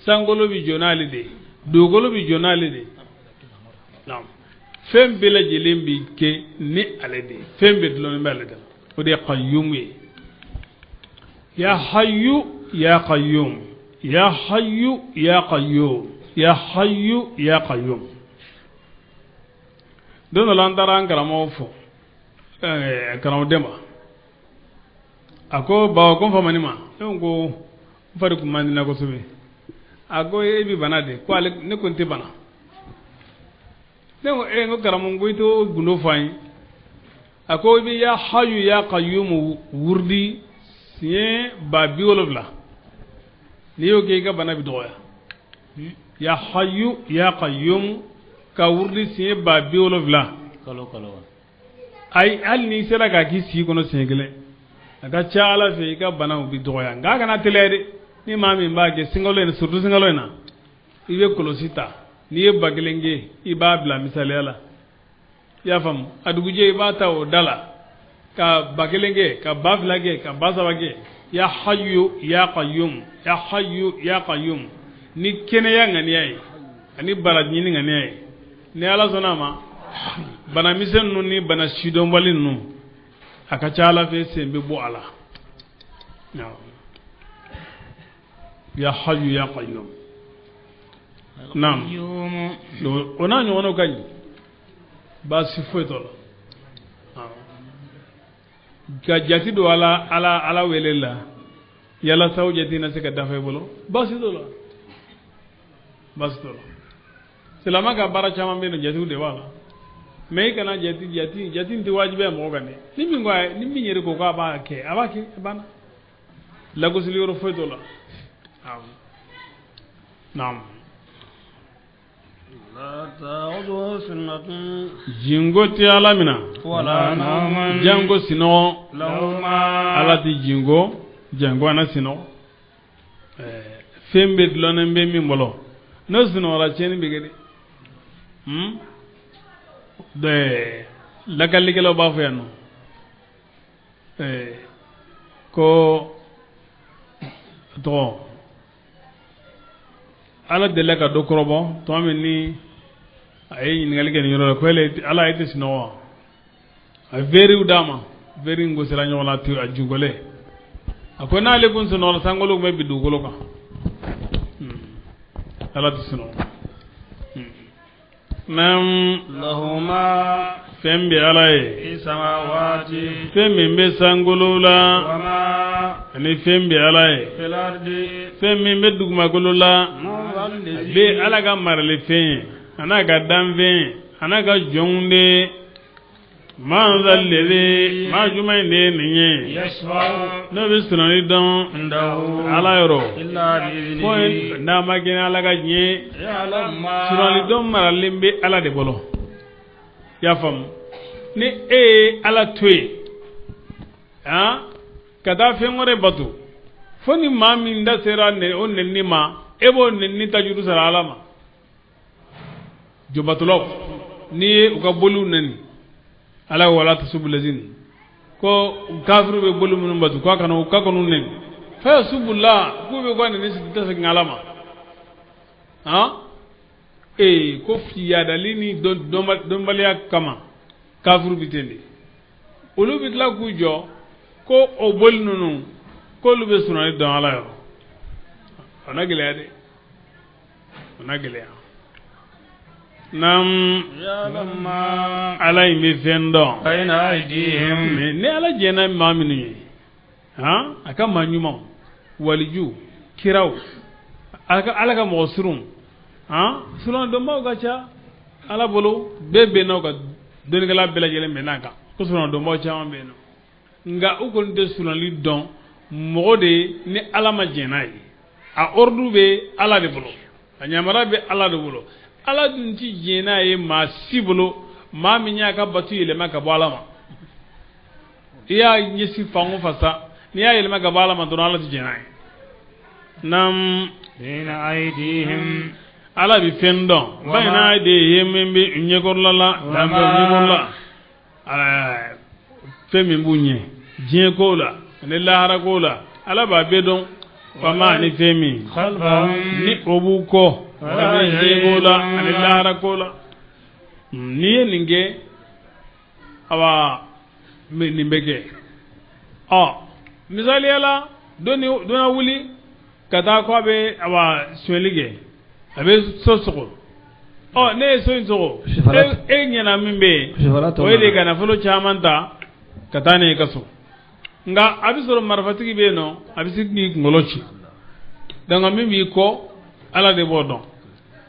Speaker 1: Sankolo bɛ jɔ n'ale de ye, dugukolo bɛ jɔ n'ale de ye. Naam, fɛn bɛɛ lajɛlen bɛ kɛ ni ale de ye, fɛn bɛɛ dulonnen bɛ ale de la, o de ye qayyum ye. Ya hayyu ya qayyum, ya hayyu ya qayyum, ya hayyu ya qayyum. Don dɔ la an taara an karamɔgɔ fɔ, karamɔgɔ Denba. A ko Baba ko n famani ma, ne ko n fari kun man di n na kosɛbɛ. A ko e bɛ bana de, ko ale ne ko n tɛ bana. Ne ko n ko karamɔgɔ ko i t'o gundo fɔ an ye. A ko i bɛ ya hayu ya qayyum wurudi siɲɛ 70000, n'i y'o kɛ i ka bana bɛ dɔgɔya. Ya hayu ya qayyum ka wurudi siɲɛ 70000.
Speaker 3: Kalo kalo wa?
Speaker 1: Ayi, hali n'i sera k'a k'i sigi kɔnɔ siɲɛ kelen, a ka ca Ala fɛ i ka banaw bɛ dɔgɔya. Nka a kana teliya dɛ. Ni maa min b'a kɛ sunkalo in, surtout sunkalo in na, i bɛ kɔlɔsi ta. N'i ye 1000 kɛ, i b'a bila misaliya la. I y'a faamu? A dugujɛ, i b'a ta o da la ka 1000 kɛ, ka 2000 kɛ, ka 3000 kɛ. Ya hayyu ya qayyum, ya hayyu ya qayyum, ni kɛnɛya ŋaniya ye ani baraji ɲini ŋaniya ye. Ni Ala sɔnna a ma, bana misɛn ninnu ni bana sidɔnbali ninnu, a ka ca Ala fɛ, sen bɛ bɔ a la. Ya hayyu ya qayyum. Naam, o n'a ɲɔgɔnnaw ka ɲi, baasi foyi t'o la. Ka jate don Ala Ala Ala wele la, yalasa o jate na se ka dafa i bolo, baasi t'o la, baasi t'o la. Silamɛ ka baara caman bɛ yen nɔ, jatew de b'a la. Mais i kana jate jate jate tɛ wajibiya mɔgɔ kan dɛ. Ni min ko a, ni min yɛrɛ ko k'a b'a kɛ, a b'a kɛ, a banna, lagosili yɔrɔ foyi t'o la. Awɔ, naam. Jingo tɛ Ala mina, janko sinɔgɔ. Ala tɛ jingo, janko ana sinɔgɔ. Fɛn bɛɛ dulɔnnen bɛ min bolo, n'o sinɔgɔra, tiɲɛni bɛ kɛ dɛ. Lakalikɛlaw b'a fɔ yan nɔ ko tɔgɔ Ala delila ka dɔ kɔrɔbɔ tuma min ni a ye ɲininkali kɛ nin yɔrɔ la, ko Ala, e tɛ sunɔgɔ wa? A veriw d'a ma, veri in gosira ɲɔgɔn na, a jugolen. A ko n'ale kun sunɔgɔra, sankolo tun bɛ bin dugukolo kan. Ala tɛ sunɔgɔ. Naam, fɛn bɛ Ala ye, fɛn min bɛ sankolo la, ani fɛn bɛ Ala ye, fɛn min bɛ dugumakolo la. A bɛ Ala ka marali fɛn ye, a n'a ka danfɛn ye, a n'a ka jɔnw de. Man zalladhi, maa jumɛn in de ye nin ye n'o bɛ sunɔgɔli dɔn Ala yɔrɔ, fo n'a ma kɛ Ala ka diɲɛ? Sunɔgɔli dɔn maralen bɛ Ala de bolo. I y'a faamu? Ni e ye Ala to yen han ka taa fɛn wɛrɛ bato, fo ni maa min da sera o nɛni ma, e b'o nɛni ta juru sara Ala ma. Jobatolaw, n'i ye u ka boliw nɛni, Ala wala tasubu lazina, ko kafiru bɛ boli minnu batu, k'a kana k'a kan'u nɛni. Fayasubula, k'u bɛ ka nɛni ta segin Ala ma. Han, ee, ko yadali ni dɔnbaliya kama, kafiru bɛ ten de. Olu bɛ tila k'u jɔ ko o boli ninnu, k'olu bɛ sunɔgɔli dɔn Ala yɔrɔ. O na gɛlɛya dɛ, o na gɛlɛya. Naam, Ala in bɛ fɛn dɔn. Ni Ala jɛnna maa minnu ye, han, a ka maa ɲumanw, waliju, kiraw, Ala ka mɔgɔ surun, han, surun dɔnbaw ka ca Ala bolo. Bɛɛ bɛnna o kan, dɔnnikɛla bɛɛ lajɛlen bɛn'a kan ko surun dɔnbaw caman bɛ yen nɔ. Nka u kɔni tɛ sunɔgɔli dɔn mɔgɔ de ye ni Ala ma jɛn n'a ye. A ordre bɛ Ala de bolo, a yamaruya bɛ Ala de bolo. Ala dun ti jɛn n'a ye maa si bolo, maa min y'a ka batu yɛlɛma ka bɔ Ala ma. I y'a ɲɛsin fan o fan sa, n'i y'a yɛlɛma ka bɔ Ala ma dɔrɔn, Ala ti jɛn n'a ye. Naam, Ala bɛ fɛn dɔn, bayna de ye min bɛ ɲɛkɔrɔla la, ɲɛkɔrɔla, fɛn min b'u ɲɛ diɲɛ ko la ani lahara ko la, Ala b'a bɛɛ dɔn. Wama, ani fɛn min ni o b'u kɔ diɲɛ ko la ani lahara ko la. N'i ye nin kɛ, awa, nin bɛ kɛ. Ɔ, misaliya la, dɔ ni dɔ na wuli ka taa ko a bɛ, awa, sonyɛli kɛ, a bɛ so sɔgɔ. Ɔ, ne ye so in sɔgɔ, e ɲɛna min bɛ yen, o ye de ka nafolo caman ta ka taa ne ka so. Nka a bɛ sɔrɔ marifatigi bɛ yen nɔ, a bɛ se k'i kunkolo ci. Donc min b'i kɔ, Ala de b'o dɔn.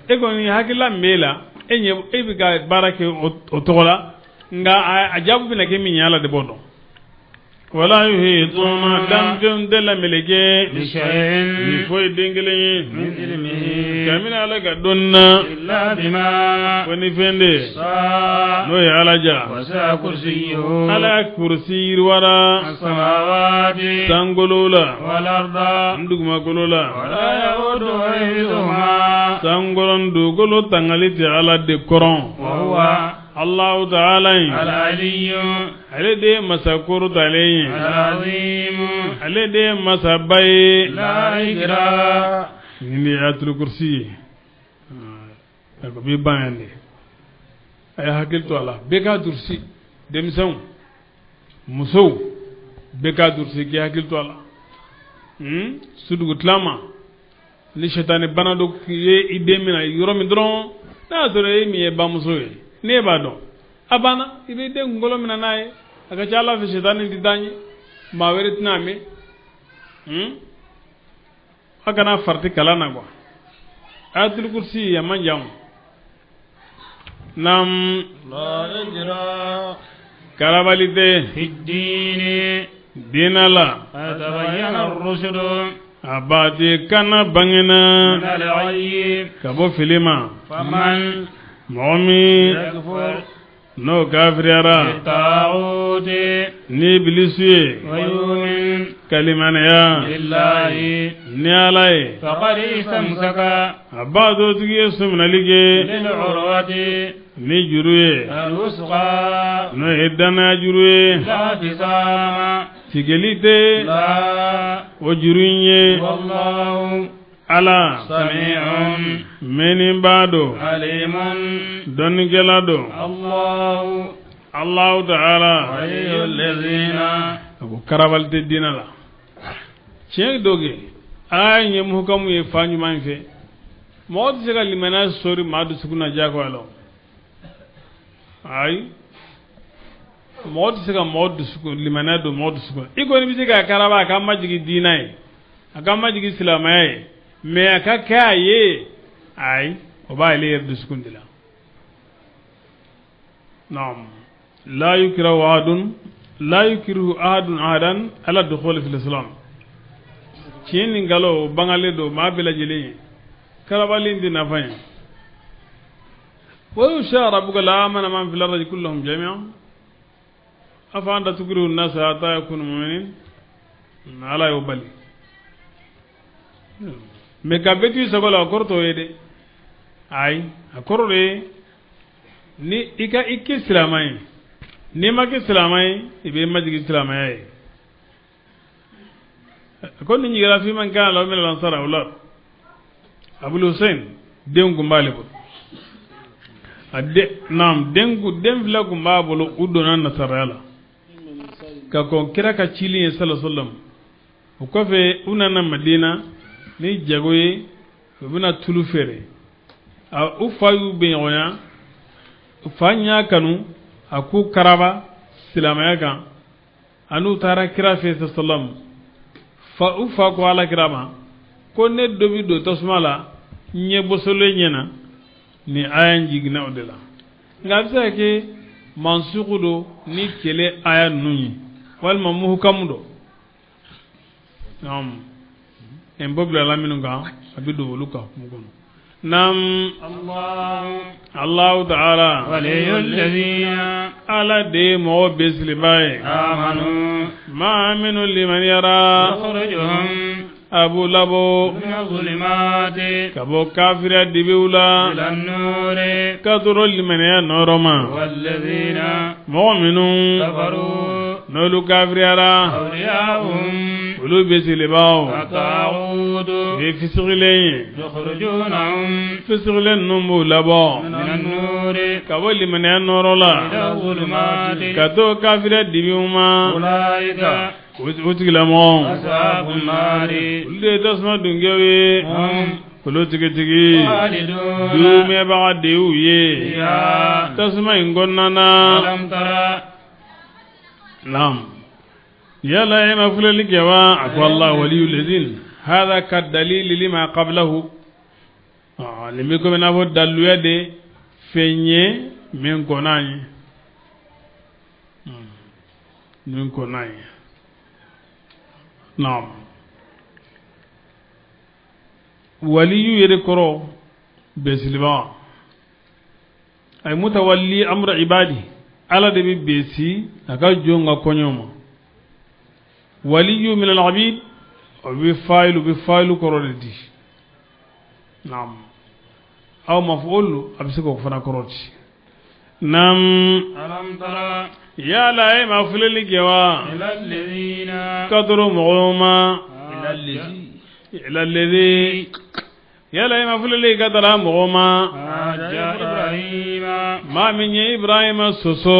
Speaker 1: E kɔni, hakilila min b'e la, e ɲɛ e bɛ ka baara kɛ o tɔgɔ la, nka a jaabi bɛna kɛ min ye, Ala de b'o dɔn. Wala yuhituna danfɛnw tɛ lameleke
Speaker 5: بشيء
Speaker 1: ni foyi den kelen ye
Speaker 5: من علمه
Speaker 1: kamina ala ka dɔnni na
Speaker 5: إلا بما
Speaker 1: ko ni fɛn de
Speaker 5: شاء
Speaker 1: n'o ye ala ja
Speaker 5: وسع كرسيه
Speaker 1: ala kurusi yiriwara
Speaker 5: السماوات
Speaker 1: sankolo la
Speaker 5: والأرض
Speaker 1: n dugumakolo la
Speaker 5: ولا يؤوده حفظهما
Speaker 1: sankolo n dugukolo tangali tɛ ala de kɔrɔn
Speaker 5: وهو
Speaker 1: Allahu ta'ala in
Speaker 5: العلي
Speaker 1: ale de ye masa korotalen ye
Speaker 5: العظيم
Speaker 1: ale de ye masaba ye
Speaker 5: لا إكراه
Speaker 1: nin de ye ayatul kursi ye a ko b'i ban yan de a ye hakili to a la bɛɛ k'a durusi denmisɛnw musow bɛɛ k'a durusi k'i hakili to a la su dugutila ma ni sitani bana dɔ ye i den minɛ yɔrɔ min dɔrɔn n'a y'a sɔrɔ e min ye bamuso ye n'e b'a dɔn a banna i b'i den kunkolo minɛ n'a ye a ka ca ala fɛ sitani tɛ taa ɲɛ maa wɛrɛ tɛna mɛn a kana farati kalan na quoi ayatul kursi a man jan o. Naam
Speaker 5: لا إكراه
Speaker 1: karabali tɛ
Speaker 5: في الدين
Speaker 1: diinɛ la
Speaker 5: فتبين الرشد
Speaker 1: a baati kana bangena
Speaker 5: من الغي
Speaker 1: ka bɔ fili ma
Speaker 5: فمن
Speaker 1: mɔgɔ min
Speaker 5: يكفر
Speaker 1: n'o kafiriyara
Speaker 5: بالطاغوت
Speaker 1: ni bilisi ye
Speaker 5: ويؤمن
Speaker 1: kalimaniya
Speaker 5: بالله
Speaker 1: ni ala ye
Speaker 5: فقد استمسك
Speaker 1: a b'a dɔ tigi ye sominali kɛ
Speaker 5: بالعروة
Speaker 1: ni juru ye
Speaker 5: الوثقى
Speaker 1: n'o ye danaya juru ye
Speaker 5: لا انفصام
Speaker 1: tigɛli tɛ
Speaker 5: لها
Speaker 1: o juru in ye
Speaker 5: والله
Speaker 1: ala
Speaker 5: سميع
Speaker 1: mɛnni don
Speaker 5: عليم
Speaker 1: dɔnnikɛla don
Speaker 5: الله
Speaker 1: Allahu ta'ala
Speaker 5: ولي الذين
Speaker 1: a ko karabali tɛ diinɛ la tiɲɛ dɔ kɛ ala ye muhukamu ye fa ɲuman fɛ mɔgɔ tɛ se ka limaniya sɔri maa dusukun na diyagoya la o. Ayi mɔgɔ tɛ se ka mɔgɔ dusukun limaniya don mɔgɔ dusukun i kɔni bɛ se k'a karaba a ka majigin diinɛ ye a ka majigin silamɛya ye mais a ka kɛ a ye ayi o b'ale yɛrɛ dusukun de la naam la yukrahu ahadun la yukrihu ahadun ahadan ala dukhul fil islam tiɲɛ ni nkalon o bangalen don maa bɛɛ lajɛlen ye karabali in tɛ nafa ye walau shaa rabbuka la amana man fil ardi kulluhum jami'an afa anta tukrihu an-nasa hatta yakunu mu'minin ala y'o bali mais ka bɛɛ t'i sago la o kɔrɔ t'o ye dɛ ayi a kɔrɔ de ye ni i ka i kɛ silamɛ ye n'i ma kɛ silamɛ ye i bɛ majigin silamɛya ye ko nin jiginra fi man kana lahu min al-ansar awlad Abul Hussein den kun b'ale bolo a den naam den kun den fila kun b'a bolo u donna nasaraya la ka kɔn kira ka cili ye sallallahu alaihi wasallam o kɔfɛ u nana Madina ni jago ye u bɛna tulu feere a u fa y'u bɛnɲɔgɔnya u fa y'a kanu a k'u karaba silamɛya kan a n'u taara kira fɛ sallallahu alaihi wasallam fa u fa ko ala kira ma ko ne dɔ bi don tasuma la ɲɛ bosolen ɲɛna ni aya in jiginna o de la nka a bɛ se ka kɛ mansuku don ni kɛlɛ aya ninnu ye walima muhukamu don naam n bɔ bilala minnu kan a bɛ don olu ka hukumu kɔnɔ naam
Speaker 5: الله
Speaker 1: Allahu ta'ala
Speaker 5: ولي الذين
Speaker 1: ala de ye mɔgɔ bɛɛ silibaa ye
Speaker 5: آمنوا
Speaker 1: maa minnu limaniyara
Speaker 5: يخرجهم
Speaker 1: a b'u labɔ
Speaker 5: من الظلمات
Speaker 1: ka bɔ kafiriya dibiw la
Speaker 5: إلى النور
Speaker 1: ka tɔrɔ limaniya nɔrɔ ma
Speaker 5: والذين
Speaker 1: mɔgɔ minnu
Speaker 5: كفروا
Speaker 1: n'olu kafiriyara
Speaker 5: أولياؤهم
Speaker 1: olu bɛ silibaaw
Speaker 5: الطاغوت
Speaker 1: o ye fisigilen ye
Speaker 5: يخرجونهم
Speaker 1: fisigilen ninnu b'u labɔ
Speaker 5: من النور
Speaker 1: ka bɔ limaniya nɔrɔ la
Speaker 5: إلى الظلمات
Speaker 1: ka to kafiriya dibiw ma
Speaker 5: أولئك
Speaker 1: o tigilamɔgɔw
Speaker 5: أصحاب النار
Speaker 1: olu de ye tasuma dunkew ye
Speaker 5: هم
Speaker 1: olu tigitigi
Speaker 5: خالدون
Speaker 1: duumɛbaga de y'u ye
Speaker 5: فيها
Speaker 1: tasuma in kɔnɔna na
Speaker 5: ألم تر
Speaker 1: naam yala e ma filɛli kɛ wa a ko allah waliyu lezin hada ka dalili lima qablahu nin bɛ komi n'a fɔ daluya de fɛn ye min kɔnna ye min kɔnna ye. Naam, waliyu yɛrɛ kɔrɔ besiliba, ay mutawalli amra ibadi, ala de bɛ besi a ka jɔn ka koɲɛw ma. Waliyu min al-abid, o bɛ fa'ilu, bɛ fa'ilu kɔrɔ de di. Naam, aw maf'ulu a bɛ se k'o fana kɔrɔ di. Naam,
Speaker 5: alam tara
Speaker 1: yala e ma filɛli kɛ wa?
Speaker 5: Ila alladhina
Speaker 1: ka dɔrɔn mɔgɔw ma, ila alladhi, yala e ma filɛli ka dara mɔgɔ ma?
Speaker 5: Haja Ibrahima,
Speaker 1: maa min ye Ibrahima sɔsɔ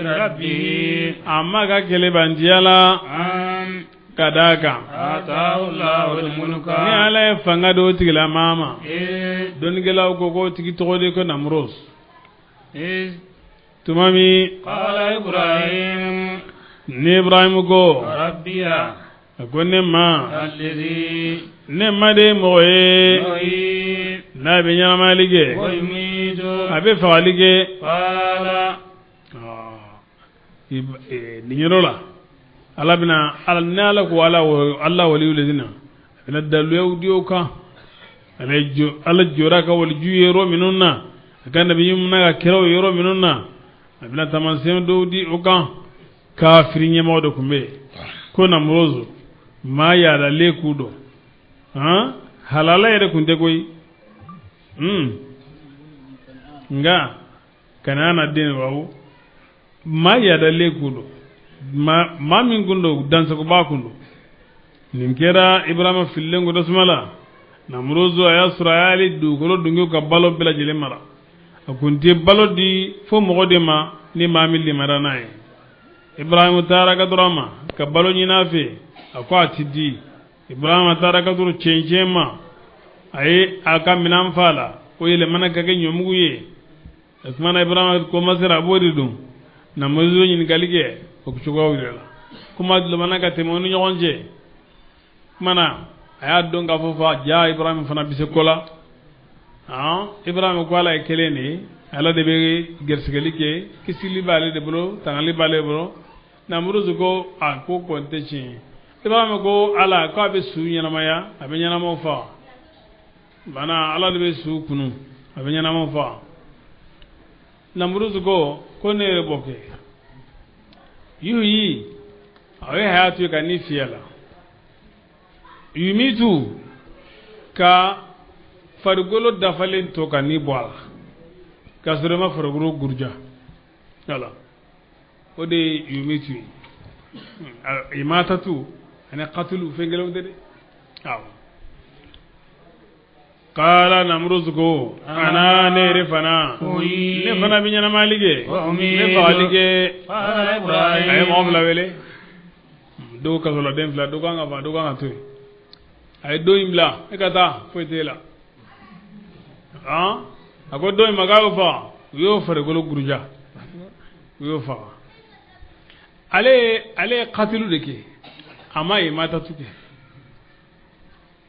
Speaker 5: rabbihi,
Speaker 1: a ma ka kɛlɛbantiya la,
Speaker 5: an
Speaker 1: ka d'a kan
Speaker 5: ataahu Allahu al-mulka,
Speaker 1: ni Ala ye fanga d'o tigilamaa ma. Dɔnnikɛlaw ko k'o tigi tɔgɔ de ko Namurus. Tuma min
Speaker 5: qala Ibrahim,
Speaker 1: ni Ibrahim ko
Speaker 5: rabbiya,
Speaker 1: a ko ne ma,
Speaker 5: alladhi,
Speaker 1: ne ma de ye mɔgɔ ye n'a bɛ ɲɛnamayali kɛ, a bɛ fagali kɛ. Nin yɔrɔ la Ala bɛna, ala ni Ala ko ala waliyu lezina, a bɛna daluyaw di o kan. Ala jɔra ka waliju ye yɔrɔ minnu na, a ka nabi ɲuman n'a ka kiraw ye yɔrɔ minnu na, a bɛna taamasiyɛn dɔw di o kan. Kafiri ɲɛmɔgɔ dɔ tun bɛ yen ko Namuruzu, maa yaalalen k'u dɔn, han halala yɛrɛ tun tɛ koyi. Nka Kanaana den wa, maa yaalalen k'u dɔn, maa min kun don, dansagoba kun don. Nin kɛra Ibrahima fililen ko tasuma la. Namuruzu a y'a sɔrɔ a y'ale dugukolo dungew ka balo bɛɛ lajɛlen mara. A kun tɛ balo di fo mɔgɔ de ma ni maa min limara n'a ye. Ibrahima taara ka dɔrɔn ma ka balo ɲini a fɛ, a ko a ti di. Ibrahima taara ka dɔrɔn cɛncɛn ma, a ye a ka minɛn fa la, o yɛlɛmana ka kɛ ɲɔmugu ye. O tuma na Ibrahima commencera a b'o de dun. Namuruzu ɲininkali kɛ o cogoyaw de la, kuma dulomana ka tɛmɛ u ni ɲɔgɔn cɛ. Kuma na a y'a dɔn k'a fɔ fa ja Ibrahima fana bɛ se ko la. Ibrahima ko Ala ye kelen de ye, Ala de bɛ garisigɛli kɛ, kisili b'ale de bolo, tangali b'ale bolo. Namuruzu ko a ko kɔni tɛ tiɲɛ ye. Ibrahima ko Ala k'a bɛ su ɲɛnamaya, a bɛ ɲɛnamaw faga. Bana Ala de bɛ su kunu, a bɛ ɲɛnamaw faga. Namuruzu ko ne yɛrɛ b'o kɛ. Yuhi, a ye hayatu ka ni fiyɛ la. Yumitu, ka farikolo dafalen to ka ni bɔ a la, k'a sɔrɔ i ma farikolo guruja. Wala, o de ye yumitu ye. Imatatu ani katulu fɛn kelenw tɛ dɛ. Awɔ. Kala Namuruzu ko ana ne yɛrɛ fana, ne fana bɛ ɲɛnamayali kɛ, ne fagali kɛ. A ye mɔgɔ fila wele, dɔw kasoladen fila, dɔw kan ka faga, dɔw kan ka to yen. A ye dɔ in bila, e ka taa, foyi t'e la. A ko dɔ in ma k'a y'o faga, u y'o farikolo guruja, u y'o faga. Ale ye katilu de kɛ, a ma imatatu kɛ.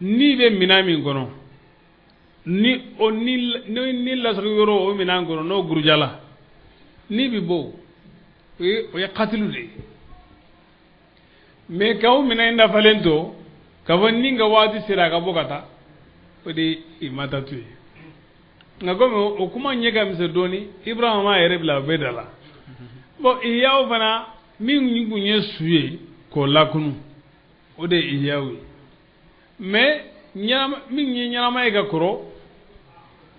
Speaker 1: N'i bɛ minɛn min kɔnɔ, ni o ni lasago yɔrɔ o minɛn kɔnɔ n'o gurujala, ni bɛ bɔ, o ye katilu de ye. Mais k'aw minɛn dafalen to, k'a fɔ ni ka waati sera a ka bɔ ka taa, o de ye imatatu ye. Nka komi o kuma ɲɛ ka misɛn dɔɔni, Ibrahima m'a yɛrɛ bila o bɛɛ da la. Bon, iyaw fana min kun ye su ye k'o lakunu, o de ye iyaw ye. Mais min ye ɲɛnama ye ka kɔrɔ,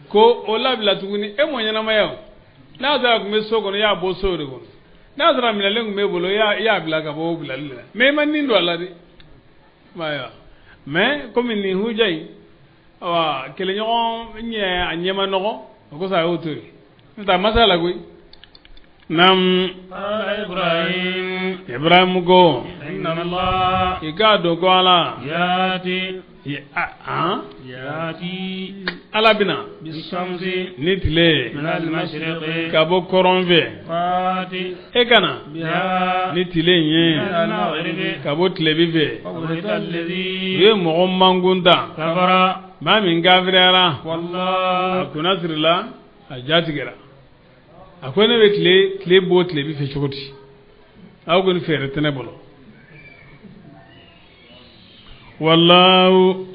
Speaker 1: ko o labila tuguni, e m'o ɲɛnamaya o. N'a sɔrɔ a tun bɛ so kɔnɔ, i y'a bɔ so de kɔnɔ. N'a sɔrɔ a minɛlen tun b'e bolo, i y'a bila ka bɔ o bilali la. Mais i ma nin don a la dɛ. Mais komi nin huja in, awa kɛlɛɲɔgɔn ɲɛ a ɲɛ ma nɔgɔ, o kosɔn a y'o to yen. N'o tɛ a ma se a la koyi. Naam, Ibrahim ko i k'a dɔn ko Ala Ala bɛna ni tile ka bɔ kɔrɔn fɛ, e ka na ni tile in ye ka bɔ tilebin fɛ. U ye mɔgɔ mankun ta, maa min kafiriyara, a kunna sirila, a ja tigɛra. A ko ne bɛ tile bɔ tilebin fɛ cogo di? Aw kɔni fɛɛrɛ tɛ ne bolo. Wallahu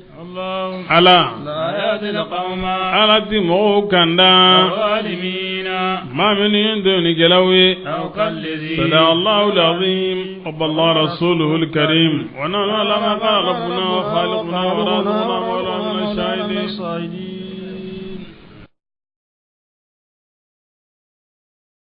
Speaker 1: Ala Ala ti mɔgɔw kanda maa minnu ye dɔnnikɛlaw ye. Sadaqallahu al-azim wa ballaga rasuluhu al-karim wa nahnu ala ma qala rabbuna wa khaliquna wa raziquna wa mawlana min ash-shahidin.